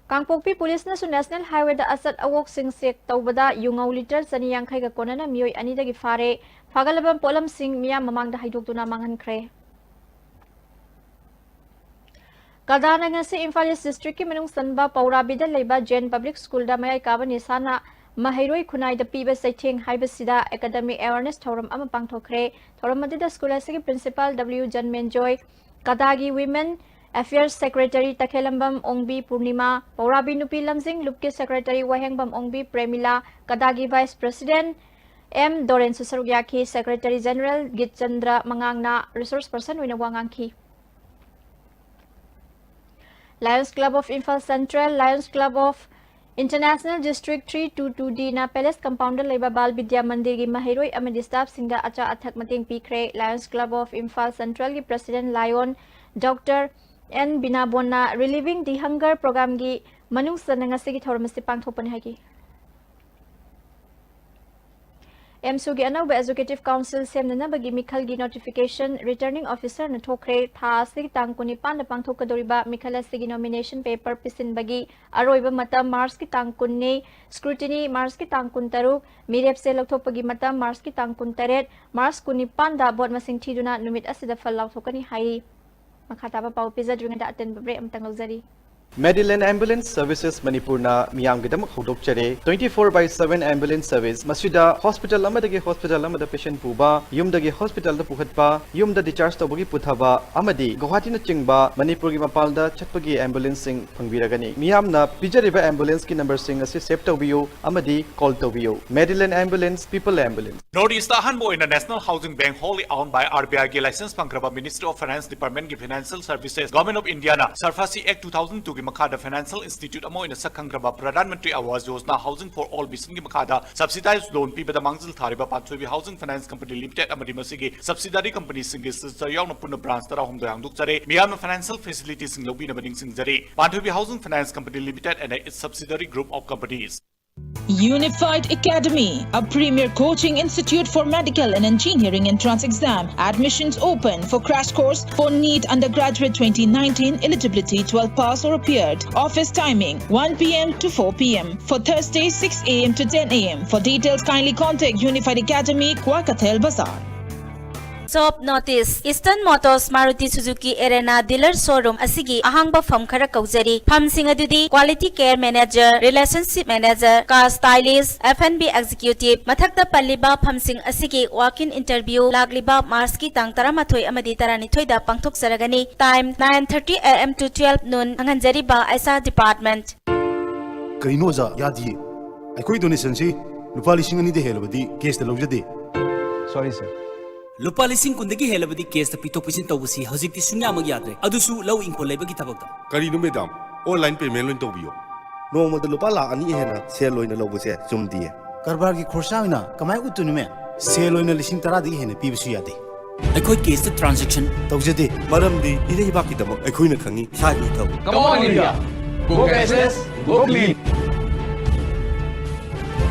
ꯀꯥꯡꯄꯣꯛꯄꯤ police ꯅꯁꯨ national highway ꯗ ꯑꯆꯠ ꯑꯋꯣꯛꯁꯤꯡ check ꯇꯧꯕꯗ ꯌꯨꯉꯧ litre ꯆꯅꯤ ꯌꯥꯡꯈꯩꯒ ꯀꯣꯟꯅꯅ ꯃꯤꯑꯣꯏ ꯑꯅꯤꯗꯒꯤ ꯐꯥꯔꯦ꯫ ꯐꯥꯒꯠꯂꯕ ꯄꯣꯠꯂꯝꯁꯤꯡ ꯃꯤꯌꯥꯝ ꯃꯃꯥꯡꯗ ꯍꯥꯏꯗꯣꯛꯇꯨꯅ ꯃꯥꯡꯍꯟꯈ꯭ꯔꯦ꯫ ꯀꯗꯥꯅ ꯉꯁꯤ ꯏꯝꯐꯥꯜ East district ꯀꯤ ꯃꯅꯨꯡ ꯆꯟꯕ ꯄꯧꯔꯥꯕꯤꯗ ꯂꯩꯕ ꯖꯦꯟ Public School ꯗ ꯃꯌꯥꯏ ꯀꯥꯕ ꯅꯤꯁꯥꯅ ꯃꯍꯩꯔꯣꯏ ꯈꯨꯟꯅꯥꯏꯗ ꯄꯤꯕ ꯆꯩꯊꯦꯡ ꯍꯥꯏꯕꯁꯤꯗ academic awareness ꯊꯧꯔꯝ ꯑꯃ ꯄꯥꯡꯊꯣꯛꯈ꯭ꯔꯦ꯫ ꯊꯧꯔꯝ ꯑꯗꯨꯗ school ꯑꯁꯤꯒꯤ principal ꯗꯕ꯭ꯂꯤꯌꯨ ꯖꯟꯃꯦꯟꯖꯣꯏ, ꯀꯗꯥꯒꯤ Women Affairs Secretary ꯇꯈꯦꯂꯝꯕꯝ ꯑꯣꯡꯕꯤ ꯄꯨꯔꯅꯤꯃꯥ, ꯄꯧꯔꯥꯕꯤ ꯅꯨꯄꯤ ꯂꯝꯖꯤꯡ ꯂꯨꯞꯀꯤ Secretary ꯋꯥꯍꯦꯡꯕꯝ ꯑꯣꯡꯕꯤ ꯄ꯭ꯔꯦꯃꯤꯂꯥ, ꯀꯗꯥꯒꯤ Vice President ꯑꯦꯝ ꯗꯣꯔꯦꯟꯁꯨ ꯁꯔꯨꯛ ꯌꯥꯈꯤ꯫ Secretary General ꯒꯤꯠꯆꯟꯗ꯭ꯔ ꯃꯉꯥꯡꯅ resource person ꯑꯣꯏꯅ ꯋꯥ ꯉꯥꯡꯈꯤ꯫ Lions Club of Imphal Central, Lions Club of International District three two two D ꯅ Palace Compound ꯗ ꯂꯩꯕ ꯕꯥꯜ ꯕꯤꯗ꯭ꯌꯥ ꯃꯟꯗꯤꯔꯒꯤ ꯃꯍꯩꯔꯣꯏ ꯑꯃꯗꯤ staff ꯁꯤꯡꯗ ꯑꯆꯥ ꯑꯊꯛ ꯃꯇꯦꯡ ꯄꯤꯈ꯭ꯔꯦ꯫ Lions Club of Imphal Central ꯒꯤ President Lion Doctor N ꯕꯤꯅꯥꯕꯣꯟꯅ Relieving the Hunger Program ꯒꯤ ꯃꯅꯨꯡ ꯆꯟꯅ ꯉꯁꯤꯒꯤ ꯊꯧꯔꯝ ꯑꯁꯤ ꯄꯥꯡꯊꯣꯛꯄꯅꯤ ꯍꯥꯏꯈꯤ꯫ ꯑꯦꯝꯁꯨꯒꯤ ꯑꯅꯧꯕ Executive Council ꯁꯦꯝꯅꯅꯕꯒꯤ ꯃꯤꯈꯜꯒꯤ notification Returning Officer ꯅ ꯊꯣꯛꯈ꯭ꯔꯦ꯫ ꯊꯥ ꯑꯁꯤꯒꯤ ꯇꯥꯡ ꯀꯨꯟꯅꯤꯄꯥꯟꯗ ꯄꯥꯡꯊꯣꯛꯀꯗꯧꯔꯤꯕ ꯃꯤꯈꯜ ꯑꯁꯤꯒꯤ nomination paper ꯄꯤꯁꯤꯟꯕꯒꯤ ꯑꯔꯣꯏꯕ ꯃꯇꯝ March ꯀꯤ ꯇꯥꯡ ꯀꯨꯟꯅꯤ꯫ Scrutiny March ꯀꯤ ꯇꯥꯡ ꯀꯨꯟꯇꯔꯨꯛ꯫ ꯃꯤꯔꯦꯞꯁꯦ ꯂꯧꯊꯣꯛꯄꯒꯤ ꯃꯇꯝ March ꯀꯤ ꯇꯥꯡ ꯀꯨꯟꯇꯔꯦꯠ꯫ March ꯀꯨꯟꯅꯤꯄꯥꯟꯗ vote ꯃꯁꯤꯡ ꯊꯤꯗꯨꯅ ꯅꯨꯃꯤꯠ ꯑꯁꯤꯗ ꯐꯜ ꯂꯥꯎꯊꯣꯛꯀꯅꯤ ꯍꯥꯏꯔꯤ꯫ ꯃꯈꯥ ꯇꯥꯕ ꯄꯥꯎ ꯄꯤꯖꯗ꯭ꯔꯤꯉꯩꯗ ꯑꯇꯦꯟꯕ break ꯑꯃꯇꯪ ꯂꯧꯖꯔꯤ꯫ Medillion Ambulance Services ꯃꯅꯤꯄꯨꯔꯅ ꯃꯤꯌꯥꯝꯒꯤꯗꯃꯛ ꯍꯧꯗꯣꯛꯆꯔꯦ꯫ Twenty four by seven ambulance service꯫ ꯃꯁꯤꯗ hospital ꯑꯃꯗꯒꯤ hospital ꯑꯃꯗ patient ꯄꯨꯕ, ꯌꯨꯝꯗꯒꯤ hospital ꯗ ꯄꯨꯈꯠꯄ, ꯌꯨꯝꯗ discharge ꯇꯧꯕꯒꯤ ꯄꯨꯊꯕ ꯑꯃꯗꯤ ꯒꯨꯋꯥꯍꯥꯇꯤꯅꯆꯤꯡꯕ ꯃꯅꯤꯄꯨꯔꯒꯤ ꯃꯄꯥꯟꯗ ꯆꯠꯄꯒꯤ ambulance ꯁꯤꯡ ꯐꯪꯕꯤꯔꯒꯅꯤ꯫ ꯃꯤꯌꯥꯝꯅ ꯄꯤꯖꯔꯤꯕ ambulance ꯀꯤ number ꯁꯤꯡ ꯑꯁꯤ save ꯇꯧꯕꯤꯌꯨ ꯑꯃꯗꯤ call ꯇꯧꯕꯤꯌꯨ꯫ Medillion Ambulance, People Ambulance꯫ North East ꯇ ꯑꯍꯥꯟꯕ ꯑꯣꯏꯅ National Housing Bank, wholly owned by R B I ꯒꯤ license ꯐꯪꯈ꯭ꯔꯕ Ministry of Finance Department ꯀꯤ Financial Services, Government of India ꯅ SARFAESI Act two thousand two ꯒꯤ ꯃꯈꯥꯗ financial institute ꯑꯃ ꯑꯣꯏꯅ ꯁꯛ ꯈꯪꯈ꯭ꯔꯕ Pradhan Mantri Awas Yojana Housing for All mission ꯒꯤ ꯃꯈꯥꯗ subsidized loan ꯄꯤꯕꯗ ꯃꯥꯡꯖꯤꯜ ꯊꯥꯔꯤꯕ ꯄꯥꯟꯊꯣꯏꯕꯤ Housing Finance Company Limited ꯑꯃꯗꯤ ꯃꯁꯤꯒꯤ subsidiary company ꯁꯤꯡꯒꯤ sister ꯌꯥꯎꯅ ꯄꯨꯟꯅ branch ꯇꯔꯥꯍꯨꯝꯗꯣꯏ ꯍꯥꯡꯗꯣꯛꯆꯔꯦ꯫ ꯃꯤꯌꯥꯝꯅ financial facility ꯁꯤꯡ ꯂꯧꯕꯤꯅꯕ ꯅꯤꯡꯁꯤꯡꯖꯔꯤ꯫ ꯄꯥꯟꯊꯣꯏꯕꯤ Housing Finance Company Limited and its subsidiary group of companies꯫ Unified Academy, a premier coaching institute for medical and engineering entrance exam. Admissions open for crash course for NEET undergraduate twenty nineteen, eligibility twelve pass or appeared. Office timing one P M to four P M for Thursday six A M to ten A M. For details, kindly contact Unified Academy, Kwarkathel Bazaar. Shop notice: Eastern Motors Maruti Suzuki Erena dealer showroom ꯑꯁꯤꯒꯤ ꯑꯍꯥꯡꯕ ꯐꯝ ꯈꯔ ꯀꯧꯖꯔꯤ꯫ ꯐꯝꯁꯤꯡ ꯑꯗꯨꯗꯤ Quality Care Manager, Relationship Manager, Car Stylist, F and B Executive꯫ ꯃꯊꯛꯇ ꯄꯜꯂꯤꯕ ꯐꯝꯁꯤꯡ ꯑꯁꯤꯒꯤ walk-in interview ꯂꯥꯛꯂꯤꯕ March ꯀꯤ ꯇꯥꯡ ꯇꯔꯥꯃꯥꯊꯣꯏ ꯑꯃꯗꯤ ꯇꯔꯥꯅꯤꯊꯣꯏꯗ ꯄꯥꯡꯊꯣꯛꯆꯔꯒꯅꯤ꯫ Time nine thirty A M to twelve noon꯫ ꯈꯪꯍꯟꯖꯔꯤꯕ H R department꯫ ꯀꯔꯤꯅꯣ ꯑꯣꯖꯥ? ꯌꯥꯗꯤꯌꯦ꯫ ꯑꯩꯈꯣꯏ donation ꯁꯤ ꯂꯨꯄꯥ ꯂꯤꯁꯤꯡ ꯑꯅꯤꯗ ꯍꯦꯜꯂꯕꯗꯤ cash ꯇ ꯂꯧꯖꯗꯦ꯫ Sorry sir꯫ ꯂꯨꯄꯥ ꯂꯤꯁꯤꯡ ꯀꯨꯟꯗꯒꯤ ꯍꯦꯜꯂꯕꯗꯤ ꯀꯦꯁꯇ ꯄꯤꯊꯣꯛ ꯄꯤꯁꯤꯟ ꯇꯧꯕꯁꯤ ꯍꯧꯖꯤꯛꯇꯤ ꯁꯨꯡꯌꯥꯃꯛ ꯌꯥꯗ꯭ꯔꯦ, ꯑꯗꯨꯁꯨ ꯂꯧ ꯏꯪꯈꯣꯜ ꯂꯩꯕꯒꯤ ꯊꯕꯛꯇ꯫ ꯀꯔꯤꯅꯣ ꯃꯦꯗꯥꯝ, ꯑꯣꯟꯂꯥꯏꯟ ꯄꯦꯃꯦꯟ ꯂꯣꯏꯅ ꯇꯧꯕꯤꯌꯣ? ꯅꯣꯡꯃꯗ ꯂꯨꯄꯥ ꯂꯥꯈ ꯑꯅꯤ ꯍꯦꯟꯅ ꯁꯦꯜ ꯑꯣꯏꯅ ꯂꯧꯕꯁꯦ ꯆꯨꯝꯗꯤꯌꯦ꯫ ꯀꯔꯕꯥꯔꯒꯤ ꯈꯣꯔꯁꯥ ꯑꯣꯏꯅ ꯀꯃꯥꯏ ꯎꯠꯇꯣꯏꯅꯣꯃꯦ? ꯁꯦꯜ ꯑꯣꯏꯅ ꯂꯤꯁꯤꯡ ꯇꯔꯥꯗꯒꯤ ꯍꯦꯟꯅ ꯄꯤꯕꯁꯨ ꯌꯥꯗꯦ꯫ ꯑꯩꯈꯣꯏ ꯀꯦꯁꯇ ꯇ꯭ꯔꯥꯟꯖꯦꯛꯁꯟ ꯇꯧꯖꯗꯦ꯫ ꯃꯔꯝꯗꯤ ꯏꯔꯩꯕꯥꯛꯀꯤꯗꯃꯛ ꯑꯩꯈꯣꯏꯅ ꯈꯪꯉꯤ ꯏꯁꯥꯒꯤ ꯏꯊꯧ꯫ Come on, India! Go cashless, go clean!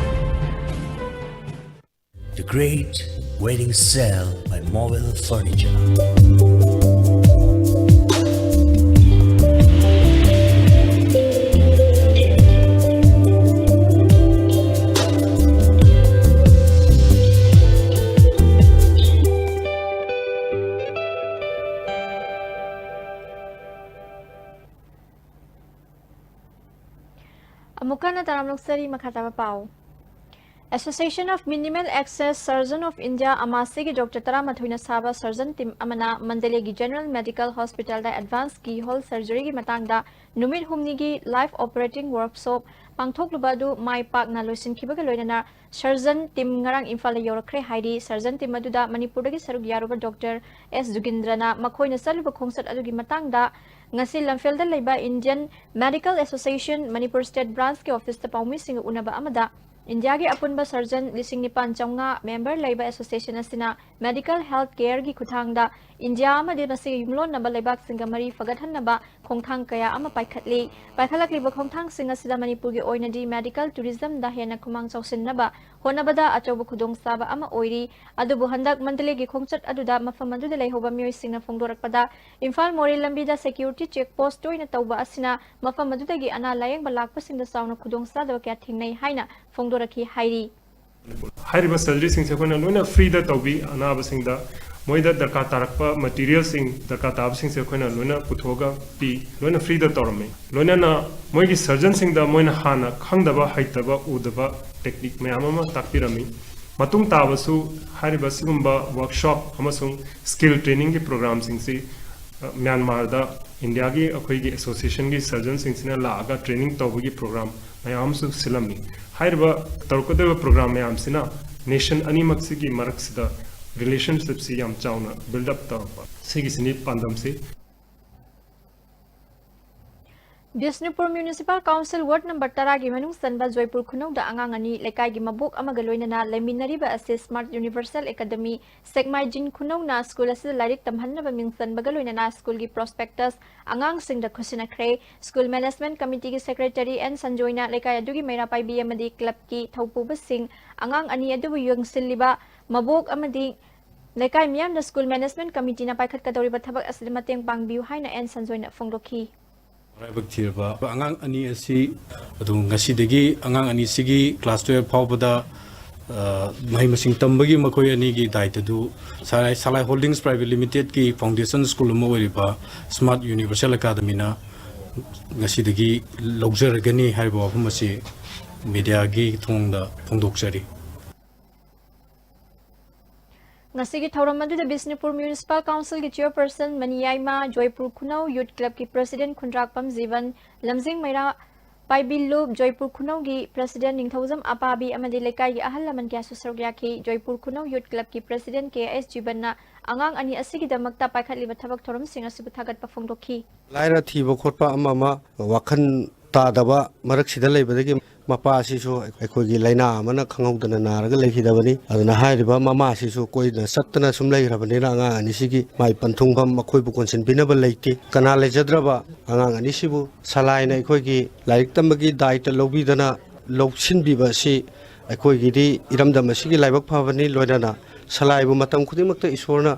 The Great Wedding Sale by Mobile Furniture. ꯑꯃꯨꯛ ꯍꯟꯅ ꯇꯔꯥꯝꯅ ꯑꯣꯛꯆꯔꯤ꯫ ꯃꯈꯥ ꯇꯥꯕ ꯄꯥꯎ꯫ Association of Minimal Access Surgeon of India, ꯑꯃꯥꯁꯤꯒꯤ ꯗꯣꯛꯇꯔ ꯇꯔꯥꯃꯥꯊꯣꯏꯅ ꯁꯥꯕ ꯁꯔꯖꯟ ꯇꯤꯝ ꯑꯃꯅ ꯃꯟꯗꯂꯦꯒꯤ ꯖꯦꯅꯔꯦꯜ ꯃꯦꯗꯤꯀꯦꯜ ꯍꯣꯁꯄꯤꯇꯥꯜꯗ ꯑꯦꯗꯚꯥꯟꯁ ꯀꯤ ꯍꯣꯜ ꯁꯔꯖꯔꯤꯒꯤ ꯃꯇꯥꯡꯗ ꯅꯨꯃꯤꯠ ꯍꯨꯝꯅꯤꯒꯤ ꯂꯥꯏꯐ ꯑꯣꯄꯔꯦꯇꯤꯡ ꯋꯔꯛꯁꯣꯞ ꯄꯥꯡꯊꯣꯛꯂꯨꯕ ꯑꯗꯨ ꯃꯥꯏ ꯄꯥꯛꯅ ꯂꯣꯏꯁꯤꯟꯈꯤꯕꯒ ꯂꯣꯏꯅꯅ ꯁꯔꯖꯟ ꯇꯤꯝ ꯉꯔꯥꯡ ꯏꯝꯐꯥꯜꯗ ꯌꯧꯔꯛꯈ꯭ꯔꯦ ꯍꯥꯏꯔꯤ꯫ ꯁꯔꯖꯟ ꯇꯤꯝ ꯑꯗꯨꯗ ꯃꯅꯤꯄꯨꯔꯗꯒꯤ ꯁꯔꯨꯛ ꯌꯥꯔꯨꯕ ꯗꯣꯛꯇꯔ ꯑꯦꯁ ꯖꯨꯒꯤꯟꯗ꯭ꯔꯅ ꯃꯈꯣꯏꯅ ꯆꯠꯂꯨꯕ ꯈꯣꯡꯆꯠ ꯑꯗꯨꯒꯤ ꯃꯇꯥꯡꯗ ꯉꯁꯤ ꯂꯝꯐꯦꯜꯗ ꯂꯩꯕ Indian medical association Manipur state ꯕ꯭ꯔꯥꯟꯁꯀꯤ ꯑꯣꯐꯤꯁꯇ ꯄꯥꯎꯃꯤꯁꯤꯡꯒ ꯎꯅꯕ ꯑꯃꯗ ꯏꯟꯗꯤꯌꯥꯒꯤ ꯑꯄꯨꯟꯕ ꯁꯔꯖꯟ ꯂꯤꯁꯤꯡ ꯅꯤꯄꯥꯟ ꯆꯥꯝꯃꯉꯥ ꯃꯦꯝꯕꯔ ꯂꯩꯕ ꯑꯦꯁꯣꯁꯤꯌꯦꯁꯟ ꯑꯁꯤꯅ ꯃꯦꯗꯤꯀꯦꯜ ꯍꯦꯜꯊ ꯀꯦꯌꯔꯒꯤ ꯈꯨꯠꯊꯥꯡꯗ ꯏꯟꯗꯤꯌꯥ ꯑꯃꯗꯤ ꯃꯁꯤꯒꯤ ꯌꯨꯝꯂꯣꯟꯅꯕ ꯂꯩꯕꯥꯛꯁꯤꯡꯒ ꯃꯔꯤ ꯐꯒꯠꯍꯟꯅꯕ ꯈꯣꯡꯊꯥꯡ ꯀꯌꯥ ꯑꯃ ꯄꯥꯏꯈꯠꯂꯤ꯫ ꯄꯥꯏꯈꯠꯂꯛꯂꯤꯕ ꯈꯣꯡꯊꯥꯡꯁꯤꯡ ꯑꯁꯤꯗ ꯃꯅꯤꯄꯨꯔꯒꯤ ꯑꯣꯏꯅꯗꯤ ꯃꯦꯗꯤꯀꯦꯜ ꯇꯨꯔꯤꯖꯝꯗ ꯍꯦꯟꯅ ꯈꯨꯃꯥꯡ ꯆꯥꯎꯁꯤꯟꯅꯕ ꯍꯣꯠꯅꯕꯗ ꯑꯆꯧꯕ ꯈꯨꯗꯣꯡꯆꯥꯕ ꯑꯃ ꯑꯣꯏꯔꯤ꯫ ꯑꯗꯨꯕꯨ ꯍꯟꯗꯛ ꯃꯟꯗꯂꯦꯒꯤ ꯈꯣꯡꯆꯠ ꯑꯗꯨꯗ ꯃꯐꯝ ꯑꯗꯨꯗ ꯂꯩꯍꯧꯕ ꯃꯤꯑꯣꯏꯁꯤꯡꯅ ꯐꯣꯡꯗꯣꯔꯛꯄꯗ ꯏꯝꯐꯥꯜ ꯃꯣꯔꯦ ꯂꯝꯕꯤꯗ ꯁꯦꯀ꯭ꯌꯨꯔꯤꯇꯤ ꯆꯦꯛ ꯄꯣꯁ ꯇꯣꯏꯅ ꯇꯧꯕ ꯑꯁꯤꯅ ꯃꯐꯝ ꯑꯗꯨꯗꯒꯤ ꯑꯅꯥ ꯂꯥꯌꯦꯡꯕ ꯂꯥꯛꯄꯁꯤꯡꯗ ꯆꯥꯎꯅ ꯈꯨꯗꯣꯡꯆꯥꯗꯕ ꯀꯌꯥ ꯊꯦꯡꯅꯩ ꯍꯥꯏꯅ ꯐꯣꯡꯗꯣꯔꯛꯈꯤ ꯍꯥꯏꯔꯤ꯫ ꯍꯥꯏꯔꯤꯕ ꯁꯔꯖꯔꯤꯁꯤꯡꯁꯦ ꯑꯩꯈꯣꯏꯅ ꯂꯣꯏꯅ ꯐ꯭ꯔꯤꯗ ꯇꯧꯕꯤ꯫ ꯑꯅꯥꯕꯁꯤꯡꯗ ꯃꯣꯏꯗ ꯗꯔꯀꯥꯔ ꯇꯥꯔꯛꯄ ꯃꯦꯇꯤꯔꯤꯌꯦꯜꯁꯤꯡ, ꯗꯔꯀꯥꯔ ꯇꯥꯕꯁꯤꯡꯁꯦ ꯑꯩꯈꯣꯏꯅ ꯂꯣꯏꯅ ꯄꯨꯊꯣꯛꯑꯒ ꯄꯤ꯫ ꯂꯣꯏꯅ ꯐ꯭ꯔꯤꯗ ꯇꯧꯔꯝꯃꯤ꯫ ꯂꯣꯏꯅꯅ ꯃꯣꯏꯒꯤ ꯁꯔꯖꯟꯁꯤꯡꯗ ꯃꯣꯏꯅ ꯍꯥꯟꯅ ꯈꯪꯗꯕ, ꯍꯩꯇꯕ, ꯎꯗꯕ ꯇꯦꯛꯅꯤꯛ ꯃꯌꯥꯝ ꯑꯃ ꯇꯥꯛꯄꯤꯔꯝꯃꯤ꯫ ꯃꯇꯨꯡ ꯇꯥꯕꯁꯨ ꯍꯥꯏꯔꯤꯕ ꯁꯤꯒꯨꯝꯕ ꯋꯔꯛꯁꯣꯞ ꯑꯃꯁꯨꯡ ꯁ꯭ꯀꯤꯜ ꯇ꯭ꯔꯦꯅꯤꯡꯒꯤ ꯄ꯭ꯔꯣꯒ꯭ꯔꯥꯝꯁꯤꯡꯁꯤ, ꯑ, ꯃ꯭ꯌꯥꯟꯃꯥꯔꯗ ꯏꯟꯗꯤꯌꯥꯒꯤ ꯑꯩꯈꯣꯏꯒꯤ ꯑꯦꯁꯣꯁꯤꯌꯦꯁꯟꯒꯤ ꯁꯔꯖꯟꯁꯤꯡꯁꯤꯅ ꯂꯥꯛꯑꯒ ꯇ꯭ꯔꯦꯅꯤꯡ ꯇꯧꯕꯒꯤ ꯄ꯭ꯔꯣꯒ꯭ꯔꯥꯝ ꯃꯌꯥꯝ ꯑꯃꯁꯨ ꯁꯤꯜꯂꯝꯃꯤ꯫ ꯍꯥꯏꯔꯤꯕ ꯇꯧꯔꯛꯀꯗꯧꯔꯤꯕ ꯄ꯭ꯔꯣꯒ꯭ꯔꯥꯝ ꯃꯌꯥꯝꯁꯤꯅ ꯅꯦꯁꯟ ꯑꯅꯤꯃꯛꯁꯤꯒꯤ ꯃꯔꯛꯁꯤꯗ ꯔꯤꯂꯦꯁꯟꯁꯤꯞꯁꯤ ꯌꯥꯝ ꯆꯥꯎꯅ ꯕꯤꯜꯗ ꯑꯞ ꯇꯧꯔꯛꯄ, ꯁꯤꯒꯤꯁꯤꯅꯤ ꯄꯥꯟꯗꯝꯁꯤ꯫ Bishnupur municipal council ward number ꯇꯔꯥꯒꯤ ꯃꯅꯨꯡ ꯆꯟꯕ ꯖꯣꯏꯄꯨꯔ ꯈꯨꯅꯧꯗ ꯑꯉꯥꯡ ꯑꯅꯤ ꯂꯩꯀꯥꯏꯒꯤ ꯃꯕꯣꯛ ꯑꯃꯒ ꯂꯣꯏꯅꯅ ꯂꯩꯃꯤꯟꯅꯔꯤꯕ ꯑꯁꯤ ꯁ꯭ꯃꯥꯔꯠ ꯌꯨꯅꯤꯚꯔꯁꯦꯜ ꯑꯦꯀꯥꯗꯃꯤ ꯁꯦꯛꯃꯥꯏꯖꯤꯟ ꯈꯨꯅꯧꯅ ꯁ꯭ꯀꯨꯜ ꯑꯁꯤꯗ ꯂꯥꯏꯔꯤꯛ ꯇꯝꯍꯟꯅꯕ ꯃꯤꯡ ꯆꯟꯕꯒ ꯂꯣꯏꯅꯅ ꯁ꯭ꯀꯨꯜꯒꯤ ꯄ꯭ꯔꯣꯁꯄꯦꯛꯇꯁ ꯑꯉꯥꯡꯁꯤꯡꯗ ꯈꯨꯠꯁꯤꯟꯅꯈ꯭ꯔꯦ꯫ ꯁ꯭ꯀꯨꯜ ꯃꯦꯅꯦꯖꯃꯦꯟꯠ ꯀꯃꯤꯇꯤꯒꯤ ꯁꯦꯀ꯭ꯔꯦꯇꯔꯤ ꯑꯦꯟ ꯁꯟꯖꯣꯏꯅ ꯂꯩꯀꯥꯏ ꯑꯗꯨꯒꯤ ꯃꯩꯔꯥ ꯄꯥꯏꯕꯤ ꯑꯃꯗꯤ ꯀ꯭ꯂꯕꯀꯤ ꯊꯧꯄꯨꯕꯁꯤꯡ, ꯑꯉꯥꯡ ꯑꯅꯤ ꯑꯗꯨꯕꯨ ꯌꯦꯡꯁꯤꯜꯂꯤꯕ ꯃꯕꯣꯛ ꯑꯃꯗꯤ ꯂꯩꯀꯥꯏ ꯃꯤꯌꯥꯝꯗ ꯁ꯭ꯀꯨꯜ ꯃꯦꯅꯦꯖꯃꯦꯟꯠ ꯀꯃꯤꯇꯤꯅ ꯄꯥꯏꯈꯠꯀꯗꯧꯔꯤꯕ ꯊꯕꯛ ꯑꯁꯤꯗ ꯃꯇꯦꯡ ꯄꯥꯡꯕꯤꯌꯨ ꯍꯥꯏꯅ ꯑꯦꯟ ꯁꯟꯖꯣꯏꯅ ꯐꯣꯡꯗꯣꯛꯈꯤ꯫ ꯃꯔꯥꯏꯕꯛ ꯊꯤꯔꯕ ꯑꯉꯥꯡ ꯑꯅꯤ ꯑꯁꯤ ꯑꯗꯨ ꯉꯁꯤꯗꯒꯤ ꯑꯉꯥꯡ ꯑꯅꯤꯁꯤꯒꯤ ꯀ꯭ꯂꯥꯁ ꯇꯨꯌꯦꯜꯞ ꯐꯥꯎꯕꯗ, ꯑ, ꯃꯍꯩ ꯃꯁꯤꯡ ꯇꯝꯕꯒꯤ ꯃꯈꯣꯏ ꯑꯅꯤꯒꯤ ꯗꯥꯏꯇꯗꯨ ꯁꯂꯥꯏ, ꯁꯂꯥꯏ ꯍꯣꯜꯗꯤꯡꯁ ꯄ꯭ꯔꯥꯏꯚꯦꯠ ꯂꯤꯃꯤꯇꯦꯗꯀꯤ ꯐꯥꯎꯟꯗꯦꯁꯟ ꯁ꯭ꯀꯨꯜ ꯑꯃ ꯑꯣꯏꯔꯤꯕ ꯁ꯭ꯃꯥꯔꯠ ꯌꯨꯅꯤꯚꯔꯁꯦꯜ ꯑꯦꯀꯥꯗꯃꯤꯅ ꯉꯁꯤꯗꯒꯤ ꯂꯧꯖꯔꯒꯅꯤ ꯍꯥꯏꯔꯤꯕ ꯋꯥꯐꯝ ꯑꯁꯤ ꯃꯤꯗꯤꯌꯥꯒꯤ ꯊꯣꯡꯗ ꯐꯣꯡꯗꯣꯛꯆꯔꯤ꯫ ꯉꯁꯤꯒꯤ ꯊꯧꯔꯝ ꯑꯗꯨꯗ ꯕꯤꯁꯅꯨꯄꯨꯔ ꯃ꯭ꯌꯨꯅꯤꯁꯤꯄꯥꯜ ꯀꯥꯎꯟꯁꯤꯜꯒꯤ ꯆꯤꯌꯔꯄꯔꯁꯟ ꯃꯅꯤꯌꯥꯏꯃ, ꯖꯣꯏꯄꯨꯔ ꯈꯨꯅꯧ ꯌꯨꯠ ꯀ꯭ꯂꯕꯀꯤ ꯄ꯭ꯔꯁꯤꯗꯦꯟꯠ ꯈꯨꯟꯗ꯭ꯔꯥꯛꯄꯝ ꯖꯤꯕꯟ, ꯂꯝꯖꯤꯡ ꯃꯩꯔꯥ ꯄꯥꯏꯕꯤꯜꯂꯨꯞ, ꯖꯣꯏꯄꯨꯔ ꯈꯨꯅꯧꯒꯤ ꯄ꯭ꯔꯁꯤꯗꯦꯟꯠ ꯅꯤꯡꯊꯧꯖꯝ ꯑꯄꯥꯕꯤ ꯑꯃꯗꯤ ꯂꯩꯀꯥꯏꯒꯤ ꯑꯍꯜ ꯂꯃꯟ ꯀꯌꯥꯁꯨ ꯁꯔꯨꯛ ꯌꯥꯈꯤ꯫ ꯖꯣꯏꯄꯨꯔ ꯈꯨꯅꯧ ꯌꯨꯠ ꯀ꯭ꯂꯕꯀꯤ ꯄ꯭ꯔꯁꯤꯗꯦꯟꯠ ꯀꯦ ꯑꯦꯁ ꯖꯤꯕꯟꯅ ꯑꯉꯥꯡ ꯑꯅꯤ ꯑꯁꯤꯒꯤꯗꯃꯛꯇ ꯄꯥꯏꯈꯠꯂꯤꯕ ꯊꯕꯛ ꯊꯧꯔꯝꯁꯤꯡ ꯑꯁꯤꯕꯨ ꯊꯥꯒꯠꯄ ꯐꯣꯡꯗꯣꯛꯈꯤ꯫ ꯂꯥꯏꯔ ꯊꯤꯕ ꯈꯣꯠꯄ ꯑꯃ ꯑꯃ ꯋꯥꯈꯜ ꯇꯥꯗꯕ ꯃꯔꯛꯁꯤꯗ ꯂꯩꯕꯗꯒꯤ ꯃꯄꯥ ꯑꯁꯤꯁꯨ ꯑꯩꯈꯣꯏꯒꯤ ꯂꯥꯏꯅꯥ ꯑꯃꯅ ꯈꯪꯍꯧꯗꯅ ꯅꯥꯔꯒ ꯂꯩꯈꯤꯗꯕꯅꯤ꯫ ꯑꯗꯨꯅ ꯍꯥꯏꯔꯤꯕ ꯃꯃꯥ ꯑꯁꯤꯁꯨ ꯀꯣꯏꯅ ꯆꯠꯇꯅ ꯁꯨꯝ ꯂꯩꯈ꯭ꯔꯕꯅꯤꯅ ꯑꯉꯥꯡ ꯑꯅꯤꯁꯤꯒꯤ ꯃꯥꯏ ꯄꯟꯊꯨꯡꯐꯝ ꯃꯈꯣꯏꯕꯨ ꯀꯣꯟꯁꯤꯟꯕꯤꯅꯕ ꯂꯩꯇꯦ꯫ ꯀꯅꯥ ꯂꯩꯖꯗ꯭ꯔꯕ ꯑꯉꯥꯡ ꯑꯅꯤꯁꯤꯕꯨ ꯁꯂꯥꯏꯅ ꯑꯩꯈꯣꯏꯒꯤ ꯂꯥꯏꯔꯤꯛ ꯇꯝꯕꯒꯤ ꯗꯥꯏꯇ ꯂꯧꯕꯤꯗꯅ ꯂꯧꯁꯤꯟꯕꯤꯕ ꯑꯁꯤ ꯑꯩꯈꯣꯏꯒꯤꯗꯤ ꯏꯔꯝꯗꯝ ꯑꯁꯤꯒꯤ ꯂꯥꯏꯕꯛ ꯐꯕꯅꯤ꯫ ꯂꯣꯏꯅꯅ ꯁꯂꯥꯏꯕꯨ ꯃꯇꯝ ꯈꯨꯗꯤꯡꯃꯛꯇ ꯏꯁꯣꯔꯅ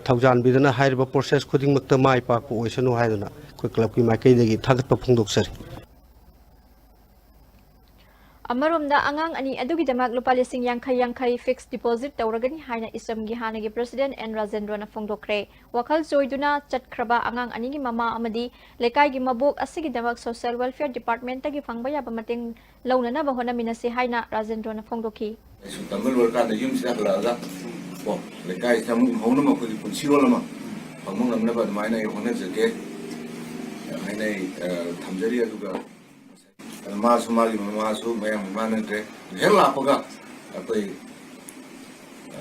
ꯊꯧꯖꯥꯟꯕꯤꯗꯨꯅ ꯍꯥꯏꯔꯤꯕ ꯄ꯭ꯔꯣꯁꯦꯁ ꯈꯨꯗꯤꯡꯃꯛꯇ ꯃꯥꯏ ꯄꯥꯛꯄ ꯑꯣꯏꯁꯅꯨ ꯍꯥꯏꯗꯨꯅ ꯑꯩꯈꯣꯏ ꯀ꯭ꯂꯕꯀꯤ ꯃꯥꯏꯀꯩꯗꯒꯤ ꯊꯥꯒꯠꯄ ꯐꯣꯡꯗꯣꯛꯆꯔꯤ꯫ ꯑꯃꯔꯣꯝꯗ ꯑꯉꯥꯡ ꯑꯅꯤ ꯑꯗꯨꯒꯤꯗꯃꯛ ꯂꯨꯄꯥ ꯂꯤꯁꯤꯡ ꯌꯥꯡꯈꯩ ꯌꯥꯡꯈꯩ ꯐꯤꯛꯁ ꯗꯤꯄꯣꯖꯤꯠ ꯇꯧꯔꯒꯅꯤ ꯍꯥꯏꯅ ꯏꯁꯝꯒꯤ ꯍꯥꯟꯅꯒꯤ ꯄ꯭ꯔꯁꯤꯗꯦꯟꯠ ꯑꯦꯟ ꯔꯥꯖꯦꯟꯗ꯭ꯔꯣꯅ ꯐꯣꯡꯗꯣꯛꯈ꯭ꯔꯦ꯫ ꯋꯥꯈꯜ ꯆꯣꯏꯗꯨꯅ ꯆꯠꯈ꯭ꯔꯕ ꯑꯉꯥꯡ ꯑꯅꯤꯒꯤ ꯃꯃꯥ ꯑꯃꯗꯤ ꯂꯩꯀꯥꯏꯒꯤ ꯃꯕꯣꯛ ꯑꯁꯤꯒꯤꯗꯃꯛ ꯁꯣꯁꯤꯌꯦꯜ ꯋꯦꯜꯐꯤꯌꯔ ꯗꯤꯄꯥꯔꯠꯃꯦꯟꯠꯇꯒꯤ ꯐꯪꯕ ꯌꯥꯕ ꯃꯇꯦꯡ ꯂꯧꯅꯅꯕ ꯍꯣꯠꯅꯃꯤꯟꯅꯁꯤ ꯍꯥꯏꯅ ꯔꯥꯖꯦꯟꯗ꯭ꯔꯣꯅ ꯐꯣꯡꯗꯣꯛꯈꯤ꯫ ꯂꯥꯏꯁꯨ ꯇꯝꯕ ꯂꯣꯏꯔꯀꯥꯟꯗ ꯌꯨꯝꯁꯤꯗ ꯍꯜꯂꯛꯑꯒ ꯀꯣ ꯂꯩꯀꯥꯏꯁꯤꯗ ꯑꯃꯨꯛ ꯍꯧꯅꯕ ꯑꯩꯈꯣꯏꯒꯤ ꯄꯨꯟꯁꯤꯔꯣꯜ ꯑꯃ ꯐꯪꯕ ꯉꯝꯅꯕ ꯑꯗꯨꯃꯥꯏꯅ ꯑꯩ ꯍꯣꯠꯅꯖꯒꯦ꯫ ꯍꯥꯏꯅ ꯑꯩ, ꯑ, ꯊꯝꯖꯔꯤ꯫ ꯑꯗꯨꯒ ꯑꯗ ꯃꯥꯁꯨ ꯃꯥꯒꯤ ꯃꯃꯥꯁꯨ ꯃꯌꯥꯝ ꯃꯥꯟꯅꯗ꯭ꯔꯦ꯫ ꯍꯦꯛ ꯂꯥꯛꯄꯒ ꯑꯩꯈꯣꯏ, ꯑ,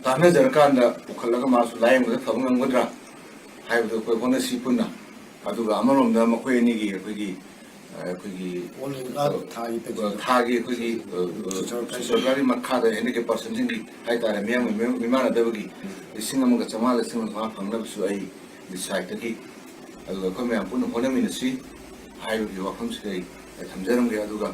ꯇꯥꯟꯅꯖꯔꯀꯥꯟꯗ ꯄꯨꯈꯠꯂꯒ ꯃꯥꯁꯨ ꯂꯥꯌꯦꯡꯕꯗ ꯐꯕ ꯉꯝꯒꯗ꯭ꯔꯥ ꯍꯥꯏꯕꯗꯨ ꯑꯩꯈꯣꯏ ꯍꯣꯠꯅꯁꯤ ꯄꯨꯟꯅ꯫ ꯑꯗꯨꯒ ꯑꯃꯔꯣꯝꯗ ꯃꯈꯣꯏ ꯑꯅꯤꯒꯤ ꯑꯩꯈꯣꯏꯒꯤ, ꯑ, ꯑꯩꯈꯣꯏꯒꯤ, ꯑꯣꯜ ꯏꯟ ꯑꯣꯜ ꯑ, ꯊꯥꯒꯤ ꯄꯦꯀꯦꯖ꯫ ꯊꯥꯒꯤ ꯑꯩꯈꯣꯏꯒꯤ, ꯑ, ꯑ, ꯁꯣꯁꯤꯌꯦꯜ ꯁꯣꯁꯤꯌꯦꯜ ꯋꯦꯜꯐꯤꯌꯥꯔꯒꯤ ꯃꯈꯥꯗ ꯍꯦꯟꯗꯤꯀꯦꯞ ꯄꯥꯔꯁꯟꯁꯤꯡꯒꯤ ꯍꯥꯏꯇꯥꯔꯦ, ꯃꯤꯌꯥꯝ ꯃꯤ-, ꯃꯤꯃꯥꯟꯅꯗꯕꯒꯤ ꯂꯤꯁꯤꯡ ꯑꯃꯒ ꯆꯥꯝꯃꯉꯥ, ꯂꯤꯁꯤꯡ ꯑꯃꯒ ꯆꯥꯝꯃꯉꯥ ꯐꯪꯅꯕꯁꯨ ꯑꯩ ꯁꯥꯏꯠꯇꯒꯤ, ꯑꯗꯨꯒ ꯑꯩꯈꯣꯏ ꯃꯌꯥꯝ ꯄꯨꯟꯅ ꯍꯣꯠꯅꯃꯤꯟꯅꯁꯤ ꯍꯥꯏꯕꯒꯤ ꯋꯥꯐꯝꯁꯤꯗ ꯑꯩ ꯊꯝꯖꯔꯝꯒꯦ꯫ ꯑꯗꯨꯒ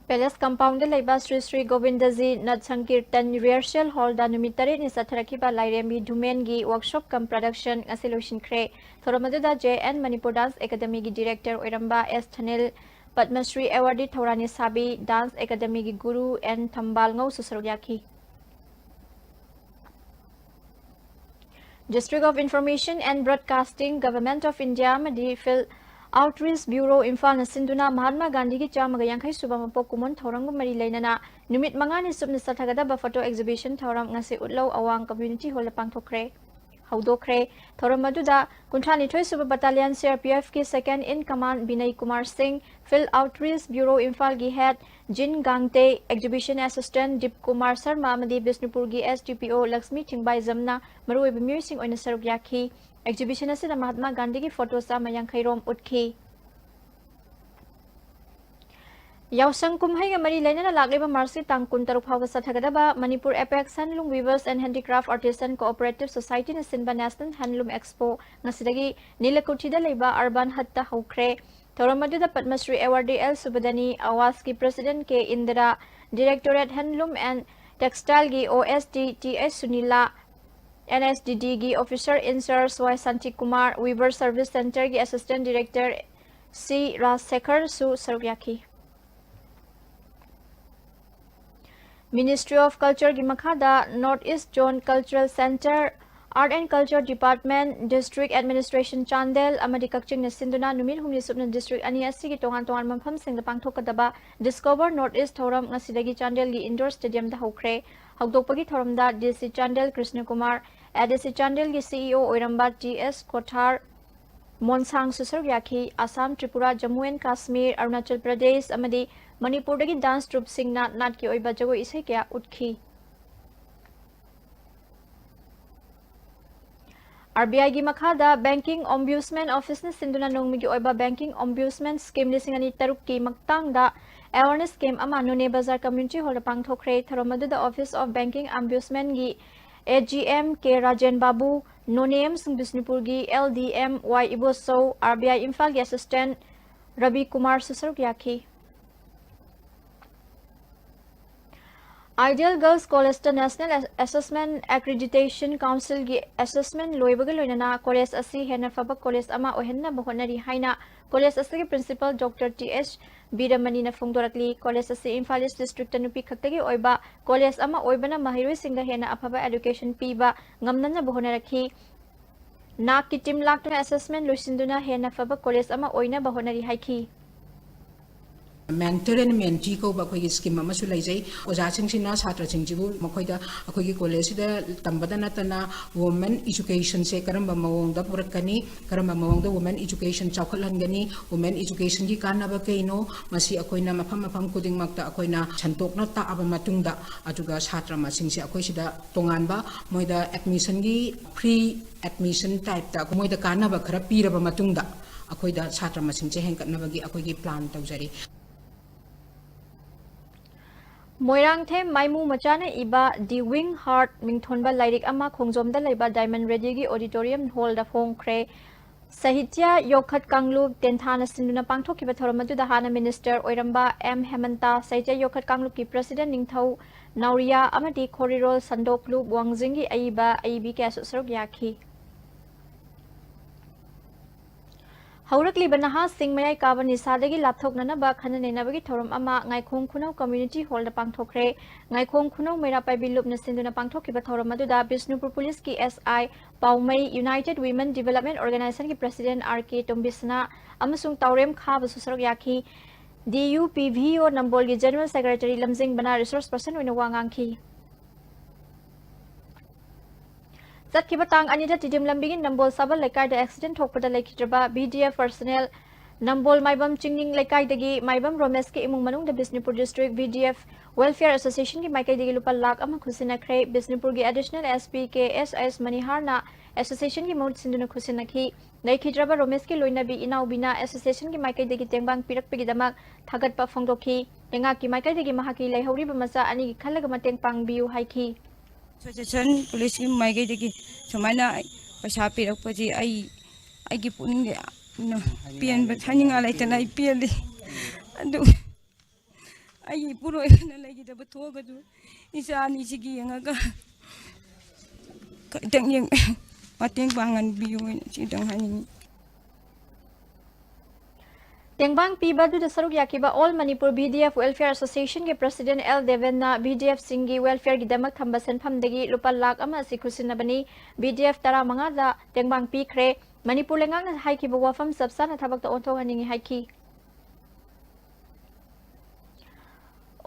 ꯄꯦꯂꯦꯁ ꯀꯝꯄꯥꯎꯟꯗ ꯂꯩꯕ ꯁ꯭ꯔꯤ ꯁ꯭ꯔꯤ ꯒꯣꯕꯤꯟꯗꯖꯤ ꯅꯠ ꯁꯪꯀꯤꯔꯇꯟ ꯔꯤꯍꯔꯁꯦꯜ ꯍꯣꯜꯗ ꯅꯨꯃꯤꯠ ꯇꯔꯦꯠꯅꯤ ꯆꯠꯊꯔꯛꯈꯤꯕ ꯂꯥꯏꯔꯦꯝꯕꯤ ꯙꯨꯃꯦꯟꯒꯤ ꯋꯥꯔꯛꯁꯣꯞ ꯀꯝ ꯄ꯭ꯔꯗꯛꯁꯟ ꯉꯁꯤ ꯂꯣꯏꯁꯤꯟꯈ꯭ꯔꯦ꯫ ꯊꯧꯔꯝ ꯑꯗꯨꯗ ꯖꯦ ꯑꯦꯟ ꯃꯅꯤꯄꯨꯔ ꯗꯥꯟꯁ ꯑꯦꯀꯥꯗꯃꯤꯒꯤ ꯗꯤꯔꯦꯛꯇꯔ ꯑꯣꯏꯔꯝꯕ ꯑꯦꯁ ꯊꯅꯤꯜ, ꯄꯗꯃꯁ꯭ꯔꯤ ꯑꯦꯋꯥꯔꯗꯤ ꯊꯧꯔꯥꯅꯤꯁꯥꯕꯤ, ꯗꯥꯟꯁ ꯑꯦꯀꯥꯗꯃꯤꯒꯤ ꯒꯨꯔꯨ ꯑꯦꯟ ꯊꯝꯕꯥꯜꯉꯧꯁꯨ ꯁꯔꯨꯛ ꯌꯥꯈꯤ꯫ District of Information and Broadcasting, Government of India ꯑꯃꯗꯤ Field Outreach Bureau ꯏꯝꯐꯥꯜꯅ ꯁꯤꯟꯗꯨꯅ ꯃꯍꯥꯠꯃꯥ ꯒꯥꯟꯙꯤꯒꯤ ꯆꯥꯝꯃꯒ ꯌꯥꯡꯈꯩ ꯁꯨꯕ ꯃꯄꯣꯛ ꯀꯨꯝꯑꯣꯟ ꯊꯧꯔꯝꯒ ꯃꯔꯤ ꯂꯩꯅꯅ ꯅꯨꯃꯤꯠ ꯃꯉꯥꯅꯤ ꯆꯨꯞꯅ ꯆꯠꯊꯒꯗꯕ ꯐꯣꯇꯣ ꯑꯦꯛꯖꯤꯕꯤꯁꯟ ꯊꯧꯔꯝ ꯉꯁꯤ ꯎꯠꯂꯧ ꯑꯋꯥꯡ ꯀꯝꯃ꯭ꯌꯨꯅꯤꯇꯤ ꯍꯣꯜꯗ ꯄꯥꯡꯊꯣꯛꯈ꯭ꯔꯦ, ꯍꯧꯗꯣꯛꯈ꯭ꯔꯦ꯫ ꯊꯧꯔꯝ ꯑꯗꯨꯗ ꯀꯨꯟꯊ꯭ꯔꯥ ꯅꯤꯊꯣꯏ ꯁꯨꯕ ꯕꯠꯇꯥꯂꯤꯌꯟ ꯁꯤ ꯑꯥꯔ ꯄꯤ ꯑꯦꯐꯀꯤ second in command Binay Kumar Singh, Field Outreach Bureau ꯏꯝꯐꯥꯜꯒꯤ head Jin Gangte, exhibition assistant Dip Kumar Sharma ꯑꯃꯗꯤ ꯕꯤꯁꯅꯨꯄꯨꯔꯒꯤ ꯑꯦꯁ ꯗꯤ ꯄꯤ ꯑꯣ ꯂꯛꯁꯃꯤ ꯊꯤꯡꯕꯥꯏꯖꯝꯅ ꯃꯔꯨꯑꯣꯏꯕ ꯃꯤꯑꯣꯏꯁꯤꯡ ꯑꯣꯏꯅ ꯁꯔꯨꯛ ꯌꯥꯈꯤ꯫ ꯑꯦꯛꯖꯤꯕꯤꯁꯟ ꯑꯁꯤꯗ ꯃꯍꯥꯠꯃꯥ ꯒꯥꯟꯙꯤꯒꯤ ꯐꯣꯇꯣ ꯆꯥꯝꯃ ꯌꯥꯡꯈꯩ ꯔꯣꯝ ꯎꯠꯈꯤ꯫ ꯌꯥꯎꯁꯪ ꯀꯨꯝꯍꯩꯒ ꯃꯔꯤ ꯂꯩꯅꯅ ꯂꯥꯛꯂꯤꯕ ꯃꯥꯔꯆꯀꯤ ꯇꯥꯡ ꯀꯨꯟꯇꯔꯨꯛ ꯐꯥꯎꯕ ꯆꯠꯊꯒꯗꯕ Manipur apex Henlum weavers and handicraft artisan cooperative ꯁꯣꯁꯥꯏꯇꯤꯅ ꯁꯤꯟꯕ ꯅꯦꯁꯅꯦꯜ ꯍꯦꯟꯂꯨꯝ ꯑꯦꯛꯁꯄꯣ ꯉꯁꯤꯗꯒꯤ ꯅꯤꯂꯀꯨꯊꯤꯗ ꯂꯩꯕ ꯑꯔꯕꯥꯟ ꯍꯠꯇ ꯍꯧꯈ꯭ꯔꯦ꯫ ꯊꯧꯔꯝ ꯑꯗꯨꯗ ꯄꯗꯃꯁ꯭ꯔꯤ ꯑꯦꯋꯥꯔꯗꯤ ꯑꯦꯜ ꯁꯨꯕꯗꯅꯤ, ꯑꯋꯥꯁꯀꯤ president K Indira, directorate Henlum and ꯇꯦꯛꯁꯇꯥꯏꯜꯒꯤ O S D T H Sunila, N S D ꯗꯤꯒꯤ officer in charge Y Shantikumar, weaver service ꯁꯦꯟꯇꯔꯒꯤ ꯑꯦꯁꯤꯁꯇꯦꯟꯠ ꯗꯤꯔꯦꯛꯇꯔ ꯁꯤ ꯔꯥꯖꯁꯦꯈꯔꯁꯨ ꯁꯔꯨꯛ ꯌꯥꯈꯤ꯫ Ministry of Culture ꯒꯤ ꯃꯈꯥꯗ North East Zone Cultural Centre, Art and Culture Department, District Administration Chandel ꯑꯃꯗꯤ ꯀꯛꯆꯤꯡꯅ ꯁꯤꯟꯗꯨꯅ ꯅꯨꯃꯤꯠ ꯍꯨꯝꯅꯤ ꯁꯨꯞꯅ ꯗꯤꯁꯇ꯭ꯔꯤꯛ ꯑꯅꯤ ꯑꯁꯤꯒꯤ ꯇꯣꯉꯥꯟ ꯇꯣꯉꯥꯟꯕ ꯃꯐꯝꯁꯤꯡꯗ ꯄꯥꯡꯊꯣꯛꯀꯗꯕ Discover North East ꯊꯧꯔꯝ ꯉꯁꯤꯗꯒꯤ ꯆꯥꯟꯗꯦꯜꯒꯤ ꯏꯟꯗꯣꯔ ꯁ꯭ꯇꯦꯗꯤꯌꯝꯗ ꯍꯧꯈ꯭ꯔꯦ꯫ ꯍꯧꯗꯣꯛꯄꯒꯤ ꯊꯧꯔꯝꯗ ꯗꯤ ꯁꯤ ꯆꯥꯟꯗꯦꯜ ꯀ꯭ꯔꯤꯁꯅ ꯀꯨꯃꯥꯔ, ꯑꯦ ꯗꯤ ꯁꯤ ꯆꯥꯟꯗꯦꯜꯒꯤ ꯁꯤ ꯏ ꯑꯣ ꯑꯣꯏꯔꯝꯕ ꯇꯤ ꯑꯦꯁ ꯀꯣꯊꯥꯔ, ꯃꯣꯟꯁꯥꯡꯁꯨ ꯁꯔꯨꯛ ꯌꯥꯈꯤ꯫ ꯑꯁꯥꯝ, ꯇ꯭ꯔꯤꯄꯨꯔꯥ, ꯖꯝꯃꯨ ꯑꯦꯟ ꯀꯥꯁꯃꯤꯔ, ꯑꯔꯨꯅꯥꯆꯜ ꯄ꯭ꯔꯗꯦꯁ ꯑꯃꯗꯤ ꯃꯅꯤꯄꯨꯔꯗꯒꯤ dance troupeꯁꯤꯡꯅ ꯅꯥꯠꯀꯤ ꯑꯣꯏꯕ ꯖꯒꯣꯏ ꯏꯁꯩ ꯀꯌꯥ ꯎꯠꯈꯤ꯫ RBIꯒꯤ ꯃꯈꯥꯗ Banking Ombudsman Officeꯅ ꯁꯤꯟꯗꯨꯅ ꯅꯣꯡꯃꯒꯤ ꯑꯣꯏꯕ Banking Ombudsman Scheme ꯂꯤꯁꯤꯡ ꯑꯅꯤ ꯇꯔꯨꯛꯀꯤ ꯃꯇꯥꯡꯗ awareness camp ꯑꯃ ꯅꯣꯅꯦ ꯕꯖꯥꯔ community hallꯗ ꯄꯥꯡꯊꯣꯛꯈ꯭ꯔꯦ꯫ ꯊꯧꯔꯝ ꯑꯗꯨꯗ Office of Banking Ombudsmanꯒꯤ AGM ꯀꯦ ꯔꯥꯖꯦꯟ ꯕꯥꯕꯨ, ꯅꯣꯅꯦ ꯑꯃꯁꯨꯡ ꯕꯤꯁꯅꯨꯄꯨꯔꯒꯤ LDM ꯋꯥꯏ ꯏꯕꯣꯁꯧ, RBI ꯏꯝꯐꯥꯜꯒꯤ assistant ꯔꯕꯤ ꯀꯨꯃꯥꯔꯁꯨ ꯁꯔꯨꯛ ꯌꯥꯈꯤ꯫ Ideal Girls Collegeꯇ National Assessment Accreditation Councilꯒꯤ assessment ꯂꯣꯏꯕꯒ ꯂꯣꯏꯅꯅ college ꯑꯁꯤ ꯍꯦꯟꯅ ꯐꯕ college ꯑꯃ ꯑꯣꯏꯍꯟꯅꯕ ꯍꯣꯠꯅꯔꯤ ꯍꯥꯏꯅ college ꯑꯁꯤꯒꯤ principal Doctor T H ꯕꯤꯔꯃꯅꯤꯅ ꯐꯣꯡꯗꯣꯔꯛꯂꯤ꯫ College ꯑꯁꯤ ꯏꯝꯐꯥꯜ East districtꯇ ꯅꯨꯄꯤ ꯈꯛꯇꯒꯤ ꯑꯣꯏꯕ college ꯑꯃ ꯑꯣꯏꯕꯅ ꯃꯍꯩꯔꯣꯏꯁꯤꯡꯗ ꯍꯦꯟꯅ ꯑꯐꯕ education ꯄꯤꯕ ꯉꯝꯅꯅꯕ ꯍꯣꯠꯅꯔꯛꯈꯤ꯫ ꯅꯥꯛꯀꯤ team ꯂꯥꯛꯇꯨꯅ assessment ꯂꯣꯏꯁꯤꯟꯗꯨꯅ ꯍꯦꯟꯅ ꯐꯕ college ꯑꯃ ꯑꯣꯏꯅꯕ ꯍꯣꯠꯅꯔꯤ ꯍꯥꯏꯈꯤ꯫ Mentor and mentee ꯀꯧꯕ ꯑꯩꯈꯣꯏꯒꯤ scheme ꯑꯃꯁꯨ ꯂꯩꯖꯩ꯫ ꯑꯣꯖꯥꯁꯤꯡꯁꯤꯅ ꯁꯥꯇ꯭ꯔꯁꯤꯡꯁꯤꯕꯨ ꯃꯈꯣꯏꯗ ꯑꯩꯈꯣꯏꯒꯤ collegeꯁꯤꯗ ꯇꯝꯕꯗ ꯅꯠꯇꯅ women educationꯁꯦ ꯀꯔꯝꯕ ꯃꯑꯣꯡꯗ ꯄꯨꯔꯛꯀꯅꯤ, ꯀꯔꯝꯕ ꯃꯑꯣꯡꯗ women education ꯆꯥꯎꯈꯠꯍꯟꯒꯅꯤ, women educationꯒꯤ ꯀꯥꯟꯅꯕ ꯀꯩꯅꯣ, ꯃꯁꯤ ꯑꯩꯈꯣꯏꯅ ꯃꯐꯝ ꯃꯐꯝ ꯈꯨꯗꯤꯡꯃꯛꯇ ꯑꯩꯈꯣꯏꯅ ꯁꯟꯗꯣꯛꯅ ꯇꯥꯛꯑꯕ ꯃꯇꯨꯡꯗ, ꯑꯗꯨꯒ ꯁꯥꯇ꯭ꯔ ꯃꯁꯤꯡꯁꯦ ꯑꯩꯈꯣꯏ ꯁꯤꯗ ꯇꯣꯉꯥꯟꯕ ꯃꯣꯏꯗ admissionꯒꯤ free admission typeꯇ ꯃꯣꯏꯗ ꯀꯥꯟꯅꯕ ꯈꯔ ꯄꯤꯔꯕ ꯃꯇꯨꯡꯗ ꯑꯩꯈꯣꯏꯗ ꯁꯥꯇ꯭ꯔ ꯃꯁꯤꯡꯁꯦ ꯍꯦꯟꯒꯠꯅꯕꯒꯤ ꯑꯩꯈꯣꯏꯒꯤ plan ꯇꯧꯖꯔꯤ꯫ ꯃꯣꯏꯔꯥꯡꯊꯦꯝ ꯃꯥꯏꯃꯨ ꯃꯆꯥꯅ ꯏꯕ The Winged Heart ꯃꯤꯡꯊꯣꯟꯕ ꯂꯥꯏꯔꯤꯛ ꯑꯃ ꯈꯣꯡꯖꯣꯝꯗ ꯂꯩꯕ Diamond Radioꯒꯤ auditorium hallꯗ ꯐꯣꯡꯈ꯭ꯔꯦ꯫ ꯁꯥꯍꯤꯇ꯭ꯌ ꯌꯣꯛꯈꯠ ꯀꯥꯡꯂꯨꯞ ꯇꯦꯟꯊꯥꯅ ꯁꯤꯟꯗꯨꯅ ꯄꯥꯡꯊꯣꯛꯈꯤꯕ ꯊꯧꯔꯝ ꯑꯗꯨꯗ ꯍꯥꯟꯅ minister ꯑꯣꯏꯔꯝꯕ ꯑꯦꯝ ꯍꯦꯃꯟꯇ, ꯁꯥꯍꯤꯇ꯭ꯌ ꯌꯣꯛꯈꯠ ꯀꯥꯡꯂꯨꯞꯀꯤ president ꯅꯤꯡꯊꯧ ꯅꯥꯎꯔꯤꯌꯥ ꯑꯃꯗꯤ ꯈꯣꯔꯤꯔꯣꯜ ꯁꯟꯗꯣꯛ ꯂꯨꯞ ꯋꯥꯡꯖꯤꯡꯒꯤ ꯑꯏꯕ ꯑꯏꯕꯤ ꯀꯌꯥꯁꯨ ꯁꯔꯨꯛ ꯌꯥꯈꯤ꯫ ꯍꯧꯔꯛꯂꯤꯕ ꯅꯍꯥꯁꯤꯡ ꯃꯌꯥꯏ ꯀꯥꯕ ꯅꯤꯁꯥꯗꯒꯤ ꯂꯥꯞꯊꯣꯛꯅꯅꯕ ꯈꯟꯅ ꯅꯩꯅꯕꯒꯤ ꯊꯧꯔꯝ ꯑꯃ ꯉꯥꯏꯈꯣꯡ ꯈꯨꯅꯧ community hallꯗ ꯄꯥꯡꯊꯣꯛꯈ꯭ꯔꯦ꯫ ꯉꯥꯏꯈꯣꯡ ꯈꯨꯅꯧ ꯃꯩꯔꯥ ꯄꯥꯏꯕꯤ ꯂꯨꯞꯅ ꯁꯤꯟꯗꯨꯅ ꯄꯥꯡꯊꯣꯛꯈꯤꯕ ꯊꯧꯔꯝ ꯑꯗꯨꯗ Bishnupur policeꯀꯤ SI ꯄꯥꯎꯃꯩ, United Women Development Organizationꯒꯤ president R K ꯇꯣꯝꯕꯤꯁꯅꯥ ꯑꯃꯁꯨꯡ ꯇꯥꯎꯔꯦꯝ ꯈꯥꯕꯁꯨ ꯁꯔꯨꯛ ꯌꯥꯈꯤ꯫ DUPVO ꯅꯝꯕꯣꯜꯒꯤ general secretary ꯂꯝꯖꯤꯡꯕꯅ resource person ꯑꯣꯏꯅ ꯋꯥ ꯉꯥꯡꯈꯤ꯫ ꯆꯠꯈꯤꯕ ꯇꯥꯡ ꯑꯅꯤꯗ ꯇꯤꯗꯤꯝ ꯂꯝꯕꯤꯒꯤ ꯅꯝꯕꯣꯜ ꯁꯥꯕꯜ ꯂꯩꯀꯥꯏꯗ ꯑꯦꯛꯁꯤꯗꯦꯟ ꯊꯣꯛꯄꯗ ꯂꯩꯈꯤꯗ꯭ꯔꯕ ꯕꯤ ꯗꯤ ꯑꯦꯐ ꯄꯔꯁꯅꯦꯜ ꯅꯝꯕꯣꯜ ꯃꯥꯏꯕꯝ ꯆꯤꯡꯅꯤꯡ ꯂꯩꯀꯥꯏꯗꯒꯤ ꯃꯥꯏꯕꯝ ꯔꯣꯃꯦꯁꯀꯤ ꯏꯃꯨꯡ ꯃꯅꯨꯡꯗ Bishnupur district B D F welfare ꯑꯦꯁꯣꯁꯤꯌꯦꯁꯟꯒꯤ ꯃꯥꯏꯀꯩꯗꯒꯤ ꯂꯨꯄꯥ ꯂꯥꯈ ꯑꯃ ꯈꯨꯠꯁꯤꯟꯅꯈ꯭ꯔꯦ꯫ ꯕꯤꯁꯅꯨꯄꯨꯔꯒꯤ additional S P K S ꯑꯦꯁ ꯃꯅꯤꯍꯥꯔꯅ ꯑꯦꯁꯣꯁꯤꯌꯦꯁꯟꯒꯤ ꯃꯍꯨꯠ ꯁꯤꯟꯗꯨꯅ ꯈꯨꯠꯁꯤꯟꯅꯈꯤ꯫ ꯂꯩꯈꯤꯗ꯭ꯔꯕ ꯔꯣꯃꯦꯁꯀꯤ ꯂꯣꯏꯅꯕꯤ ꯏꯅꯥꯎꯕꯤꯅ ꯑꯦꯁꯣꯁꯤꯌꯦꯁꯟꯒꯤ ꯃꯥꯏꯀꯩꯗꯒꯤ ꯇꯦꯡꯕꯥꯡ ꯄꯤꯔꯛꯄꯒꯤꯗꯃꯛ ꯊꯥꯒꯠꯄ ꯐꯣꯡꯗꯣꯛꯈꯤ꯫ ꯂꯩꯉꯥꯛꯀꯤ ꯃꯥꯏꯀꯩꯗꯒꯤ ꯃꯍꯥꯛꯀꯤ ꯂꯩꯍꯧꯔꯤꯕ ꯃꯆꯥ ꯑꯅꯤꯒꯤ ꯈꯜꯂꯒ ꯃꯇꯦꯡ ꯄꯥꯡꯕꯤꯌꯨ ꯍꯥꯏꯈꯤ꯫ ꯑꯦꯁꯣꯁꯤꯌꯦꯁꯟ ꯄꯨꯂꯤꯁꯀꯤ ꯃꯥꯏꯀꯩꯗꯒꯤ ꯁꯨꯃꯥꯏꯅ ꯄꯩꯁꯥ ꯄꯤꯔꯛꯄꯁꯤ ꯑꯩ, ꯑꯩꯒꯤ ꯄꯨꯛꯅꯤꯡꯗ ꯌꯥꯝꯅ ꯄꯦꯟꯕ, ꯍꯥꯏꯅꯤꯡꯉꯥꯏ ꯂꯩꯇꯅ ꯑꯩ ꯄꯦꯜꯂꯤ꯫ ꯑꯗꯨ ꯑꯩꯒꯤ ꯏꯄꯨꯔꯣꯏꯕꯅ ꯂꯩꯈꯤꯗꯕ ꯊꯣꯛꯑꯒꯁꯨ ꯏꯆꯥ ꯑꯅꯤꯁꯤꯒꯤ ꯌꯦꯡꯉꯒ ꯈꯤꯇꯪ ꯌꯦꯡ-, ꯃꯇꯦꯡ ꯄꯥꯡꯍꯟꯕꯤꯌꯨ ꯍꯥꯏꯅ ꯁꯤꯗꯪ ꯍꯥꯏꯅꯤꯡꯉꯤ꯫ ꯇꯦꯡꯕꯥꯡ ꯄꯤꯕ ꯑꯗꯨꯗ ꯁꯔꯨꯛ ꯌꯥꯈꯤꯕ all Manipur B D F welfare ꯑꯦꯁꯣꯁꯤꯌꯦꯁꯟꯒꯤ ꯄ꯭ꯔꯁꯤꯗꯦꯟ ꯑꯦꯜ ꯗꯦꯕꯦꯟꯅ ꯕꯤ ꯗꯤ ꯑꯦꯐꯁꯤꯡꯒꯤ ꯋꯦꯜꯐꯤꯌꯔꯒꯤꯗꯃꯛ ꯊꯝꯕ ꯁꯦꯟꯐꯝꯗꯒꯤ ꯂꯨꯄꯥ ꯂꯥꯈ ꯑꯃ ꯑꯁꯤ ꯈꯨꯠꯁꯤꯟꯅꯕꯅꯤ꯫ ꯕꯤ ꯗꯤ ꯑꯦꯐ ꯇꯔꯥꯃꯉꯥꯗ ꯇꯦꯡꯕꯥꯡ ꯄꯤꯈ꯭ꯔꯦ꯫ ꯃꯅꯤꯄꯨꯔ ꯂꯩꯉꯥꯛꯅ ꯍꯥꯏꯈꯤꯕ ꯋꯥꯐꯝ ꯆꯞ ꯆꯥꯅ ꯊꯕꯛꯇ ꯑꯣꯟꯊꯣꯛꯍꯟꯅꯤꯡꯏ ꯍꯥꯏꯈꯤ꯫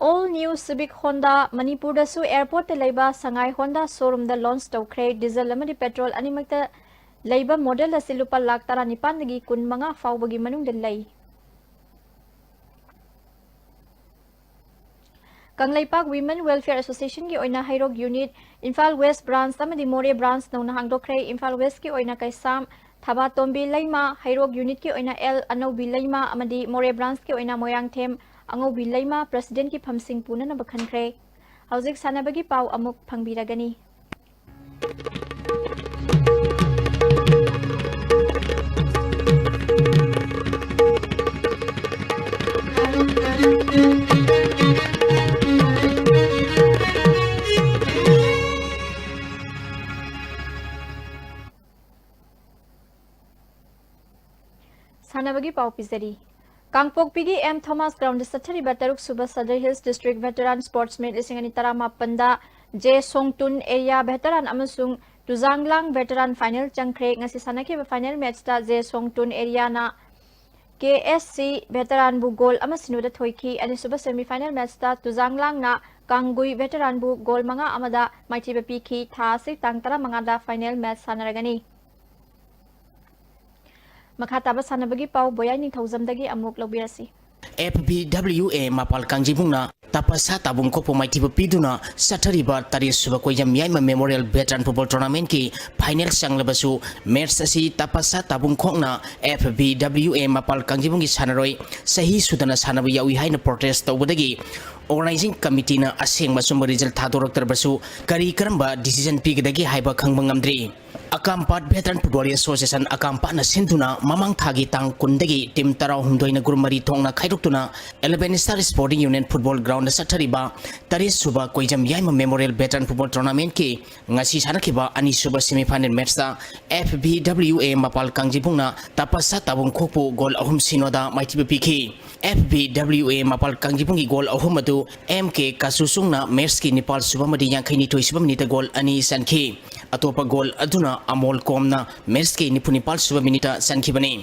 All new Civic Honda ꯃꯅꯤꯄꯨꯔꯗꯁꯨ ꯑꯦꯌꯔꯄꯣꯔꯠꯇ ꯂꯩꯕ ꯁꯉꯥꯏ ꯍꯣꯟꯗꯥ ꯁꯣꯔꯨꯝꯗ ꯂꯣꯟꯆ ꯇꯧꯈ꯭ꯔꯦ꯫ ꯗꯤꯖꯜ ꯑꯃꯗꯤ ꯄꯦꯇ꯭ꯔꯣꯜ ꯑꯅꯤꯃꯛꯇ ꯂꯩꯕ ꯃꯣꯗꯦꯜ ꯑꯁꯤ ꯂꯨꯄꯥ ꯂꯥꯈ ꯇꯔꯥꯅꯤꯄꯥꯟꯗꯒꯤ ꯀꯨꯟꯃꯉꯥ ꯐꯥꯎꯕꯒꯤ ꯃꯅꯨꯡꯗ ꯂꯩ꯫ ꯀꯪꯂꯩꯄꯥꯛ ꯋꯤꯃꯦꯟ ꯋꯦꯜꯐꯤꯌꯔ ꯑꯦꯁꯣꯁꯤꯌꯦꯁꯟꯒꯤ ꯑꯣꯏꯅ ꯍꯩꯔꯣꯛ ꯌꯨꯅꯤꯠ, ꯏꯝꯐꯥꯜ ꯋꯦꯁ ꯕ꯭ꯔꯥꯟꯆ ꯑꯃꯗꯤ ꯃꯣꯔꯦ ꯕ꯭ꯔꯥꯟꯆ ꯅꯧꯅ ꯍꯥꯡꯗꯣꯛꯈ꯭ꯔꯦ꯫ ꯏꯝꯐꯥꯜ ꯋꯦꯁꯀꯤ ꯑꯣꯏꯅ ꯀꯩꯁꯥꯝ ꯊꯕꯥꯇꯣꯝꯕꯤ ꯂꯩꯃ, ꯍꯩꯔꯣꯛ ꯌꯨꯅꯤꯠꯀꯤ ꯑꯣꯏꯅ ꯑꯦꯜ ꯑꯅꯧꯕꯤ ꯂꯩꯃ ꯑꯃꯗꯤ ꯃꯣꯔꯦ ꯕ꯭ꯔꯥꯟꯆꯀꯤ ꯑꯣꯏꯅ ꯃꯣꯏꯔꯥꯡꯊꯦꯝ ꯑꯉꯧꯕꯤ ꯂꯩꯃ ꯄ꯭ꯔꯁꯤꯗꯦꯟꯠꯀꯤ ꯐꯝꯁꯤꯡ ꯄꯨꯅꯅꯕ ꯈꯟꯈ꯭ꯔꯦ꯫ ꯍꯧꯖꯤꯛ ꯁꯥꯟꯅꯕꯒꯤ ꯄꯥꯎ ꯑꯃꯨꯛ ꯐꯪꯕꯤꯔꯒꯅꯤ꯫ ꯁꯥꯟꯅꯕꯒꯤ ꯄꯥꯎ ꯄꯤꯖꯔꯤ꯫ ꯀꯥꯡꯄꯣꯛꯄꯤꯒꯤ ꯑꯦꯝ ꯊꯣꯃꯥꯁ ꯒ꯭ꯔꯥꯎꯟꯗ ꯆꯠꯊꯔꯤꯕ ꯇꯔꯨꯛ ꯁꯨꯕ Sadar hills district veteran sports meet ꯂꯤꯁꯤꯡ ꯑꯅꯤ ꯇꯔꯥꯃꯥꯄꯟꯗ ꯖꯦ ꯁꯣꯡꯇꯨꯟ ꯑꯦꯔꯤꯌꯥ ꯚꯦꯇꯔꯥꯟ ꯑꯃꯁꯨꯡ ꯇꯨꯖꯥꯡꯂꯥꯡ ꯚꯦꯇꯔꯥꯟ ꯐꯥꯏꯅꯦꯜ ꯆꯪꯈ꯭ꯔꯦ꯫ ꯉꯁꯤ ꯁꯥꯟꯅꯈꯤꯕ ꯐꯥꯏꯅꯦꯜ ꯃꯦꯠꯁꯇ ꯖꯦ ꯁꯣꯡꯇꯨꯟ ꯑꯦꯔꯤꯌꯥꯅ ꯀꯦ ꯑꯦꯁ ꯁꯤ ꯚꯦꯇꯔꯥꯟꯕꯨ ꯒꯣꯜ ꯑꯃ ꯁꯤꯅꯣꯗ ꯊꯣꯏꯈꯤ꯫ ꯑꯅꯤꯁꯨꯕ ꯁꯦꯃꯤ ꯐꯥꯏꯅꯦꯜ ꯃꯦꯠꯁꯇ ꯇꯨꯖꯥꯡꯂꯥꯡꯅ ꯀꯥꯡꯒꯨꯏ ꯚꯦꯇꯔꯥꯟꯕꯨ ꯒꯣꯜ ꯃꯉꯥ ꯑꯃꯗ ꯃꯥꯏꯊꯤꯕ ꯄꯤꯈꯤ꯫ ꯊꯥ ꯑꯁꯤ ꯇꯥꯡ ꯇꯔꯥꯃꯉꯥꯗ ꯐꯥꯏꯅꯦꯜ ꯃꯦꯆ ꯁꯥꯟꯅꯔꯒꯅꯤ꯫ ꯃꯈꯥ ꯇꯥꯕ ꯁꯥꯟꯅꯕꯒꯤ ꯄꯥꯎ ꯕꯣꯌꯥꯏ ꯅꯤꯡꯊꯧꯖꯝꯗꯒꯤ ꯑꯃꯨꯛ ꯂꯧꯕꯤꯔꯁꯤ꯫ ꯑꯦꯐ ꯕꯤ ꯗꯕ꯭ꯂꯤꯎ ꯑꯦ ꯃꯄꯥꯜ ꯀꯥꯡꯖꯩꯕꯨꯡꯅ ꯇꯄꯁꯥ ꯇꯥꯕꯨꯡꯈꯣꯛꯄꯨ ꯃꯥꯏꯊꯤꯕ ꯄꯤꯗꯨꯅ ꯆꯠꯊꯔꯤꯕ ꯇꯔꯦꯠ ꯁꯨꯕ Koijam Yaima memorial veteran football ꯇꯣꯔꯅꯥꯃꯦꯟꯠꯀꯤ ꯐꯥꯏꯅꯦꯜ ꯆꯪꯂꯕꯁꯨ, ꯃꯦꯆ ꯑꯁꯤ ꯇꯄꯁꯥ ꯇꯥꯕꯨꯡꯈꯣꯛꯅ ꯑꯦꯐ ꯕꯤ ꯗꯕ꯭ꯂꯤꯎ ꯑꯦ ꯃꯄꯥꯜ ꯀꯥꯡꯖꯩꯕꯨꯡꯒꯤ ꯁꯥꯟꯅꯔꯣꯏ ꯆꯍꯤ ꯁꯨꯗꯅ ꯁꯥꯟꯅꯕ ꯌꯥꯎꯏ ꯍꯥꯏꯅ ꯄ꯭ꯔꯣꯇꯦꯁ ꯇꯧꯕꯗꯒꯤ ꯑꯣꯔꯒꯅꯥꯏꯖꯤꯡ ꯀꯃꯤꯇꯤꯅ ꯑꯁꯦꯡꯕ ꯑꯆꯨꯝꯕ ꯔꯤꯖꯜ ꯊꯥꯗꯣꯔꯛꯇ꯭ꯔꯕꯁꯨ, ꯀꯔꯤ ꯀꯔꯝꯕ ꯗꯤꯁꯤꯖꯟ ꯄꯤꯒꯗꯒꯦ ꯍꯥꯏꯕ ꯈꯪꯕ ꯉꯝꯗ꯭ꯔꯤ꯫ ꯑꯀꯥꯝꯄꯥꯠ ꯚꯦꯇꯔꯥꯟ ꯐꯨꯠꯕꯣꯜ ꯑꯦꯁꯣꯁꯤꯌꯦꯁꯟ ꯑꯀꯥꯝꯄꯥꯠꯅ ꯁꯤꯟꯗꯨꯅ ꯃꯃꯥꯡ ꯊꯥꯒꯤ ꯇꯥꯡ ꯀꯨꯟꯗꯒꯤ ꯇꯤꯝ ꯇꯔꯥꯍꯨꯝꯗꯣꯏꯅ ꯒ꯭ꯔꯨꯞ ꯃꯔꯤ ꯊꯣꯛꯅ ꯈꯥꯏꯗꯣꯛꯇꯨꯅ eleven star sporting union football ground ꯆꯠꯊꯔꯤꯕ ꯇꯔꯦꯠ ꯁꯨꯕ Koijam Yaima memorial veteran football ꯇꯣꯔꯅꯥꯃꯦꯟꯠꯀꯤ ꯉꯁꯤ ꯁꯥꯟꯅꯈꯤꯕ ꯑꯅꯤꯁꯨꯕ semifinal ꯃꯦꯆꯇ F B W A ꯃꯄꯥꯜ ꯀꯥꯡꯖꯩꯕꯨꯡꯅ ꯇꯄꯁꯥ ꯇꯥꯕꯨꯡꯈꯣꯛꯄꯨ ꯒꯣꯜ ꯑꯍꯨꯝ ꯁꯤꯅꯣꯗ ꯃꯥꯏꯊꯤꯕ ꯄꯤꯈꯤ꯫ ꯑꯦꯐ ꯕꯤ ꯗꯕ꯭ꯂꯤꯎ ꯑꯦ ꯃꯄꯥꯜ ꯀꯥꯡꯖꯩꯕꯨꯡꯒꯤ ꯒꯣꯜ ꯑꯍꯨꯝ ꯑꯗꯨ ꯑꯦꯝ ꯀꯦ ꯀꯥꯁꯨꯆꯨꯡꯅ ꯃꯦꯆꯀꯤ ꯅꯤꯄꯥꯜ ꯁꯨꯕ ꯑꯃꯗꯤ ꯌꯥꯡꯈꯩꯅꯤꯊꯣꯏ ꯁꯨꯕ ꯃꯤꯅꯤꯠꯇ ꯒꯣꯜ ꯑꯅꯤ ꯆꯟꯈꯤ꯫ ꯑꯇꯣꯞꯄ ꯒꯣꯜ ꯑꯗꯨꯅ ꯑꯃꯣꯜ ꯀꯣꯝꯅ ꯃꯦꯆꯀꯤ ꯅꯤꯐꯨ ꯅꯤꯄꯥꯜ ꯁꯨꯕ ꯃꯤꯅꯤꯠꯇ ꯆꯟꯈꯤꯕꯅꯤ꯫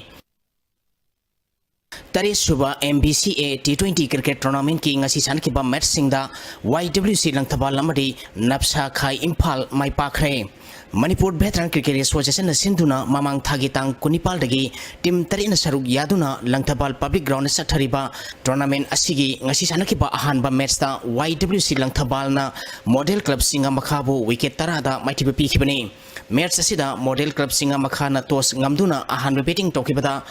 ꯇꯔꯦꯠ ꯁꯨꯕ M B C A T twenty cricket ꯇꯣꯔꯅꯥꯃꯦꯟꯠꯀꯤ ꯉꯁꯤ ꯁꯥꯟꯅꯈꯤꯕ ꯃꯦꯆꯁꯤꯡꯗ ꯋꯥꯏ ꯗꯕ꯭ꯂꯤꯎ ꯁꯤ ꯂꯪꯊꯕꯥꯜ ꯑꯃꯗꯤ ꯅꯞꯁꯥ ꯈꯥꯏ ꯏꯝꯐꯥꯜ ꯃꯥꯏ ꯄꯥꯛꯈ꯭ꯔꯦ꯫ ꯃꯅꯤꯄꯨꯔ ꯚꯦꯇꯔꯥꯟ ꯀ꯭ꯔꯤꯀꯦꯠ ꯑꯦꯁꯣꯁꯤꯌꯦꯁꯟꯅ ꯁꯤꯟꯗꯨꯅ ꯃꯃꯥꯡ ꯊꯥꯒꯤ ꯇꯥꯡ ꯀꯨꯟꯅꯤꯄꯥꯜꯗꯒꯤ ꯇꯤꯝ ꯇꯔꯦꯠꯅ ꯁꯔꯨꯛ ꯌꯥꯗꯨꯅ ꯂꯪꯊꯕꯥꯜ ꯄꯕ꯭ꯂꯤꯛ ꯒ꯭ꯔꯥꯎꯟꯗ ꯆꯠꯊꯔꯤꯕ ꯇꯣꯔꯅꯥꯃꯦꯟꯠ ꯑꯁꯤꯒꯤ ꯉꯁꯤ ꯁꯥꯟꯅꯈꯤꯕ ꯑꯍꯥꯟꯕ ꯃꯦꯆꯇ ꯋꯥꯏ ꯗꯕ꯭ꯂꯤꯎ ꯁꯤ ꯂꯪꯊꯕꯥꯜꯅ ꯃꯣꯗꯦꯜ ꯀ꯭ꯂꯕ ꯆꯤꯡꯉꯥꯃꯈꯥꯕꯨ ꯋꯤꯀꯦꯠ ꯇꯔꯥꯗ ꯃꯥꯏꯊꯤꯕ ꯄꯤꯈꯤꯕꯅꯤ꯫ ꯃꯦꯆ ꯑꯁꯤꯗ ꯃꯣꯗꯦꯜ ꯀ꯭ꯂꯕ ꯆꯤꯡꯉꯥꯃꯈꯥꯅ ꯇꯣꯁ ꯉꯝꯗꯨꯅ ꯑꯍꯥꯟꯕ ꯕꯦꯇꯤꯡ ꯇꯧꯈꯤꯕꯗ,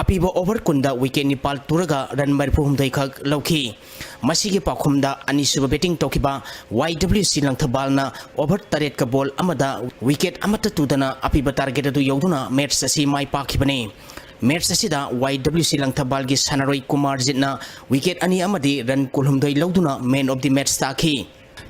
ꯑꯄꯤꯕ ꯑꯣꯚꯔ ꯀꯨꯟꯗ ꯋꯤꯀꯦꯠ ꯅꯤꯄꯥꯜ ꯇꯨꯔꯒ ꯔꯟ ꯃꯔꯤꯐꯨ ꯍꯨꯝꯗꯣꯏ ꯈꯛ ꯂꯧꯈꯤ꯫ ꯃꯁꯤꯒꯤ ꯄꯥꯎꯈꯨꯝꯗ ꯑꯅꯤꯁꯨꯕ ꯕꯦꯇꯤꯡ ꯇꯧꯈꯤꯕ ꯋꯥꯏ ꯗꯕ꯭ꯂꯤꯎ ꯁꯤ ꯂꯪꯊꯕꯥꯜꯅ ꯑꯣꯚꯔ ꯇꯔꯦꯠꯀ ꯕꯣꯜ ꯑꯃꯗ ꯋꯤꯀꯦꯠ ꯑꯃꯠꯇ ꯇꯨꯗꯅ ꯑꯄꯤꯕ ꯇꯥꯔꯒꯦꯠ ꯑꯗꯨ ꯌꯧꯗꯨꯅ ꯃꯦꯆ ꯑꯁꯤ ꯃꯥꯏ ꯄꯥꯛꯈꯤꯕꯅꯤ꯫ ꯃꯦꯆ ꯑꯁꯤꯗ ꯋꯥꯏ ꯗꯕ꯭ꯂꯤꯎ ꯁꯤ ꯂꯪꯊꯕꯥꯜꯒꯤ ꯁꯥꯟꯅꯔꯣꯏ ꯀꯨꯃꯥꯔꯖꯤꯠꯅ ꯋꯤꯀꯦꯠ ꯑꯅꯤ ꯑꯃꯗꯤ ꯔꯟ ꯀꯨꯟꯍꯨꯝꯗꯣꯏ ꯂꯧꯗꯨꯅ ꯃꯦꯟ ꯑꯣꯐ ꯗꯤ ꯃꯦꯆ ꯇꯥꯈꯤ꯫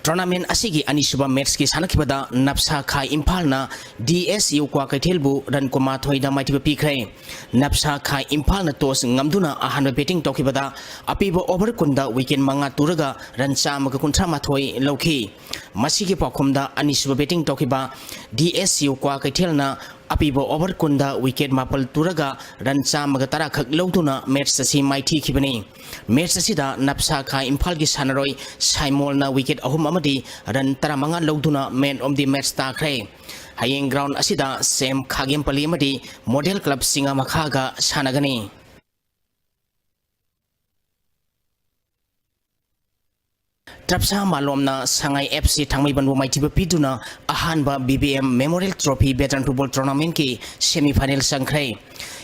Tournament ꯑꯁꯤꯒꯤ ꯑꯅꯤꯁꯨꯕ matchꯀꯤ ꯁꯥꯟꯅꯈꯤꯕꯗ ꯅꯞꯁꯥ ꯈꯥꯏ ꯏꯝꯐꯥꯜꯅ D S U ꯀ꯭ꯋꯥꯀꯩꯊꯦꯜꯕꯨ run ꯀꯨꯟꯃꯥꯊꯣꯏꯗ ꯃꯥꯏꯊꯤꯕ ꯄꯤꯈ꯭ꯔꯦ꯫ ꯅꯞꯁꯥ ꯈꯥꯏ ꯏꯝꯐꯥꯜꯅ toss ꯉꯝꯗꯨꯅ ꯑꯍꯥꯟꯕ batting ꯇꯧꯈꯤꯕꯗ ꯑꯄꯤꯕ over ꯀꯨꯟꯗ wicket ꯃꯉꯥ ꯇꯨꯔꯒ run ꯆꯥꯝꯃꯒ ꯀꯨꯟꯊ꯭ꯔꯥ ꯃꯥꯊꯣꯏ ꯂꯧꯈꯤ꯫ ꯃꯁꯤꯒꯤ ꯄꯥꯎꯈꯨꯝꯗ ꯑꯅꯤꯁꯨꯕ batting ꯇꯧꯈꯤꯕ D S U ꯀ꯭ꯋꯥꯀꯩꯊꯦꯜꯅ ꯑꯄꯤꯕ over ꯀꯨꯟꯗ wicket ꯃꯥꯄꯜ ꯇꯨꯔꯒ run ꯆꯥꯝꯃꯒ ꯇꯔꯥ ꯈꯛ ꯂꯧꯗꯨꯅ match ꯑꯁꯤ ꯃꯥꯏꯊꯤꯈꯤꯕꯅꯤ꯫ Match ꯑꯁꯤꯗ ꯅꯞꯁꯥ ꯈꯥ ꯏꯝꯐꯥꯜꯒꯤ ꯁꯥꯟꯅꯔꯣꯏ ꯁꯥꯏꯃꯣꯜꯅ wicket ꯑꯍꯨꯝ ꯑꯃꯗꯤ run ꯇꯔꯥꯃꯉꯥ ꯂꯧꯗꯨꯅ man of the match ꯇꯥꯈ꯭ꯔꯦ꯫ ꯍꯌꯦꯡ ground ꯑꯁꯤꯗ ꯁꯦꯝ ꯈꯥꯒꯦꯝꯄꯜꯂꯤ ꯑꯃꯗꯤ Model Club ꯆꯤꯡꯉꯥ ꯃꯈꯥꯒ ꯁꯥꯟꯅꯒꯅꯤ꯫ ꯇ꯭ꯔꯞꯁꯥ ꯃꯥꯂꯣꯝꯅ ꯁꯉꯥꯏ F C ꯊꯥꯡꯃꯩꯕꯟꯕꯨ ꯃꯥꯏꯊꯤꯕ ꯄꯤꯗꯨꯅ ꯑꯍꯥꯟꯕ B B M Memorial Trophy Veteran Football Tournamentꯀꯤ semi final ꯆꯪꯈ꯭ꯔꯦ꯫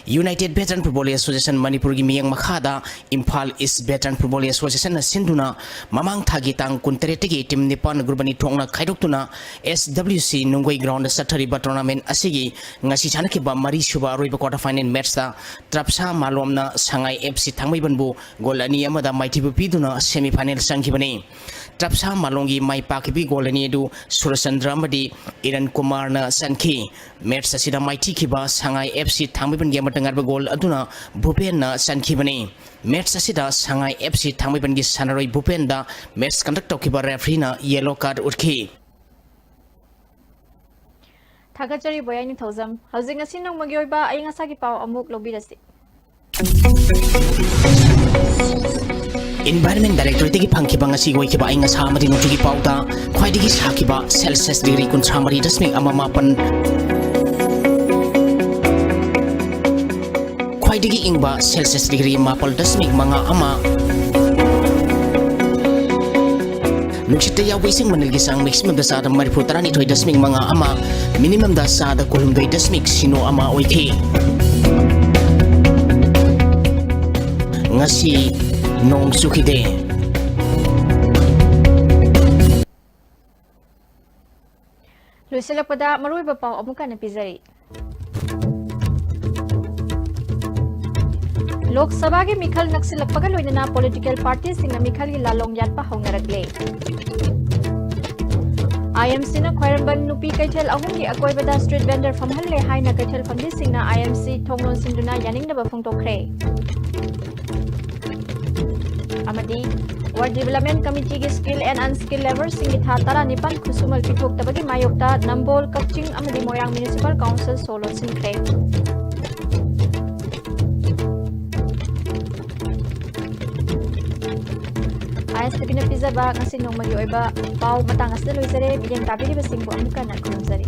United Veteran Football Association ꯃꯅꯤꯄꯨꯔꯒꯤ ꯃꯤꯠꯌꯦꯡ ꯃꯈꯥꯗ ꯏꯝꯐꯥꯜ East Veteran Football Associationꯅ ꯁꯤꯟꯗꯨꯅ ꯃꯃꯥꯡ ꯊꯥꯒꯤ ꯇꯥꯡ ꯀꯨꯟꯇꯔꯦꯠꯇꯒꯤ team ꯅꯤꯄꯥꯟ group ꯑꯅꯤ ꯊꯣꯛꯅ ꯈꯥꯏꯗꯣꯛꯇꯨꯅ S W C ꯅꯨꯡꯒꯣꯏ groundꯗ ꯆꯠꯊꯔꯤꯕ tournament ꯑꯁꯤꯒꯤ ꯉꯁꯤ ꯁꯥꯟꯅꯈꯤꯕ ꯃꯔꯤꯁꯨꯕ ꯑꯔꯣꯏꯕ quarter final matchꯇ ꯇ꯭ꯔꯞꯁꯥ ꯃꯥꯂꯣꯝꯅ ꯁꯉꯥꯏ F C ꯊꯥꯡꯃꯩꯕꯟꯕꯨ goal ꯑꯅꯤ ꯑꯃꯗ ꯃꯥꯏꯊꯤꯕ ꯄꯤꯗꯨꯅ semi final ꯆꯪꯈꯤꯕꯅꯤ꯫ ꯇ꯭ꯔꯞꯁꯥ ꯃꯥꯂꯣꯝꯒꯤ ꯃꯥꯏ ꯄꯥꯛꯈꯤꯕ goal ꯑꯅꯤ ꯑꯗꯨ ꯁꯨꯔꯆꯟꯗ꯭ꯔ ꯑꯃꯗꯤ ꯏꯔꯟ ꯀꯨꯃꯥꯔꯅ ꯆꯟꯈꯤ꯫ Match ꯑꯁꯤꯗ ꯃꯥꯏꯊꯤꯈꯤꯕ ꯁꯉꯥꯏ F C ꯊꯥꯡꯃꯩꯕꯟꯒꯤ ꯑꯃꯠꯇ ꯉꯥꯏꯔꯕ goal ꯑꯗꯨꯅ ꯚꯨꯄꯦꯟꯅ ꯆꯟꯈꯤꯕꯅꯤ꯫ Match ꯑꯁꯤꯗ ꯁꯉꯥꯏ F C ꯊꯥꯡꯃꯩꯕꯟꯒꯤ ꯁꯥꯟꯅꯔꯣꯏ ꯚꯨꯄꯦꯟꯗ match conduct ꯇꯧꯈꯤꯕ refereeꯅ yellow card ꯎꯠꯈꯤ꯫ ꯊꯥꯒꯠꯆꯔꯤ ꯕꯣꯌꯥꯏ ꯅꯤꯡꯊꯧꯖꯝ꯫ ꯍꯧꯖꯤꯛ ꯉꯁꯤ ꯅꯣꯡꯃꯒꯤ ꯑꯣꯏꯕ ꯑꯏꯪ ꯑꯁꯥꯒꯤ ꯄꯥꯎ ꯑꯃꯨꯛ ꯂꯧꯕꯤꯔꯁꯤ꯫ Environment Directorateꯇꯒꯤ ꯐꯪꯈꯤꯕ ꯉꯁꯤꯒꯤ ꯑꯣꯏꯈꯤꯕ ꯑꯏꯪ ꯑꯁꯥ ꯑꯃꯗꯤ ꯅꯣꯡꯖꯨꯒꯤ ꯄꯥꯎꯗ ꯈ꯭ꯋꯥꯏꯗꯒꯤ ꯁꯥꯈꯤꯕ Celsius degree ꯀꯨꯟꯊ꯭ꯔꯥ ꯃꯔꯤ ꯗꯁꯃꯤꯛ ꯑꯃ ꯃꯥꯄꯟ, ꯈ꯭ꯋꯥꯏꯗꯒꯤ ꯏꯪꯕ Celsius degree ꯃꯥꯄꯜ ꯗꯁꯃꯤꯛ ꯃꯉꯥ ꯑꯃ, ꯅꯨꯡꯁꯤꯠꯇ ꯌꯥꯎꯕ ꯏꯁꯤꯡ ꯃꯅꯤꯜꯒꯤ ꯆꯥꯡ maximumꯗ ꯆꯥꯗ ꯃꯔꯤꯐꯨ ꯇꯔꯥꯅꯤꯊꯣꯏ ꯗꯁꯃꯤꯛ ꯃꯉꯥ ꯑꯃ, minimumꯗ ꯆꯥꯗ ꯀꯨꯟꯍꯨꯝꯗꯣꯏ ꯗꯁꯃꯤꯛ ꯁꯤꯅꯣ ꯑꯃ ꯑꯣꯏꯈꯤ꯫ ꯉꯁꯤ ꯅꯣꯡ ꯆꯨꯈꯤꯗꯦ꯫ ꯂꯣꯏꯁꯤꯜꯂꯛꯄꯗ ꯃꯔꯨꯑꯣꯏꯕ ꯄꯥꯎ ꯑꯃꯨꯛ ꯍꯟꯅ ꯄꯤꯖꯔꯤ꯫ ꯂꯣꯛ ꯁꯚꯥꯒꯤ ꯃꯤꯈꯜ ꯅꯛꯁꯤꯜꯂꯛꯄꯒ ꯂꯣꯏꯅꯅ political partyꯁꯤꯡꯅ ꯃꯤꯈꯜꯒꯤ ꯂꯥꯂꯣꯡ ꯌꯥꯠꯄ ꯍꯧꯅꯔꯛꯂꯦ꯫ IMCꯅ ꯈ꯭ꯋꯥꯏꯔꯝꯕꯟ ꯅꯨꯄꯤ ꯀꯩꯊꯦꯜ ꯑꯍꯨꯝꯒꯤ ꯑꯀꯣꯏꯕꯗ street vendor ꯐꯝꯍꯜꯂꯦ ꯍꯥꯏꯅ ꯀꯩꯊꯦꯜ ꯐꯝꯕꯤꯁꯤꯡꯅ IMC ꯊꯣꯡ ꯂꯣꯟꯁꯤꯟꯗꯨꯅ ꯌꯥꯅꯤꯡꯗꯕ ꯐꯣꯡꯗꯣꯛꯈ꯭ꯔꯦ꯫ ꯑꯃꯗꯤ Ward Development Committeeꯒꯤ skilled and unskilled labourꯁꯤꯡꯒꯤ ꯊꯥ ꯇꯔꯥꯅꯤꯄꯥꯟ ꯈꯨꯠꯁꯨꯃꯜ ꯄꯤꯊꯣꯛꯇꯕꯒꯤ ꯃꯥꯌꯣꯛꯇ ꯅꯝꯕꯣꯜ, ꯀꯛꯆꯤꯡ ꯑꯃꯗꯤ ꯃꯣꯏꯔꯥꯡ Municipal Council ꯁꯣ ꯂꯣꯟꯁꯤꯟꯈ꯭ꯔꯦ꯫ ISTVꯅ ꯄꯤꯖꯕ ꯉꯁꯤ ꯅꯣꯡꯃꯒꯤ ꯑꯣꯏꯕ ꯄꯥꯎ ꯃꯇꯥꯡ ꯑꯁꯤꯗ ꯂꯣꯏꯖꯔꯦ꯫ ꯃꯤꯠꯌꯦꯡ ꯇꯥꯕꯤꯔꯤꯕꯁꯤꯡꯕꯨ ꯑꯃꯨꯛ ꯍꯟꯅ ꯈꯨꯔꯨꯝꯖꯔꯤ꯫